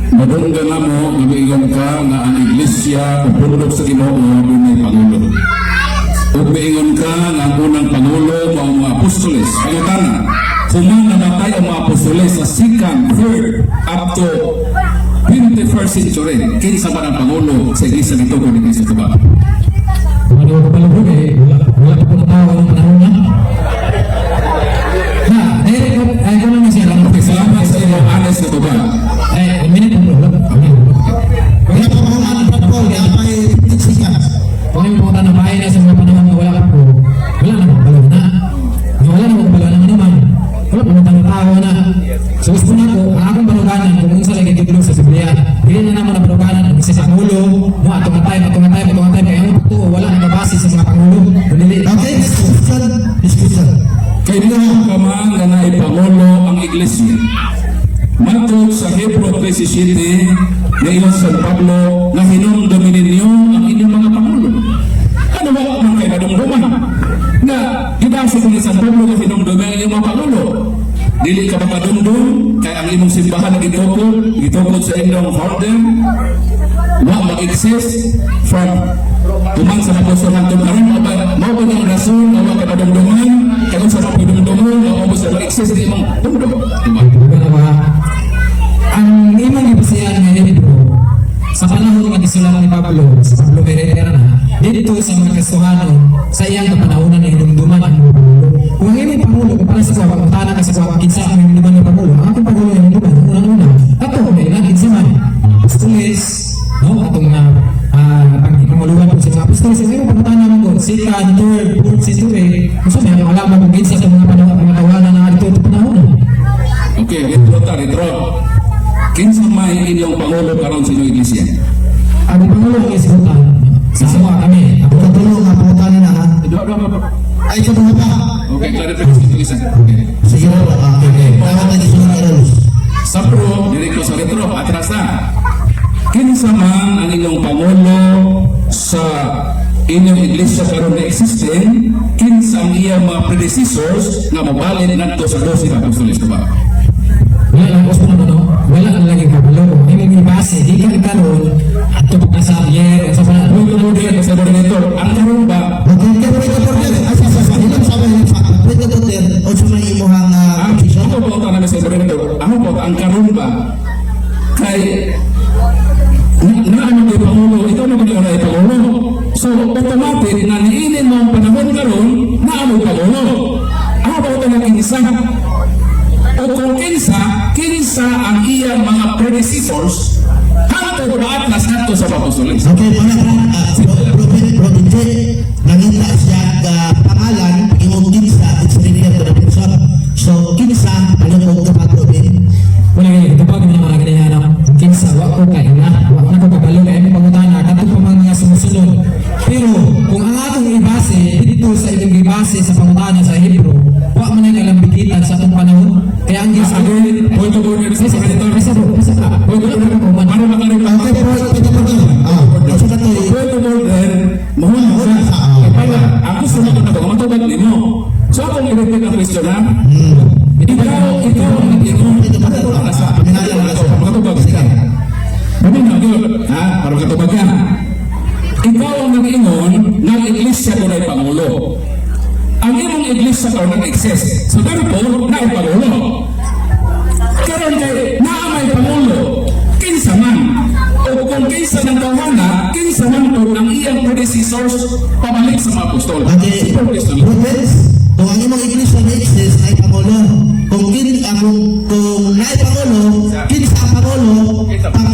Madunggan na mo, miingon ka nga ang iglesia o pundok sa Ginoo dunay pangulo. Ug miingon ka nga ang unang pangulo mao ang mga apostoles. Pangutana, human namatay ang mga apostoles sa second, third, up to 21st century, kinsa man ang pangulo sa iglesia nito kung ni Kristo ba? Kung ano ko pala eh, wala pa po natawag ng panahon na. Na, eh, ay, ko lang siya lang. Okay, salamat sa iyong honest na tubag. Eh, a minute lang, wala. Wala. Wala pa mga man, Brad Paul, napay 15 seconds. Kung yung mga tanong na sa mga panahon nga wala ka po, wala na balo na. Nga wala na balo na naman. Wala pa mga tao na. So gusto na ko, ang akong baluganan, kung unsa lagi gitulong sa Biblia, dili na naman ang baluganan ang isa sa pangulo, mo ato nga time, ato nga time, ato nga time, kaya ang pagtuo, wala na mabase sa mga pangulo. Dili. Okay, next question. Next question. Kay duha ka man nga naay pangulo ang iglesia. Matod sa Hebro 13:7, niingon San Pablo nga hinumdumi ninyo ang inyong mga pangulo. Ano ba man kay madumduman? Nga gibase ko ni San Pablo nga hinumdumi ang inyong mga pangulo. Dili ka makadumdum kay ang imong simbahan na gitukod, gitukod sa inyong founder, wa mag-exist from human sa apostol hangtod karon. Mao ba ang rason nga wa ka madumduman kay unsa ka pagdumdumon nga ubos na mag-exist di imong dumdum, diba? Diba na ba? Ang imong gibasihan nga Hebro, sa panahon nga gisulat ni Pablo, sa Pablo Herrera na, dito sa mga Kristohano, sa iyang kapanahonan na hinumduman ang mga pangulo. Kung ang imong pangulo, kung para sa kuwa, pangutana ka sa kuwa, kinsa ang hinumduman ng pangulo, ang akong pangulo ang hinumduman, unang-una, ato, may ilan, kinsa man, apostoles, no? Atong mga panguluhan po sa mga apostoles, ang imong pangutana man ko, second, third, fourth century, kung sa may alam mo kung kinsa sa mga panahon, mga tawanan na dito sa panahon. Okay, retro ta, retro. Kinsa may inyong pangulo karon sa inyong iglesia? Ang pangulo ang isgutan, sa mga kami. Ako Katulo nga pangutana na ha. Duha, duha, duha. Ay, ikaduha pa. Okay, clarification ito isa. Okay. Sige na, okay. Tama tayo sa mga rules. Sa pro, direkto sa retro, atras na. Kinsa man ang inyong pangulo sa inyong iglesia karon na existing, kinsa ang iyang mga predecessors nga mobalin ngadto sa 12 ka apostoles, diba? Wala lang gusto na no, wala na lagi kabalo. Kung imong ibase, di ka karon ato pa sa year sa pa. Point of order, Mr. Moderator, ang karon ba, Okay, okay, point of order. Ay, sa, ilang sama, ilang sama. Point of order, o sa may imuhang ang position. ako po na Mr. Moderator, ako po ang karon ba kay na ano kay pangulo, ikaw na ba ay pangulo? So automatic na niinin mo ang panahon karon na ano pangulo. Ako po ito ng kinsa. O kung kinsa, kinsa ang iyang mga predecessors hangtod ba atlas ngadto sa apostoles. Okay, mga Prophet Benji, nangita siya pangalan, imong kinsa, it's related to the person. So, kinsa, ano kung kapag Prophet? Wala gani tupag man mga gani ano. Kinsa wa ko kaila, wa na ko kabalo kay imong pangutana kadto pa man mga sumusunod. Pero kung ang atong ibase dito sa imong gibase sa pangutana sa Hebro, wa man ay kalambigitan sa atong panahon. Kaya ang gis Again, point of order, Mr. Moderator. Bisa po, bisa po. Point of order, para makareply. Okay, point of order. Asa na to? Point of order, mahuna sa. Kaya, ang gusto na ko na matubag nimo. So akong i-repeat ang question ha. Ikaw ang nag-ingon. Makatubag ka. Paminaw yun, ha? Para makatubag ka. Ikaw ang nag-ingon ng iglesia ko na pangulo. Ang imong iglesia ko nag-exist. So therefore, naay pangulo. Karon kay naa may pangulo, kinsa man. O kung kinsa ng tawhana, kinsa man po ang iyang predecessors pabalik sa mga apostol. Okay, Simple question lang. Prophets, kung ang imong iglesia na exist ay pangulo. Kung kin kung naay pangulo, kinsa ang pangulo, pag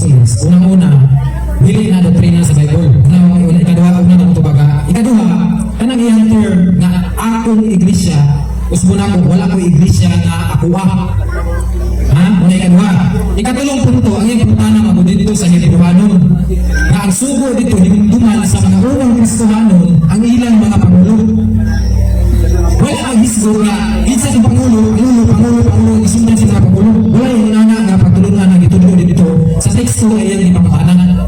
Apostoles, unang-una, dili na doktrina sa Bible. Una, una, ikaduha, una na tubaga. Ikaduha, kanang iyang term nga akong iglesia, usbon ako, wala ko iglesia nga ako ah. Ha? Una ikaduha. Ikatulong punto, ang iyang pangutana mao dito sa Hebrewanon. Nga ang sugo dito hinumduman sa mga unang Kristohanon ang ilang mga pangulo. Wala ang hisgot nga kinsa sa pangulo, pangulo, pangulo, pangulo, isundan sa mga pangulo. Wala yung nana nga pagtulungan nga gitudlo dito sa teksto ay iyang gipangutana.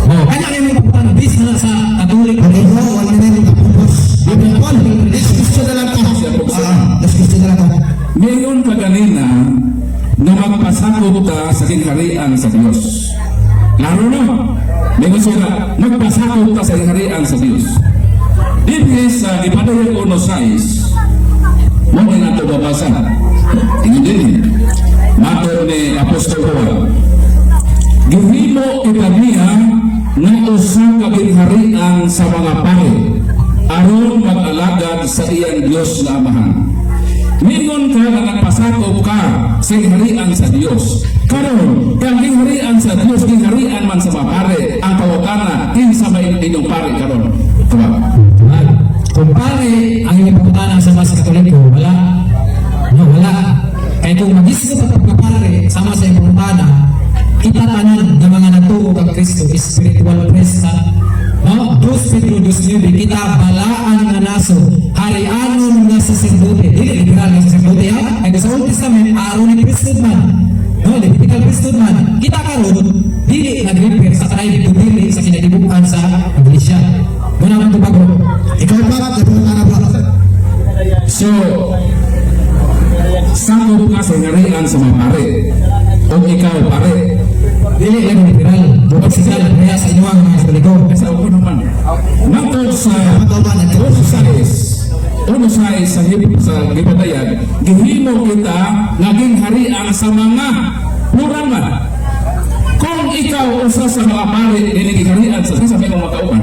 Oh, kanya ang iyang pangutana based na sa Katolik. Okay bro, 1 minute tapos. Paul, next question na lang ta. Ah, next question na lang ta. Ngayon ka ganina nga magpasakop ta sa gingharian sa Dios. Laro no? Ngayon siya nga, magpasakop ta sa gingharian sa Dios. Dinhi sa Gipadayag 1.6, mo na nato babasa. Ingon din Matod ni Apostol Juan, gihimo kita niya nga usa ka gingharian sa mga pare aron mag-alagad sa iyang Dios na Amahan. Ningon ka nga nagpasakop ka sa gingharian sa Dios. Karon, kang gingharian sa Dios, gingharian man sa mga pare, ang pangutana, kinsa may inyong pare karon? Diba? Wala. Kung pare ang iyong pangutana sa mas Katoliko, wala. No, wala. Kaya kung magisgo ka pagkapare sama sa iyong pangutana, kita tanan ng mga nagtuo kang Kristo spiritual priest sa no? 2 Pedro 2:9, kita balaan nga nasod, harianon nga saserdote, dili literal nga saserdote ha, kay sa Old Testament Aaronic priesthood man, no, Levitical priesthood man. Kita karon dili nag-refer sa tribe kun dili sa kinalibukan sa iglesia. Muna ang tubag, bro. Ikaw pa, pangutana, bro. So, sakop ka sa gingharian sa mga pare. O ikaw pare. Dili lang literal, physical kaya sa inyo ang mga Katoliko. Kasi ako naman. Matod sa 1:6, 1:6 sa hip sa Gipadayag, gihimo kita naging harian sa mga plural man. Kung ikaw usa sa mga pare dili gingharian sa may mga kauban.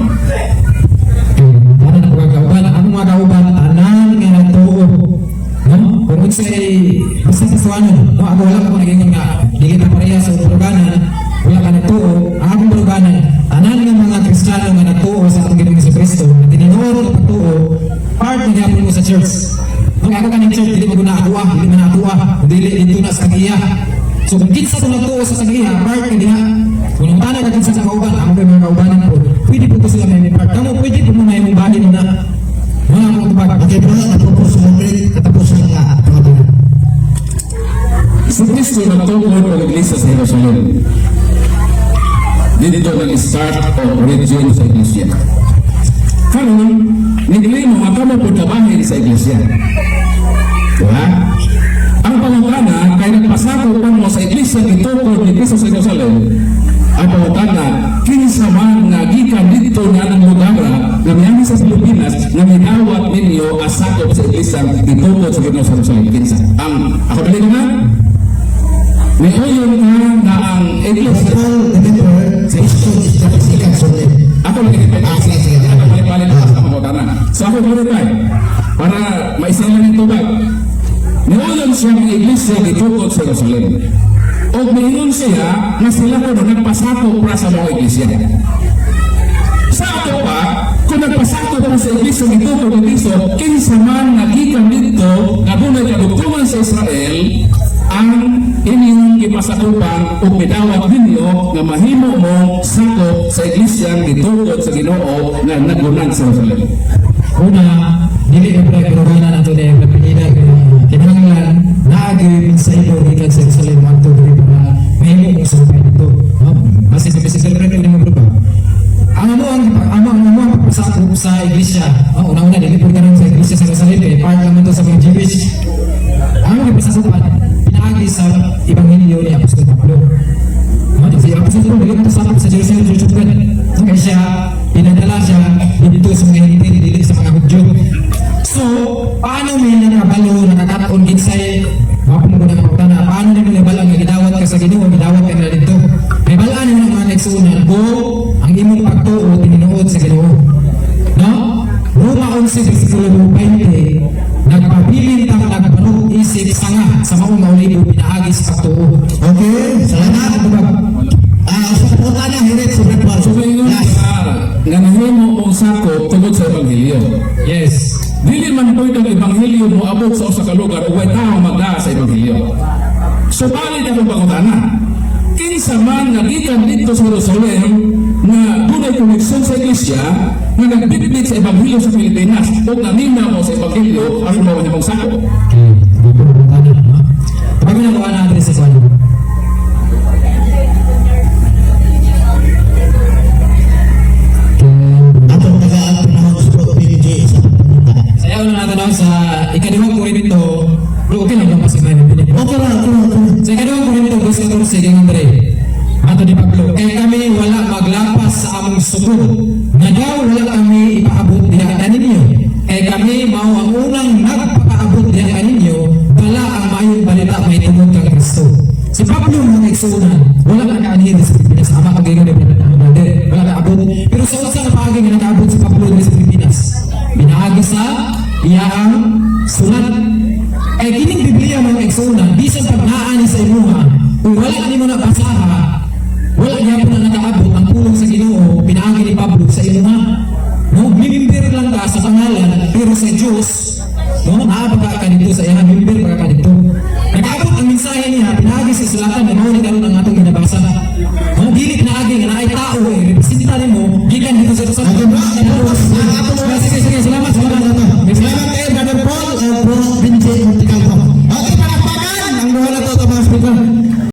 Ano na mga kauban? Ang mga kauban, tanan nga nagtuo. No? Kung unsay basta sa suwanon, no? Ako wala ko naging nga dili ta pareha sa baluganan, wala ka nagtuo. Ang akong baluganan, tanan nga mga Kristiyano nga nagtuo sa atong Ginoong Kristo, nga tinuod nga pagtuo, part na gyapon mo sa church. Kung ako kaning church, dili mo na ako ah, dili man ako ah, dili dito na sa tag-iya. So kung kinsa to nagtuo sa tag-iya, part ka diha. Kung ang tanan ka kinsa sa kauban, amo kay mga kaubanan po, pwede po to sila may part. Kamo pwede po mo na imong bahin na. Wala akong tubag. Okay bro, napropose mo minute katapusan nga pangutana. Si Kristo nagtukod og iglesia sa Jerusalem. Dito nag-start o origin sa iglesia. Karon, niglimo nga kamo pud kabahin sa iglesia. Diba? Ang pangutana kay nagpasakop pa mo sa iglesia gitukod ni Kristo sa Jerusalem. Ang pangutana, kinsa man nga gikan dito nga ang lugar nga miagi sa Pilipinas nga midawat ninyo asakop sa iglesia gitukod sa Ginoo sa Jerusalem, kinsa? Ang ako dali na. Niuyon ka na ang iglesia Paul, remember, question is the physical soul. Ako lang ito. Ah, sige, sige. Ako balik-balik na sa pangutana. So ako clarify para maisa lang yung tubag. Niuyon siya ang iglesia gitukod sa Jerusalem. O miingon siya nga sila ko nagpasakop para sa mga iglesia. Sa ato pa, kung nagpasakop pa sa iglesia gitukod ni Kristo, kinsa man nagikan dito nga dunay kadugtungan sa Israel, ang inyong gipasakupan o midawat ninyo nga mahimo mo sakop sa iglesia gitukod sa Ginoo nga nagunan sa Jerusalem. Una, dili na pala kinurunan nato ni Pilipina kay kinahanglan naagi mensahe gikan sa Jerusalem adto diri para mahimo mong sumpay dito. No? Basta sa celebrate ni mo bro ba? Ang amo ang pagpasakop sa iglesia. Oh, una-una dili pud karon sa iglesia sa Jerusalem kay part lang to sa mga Jewish. Ang gipasakupan pinaagi sa ebanghelyo ni Apostol Pablo. No, si Apostol Pablo dili man sakop sa Jerusalem Church of God. No, kaya siya pinadala siya dito sa mga Hentil, dili sa mga Hudyo. So, paano may nakabalo, nakakaton kinsay, Mao mo na pangutana, paano nimo nabal nga gidawat ka sa Ginoo, gidawat ka nila dito? May balaan nimo mga nagsuunan ko ang imong pagtuo tinuod sa Ginoo. No? Roma 11 versikulo 20, nagpabilin tang nagbarog isip sanga sa maong nga olibo pinaagi sa pagtuo. Okay, salamat. Ano ba? hirit si Brad Paul. So ngayon Last. ka nga nahimo mong sakop tungod sa ebanghelyo. Yes. Dili man pwede ang ebanghelyo mo abot sa usa ka lugar ug way tao magdaa sa ebanghelyo. So bali na akong pangutana. Kinsa man nga gikan didto sa Jerusalem nga dunay koneksyon sa iglesia nga nagbitbit sa ebanghelyo sa Pilipinas ug namina mo sa ebanghelyo aron mo mong sakop? Okay, di po pangutana, no? Bago na kuha na address sa kwan. Atong tagaan panahon si Bro PJ sa pagpunta. Sayaw na natin no, sa ikaduhang Korinto. Bro, okay lang ba kasi may minute? Okay lang, okay lang, okay lang. Sa ikaduhang Korinto, verse 14, kay Andre. Ato ni Pablo, kay kami wala maglapas sa among sukod. Nga daw wala kami ipaabot diha kaninyo. Kay kami mao ang unang nagpakaabot diha kaninyo, dala ang maayong balita mahitungod kang Kristo. Si Pablo mga igsuonan, wala nakaanhi sa Pilipinas. Ama kag ingon ni Brother, wala nakaabot. Pero sa unsa nga paagi nga nakaabot si Pablo diri sa Pilipinas? Pinaagi sa iyaang sulat. Kay kining Biblia mga igsuonan, bisan pag naa ni sa imuha, kung wala nimo na basaha, wala gyapon na nakaabot ang pulong sa Ginoo pinaagi ni Pablo sa imuha. No, member lang ka sa pangalan, pero sa Diyos, no, naa pa ka dito sa iyang member pa ka.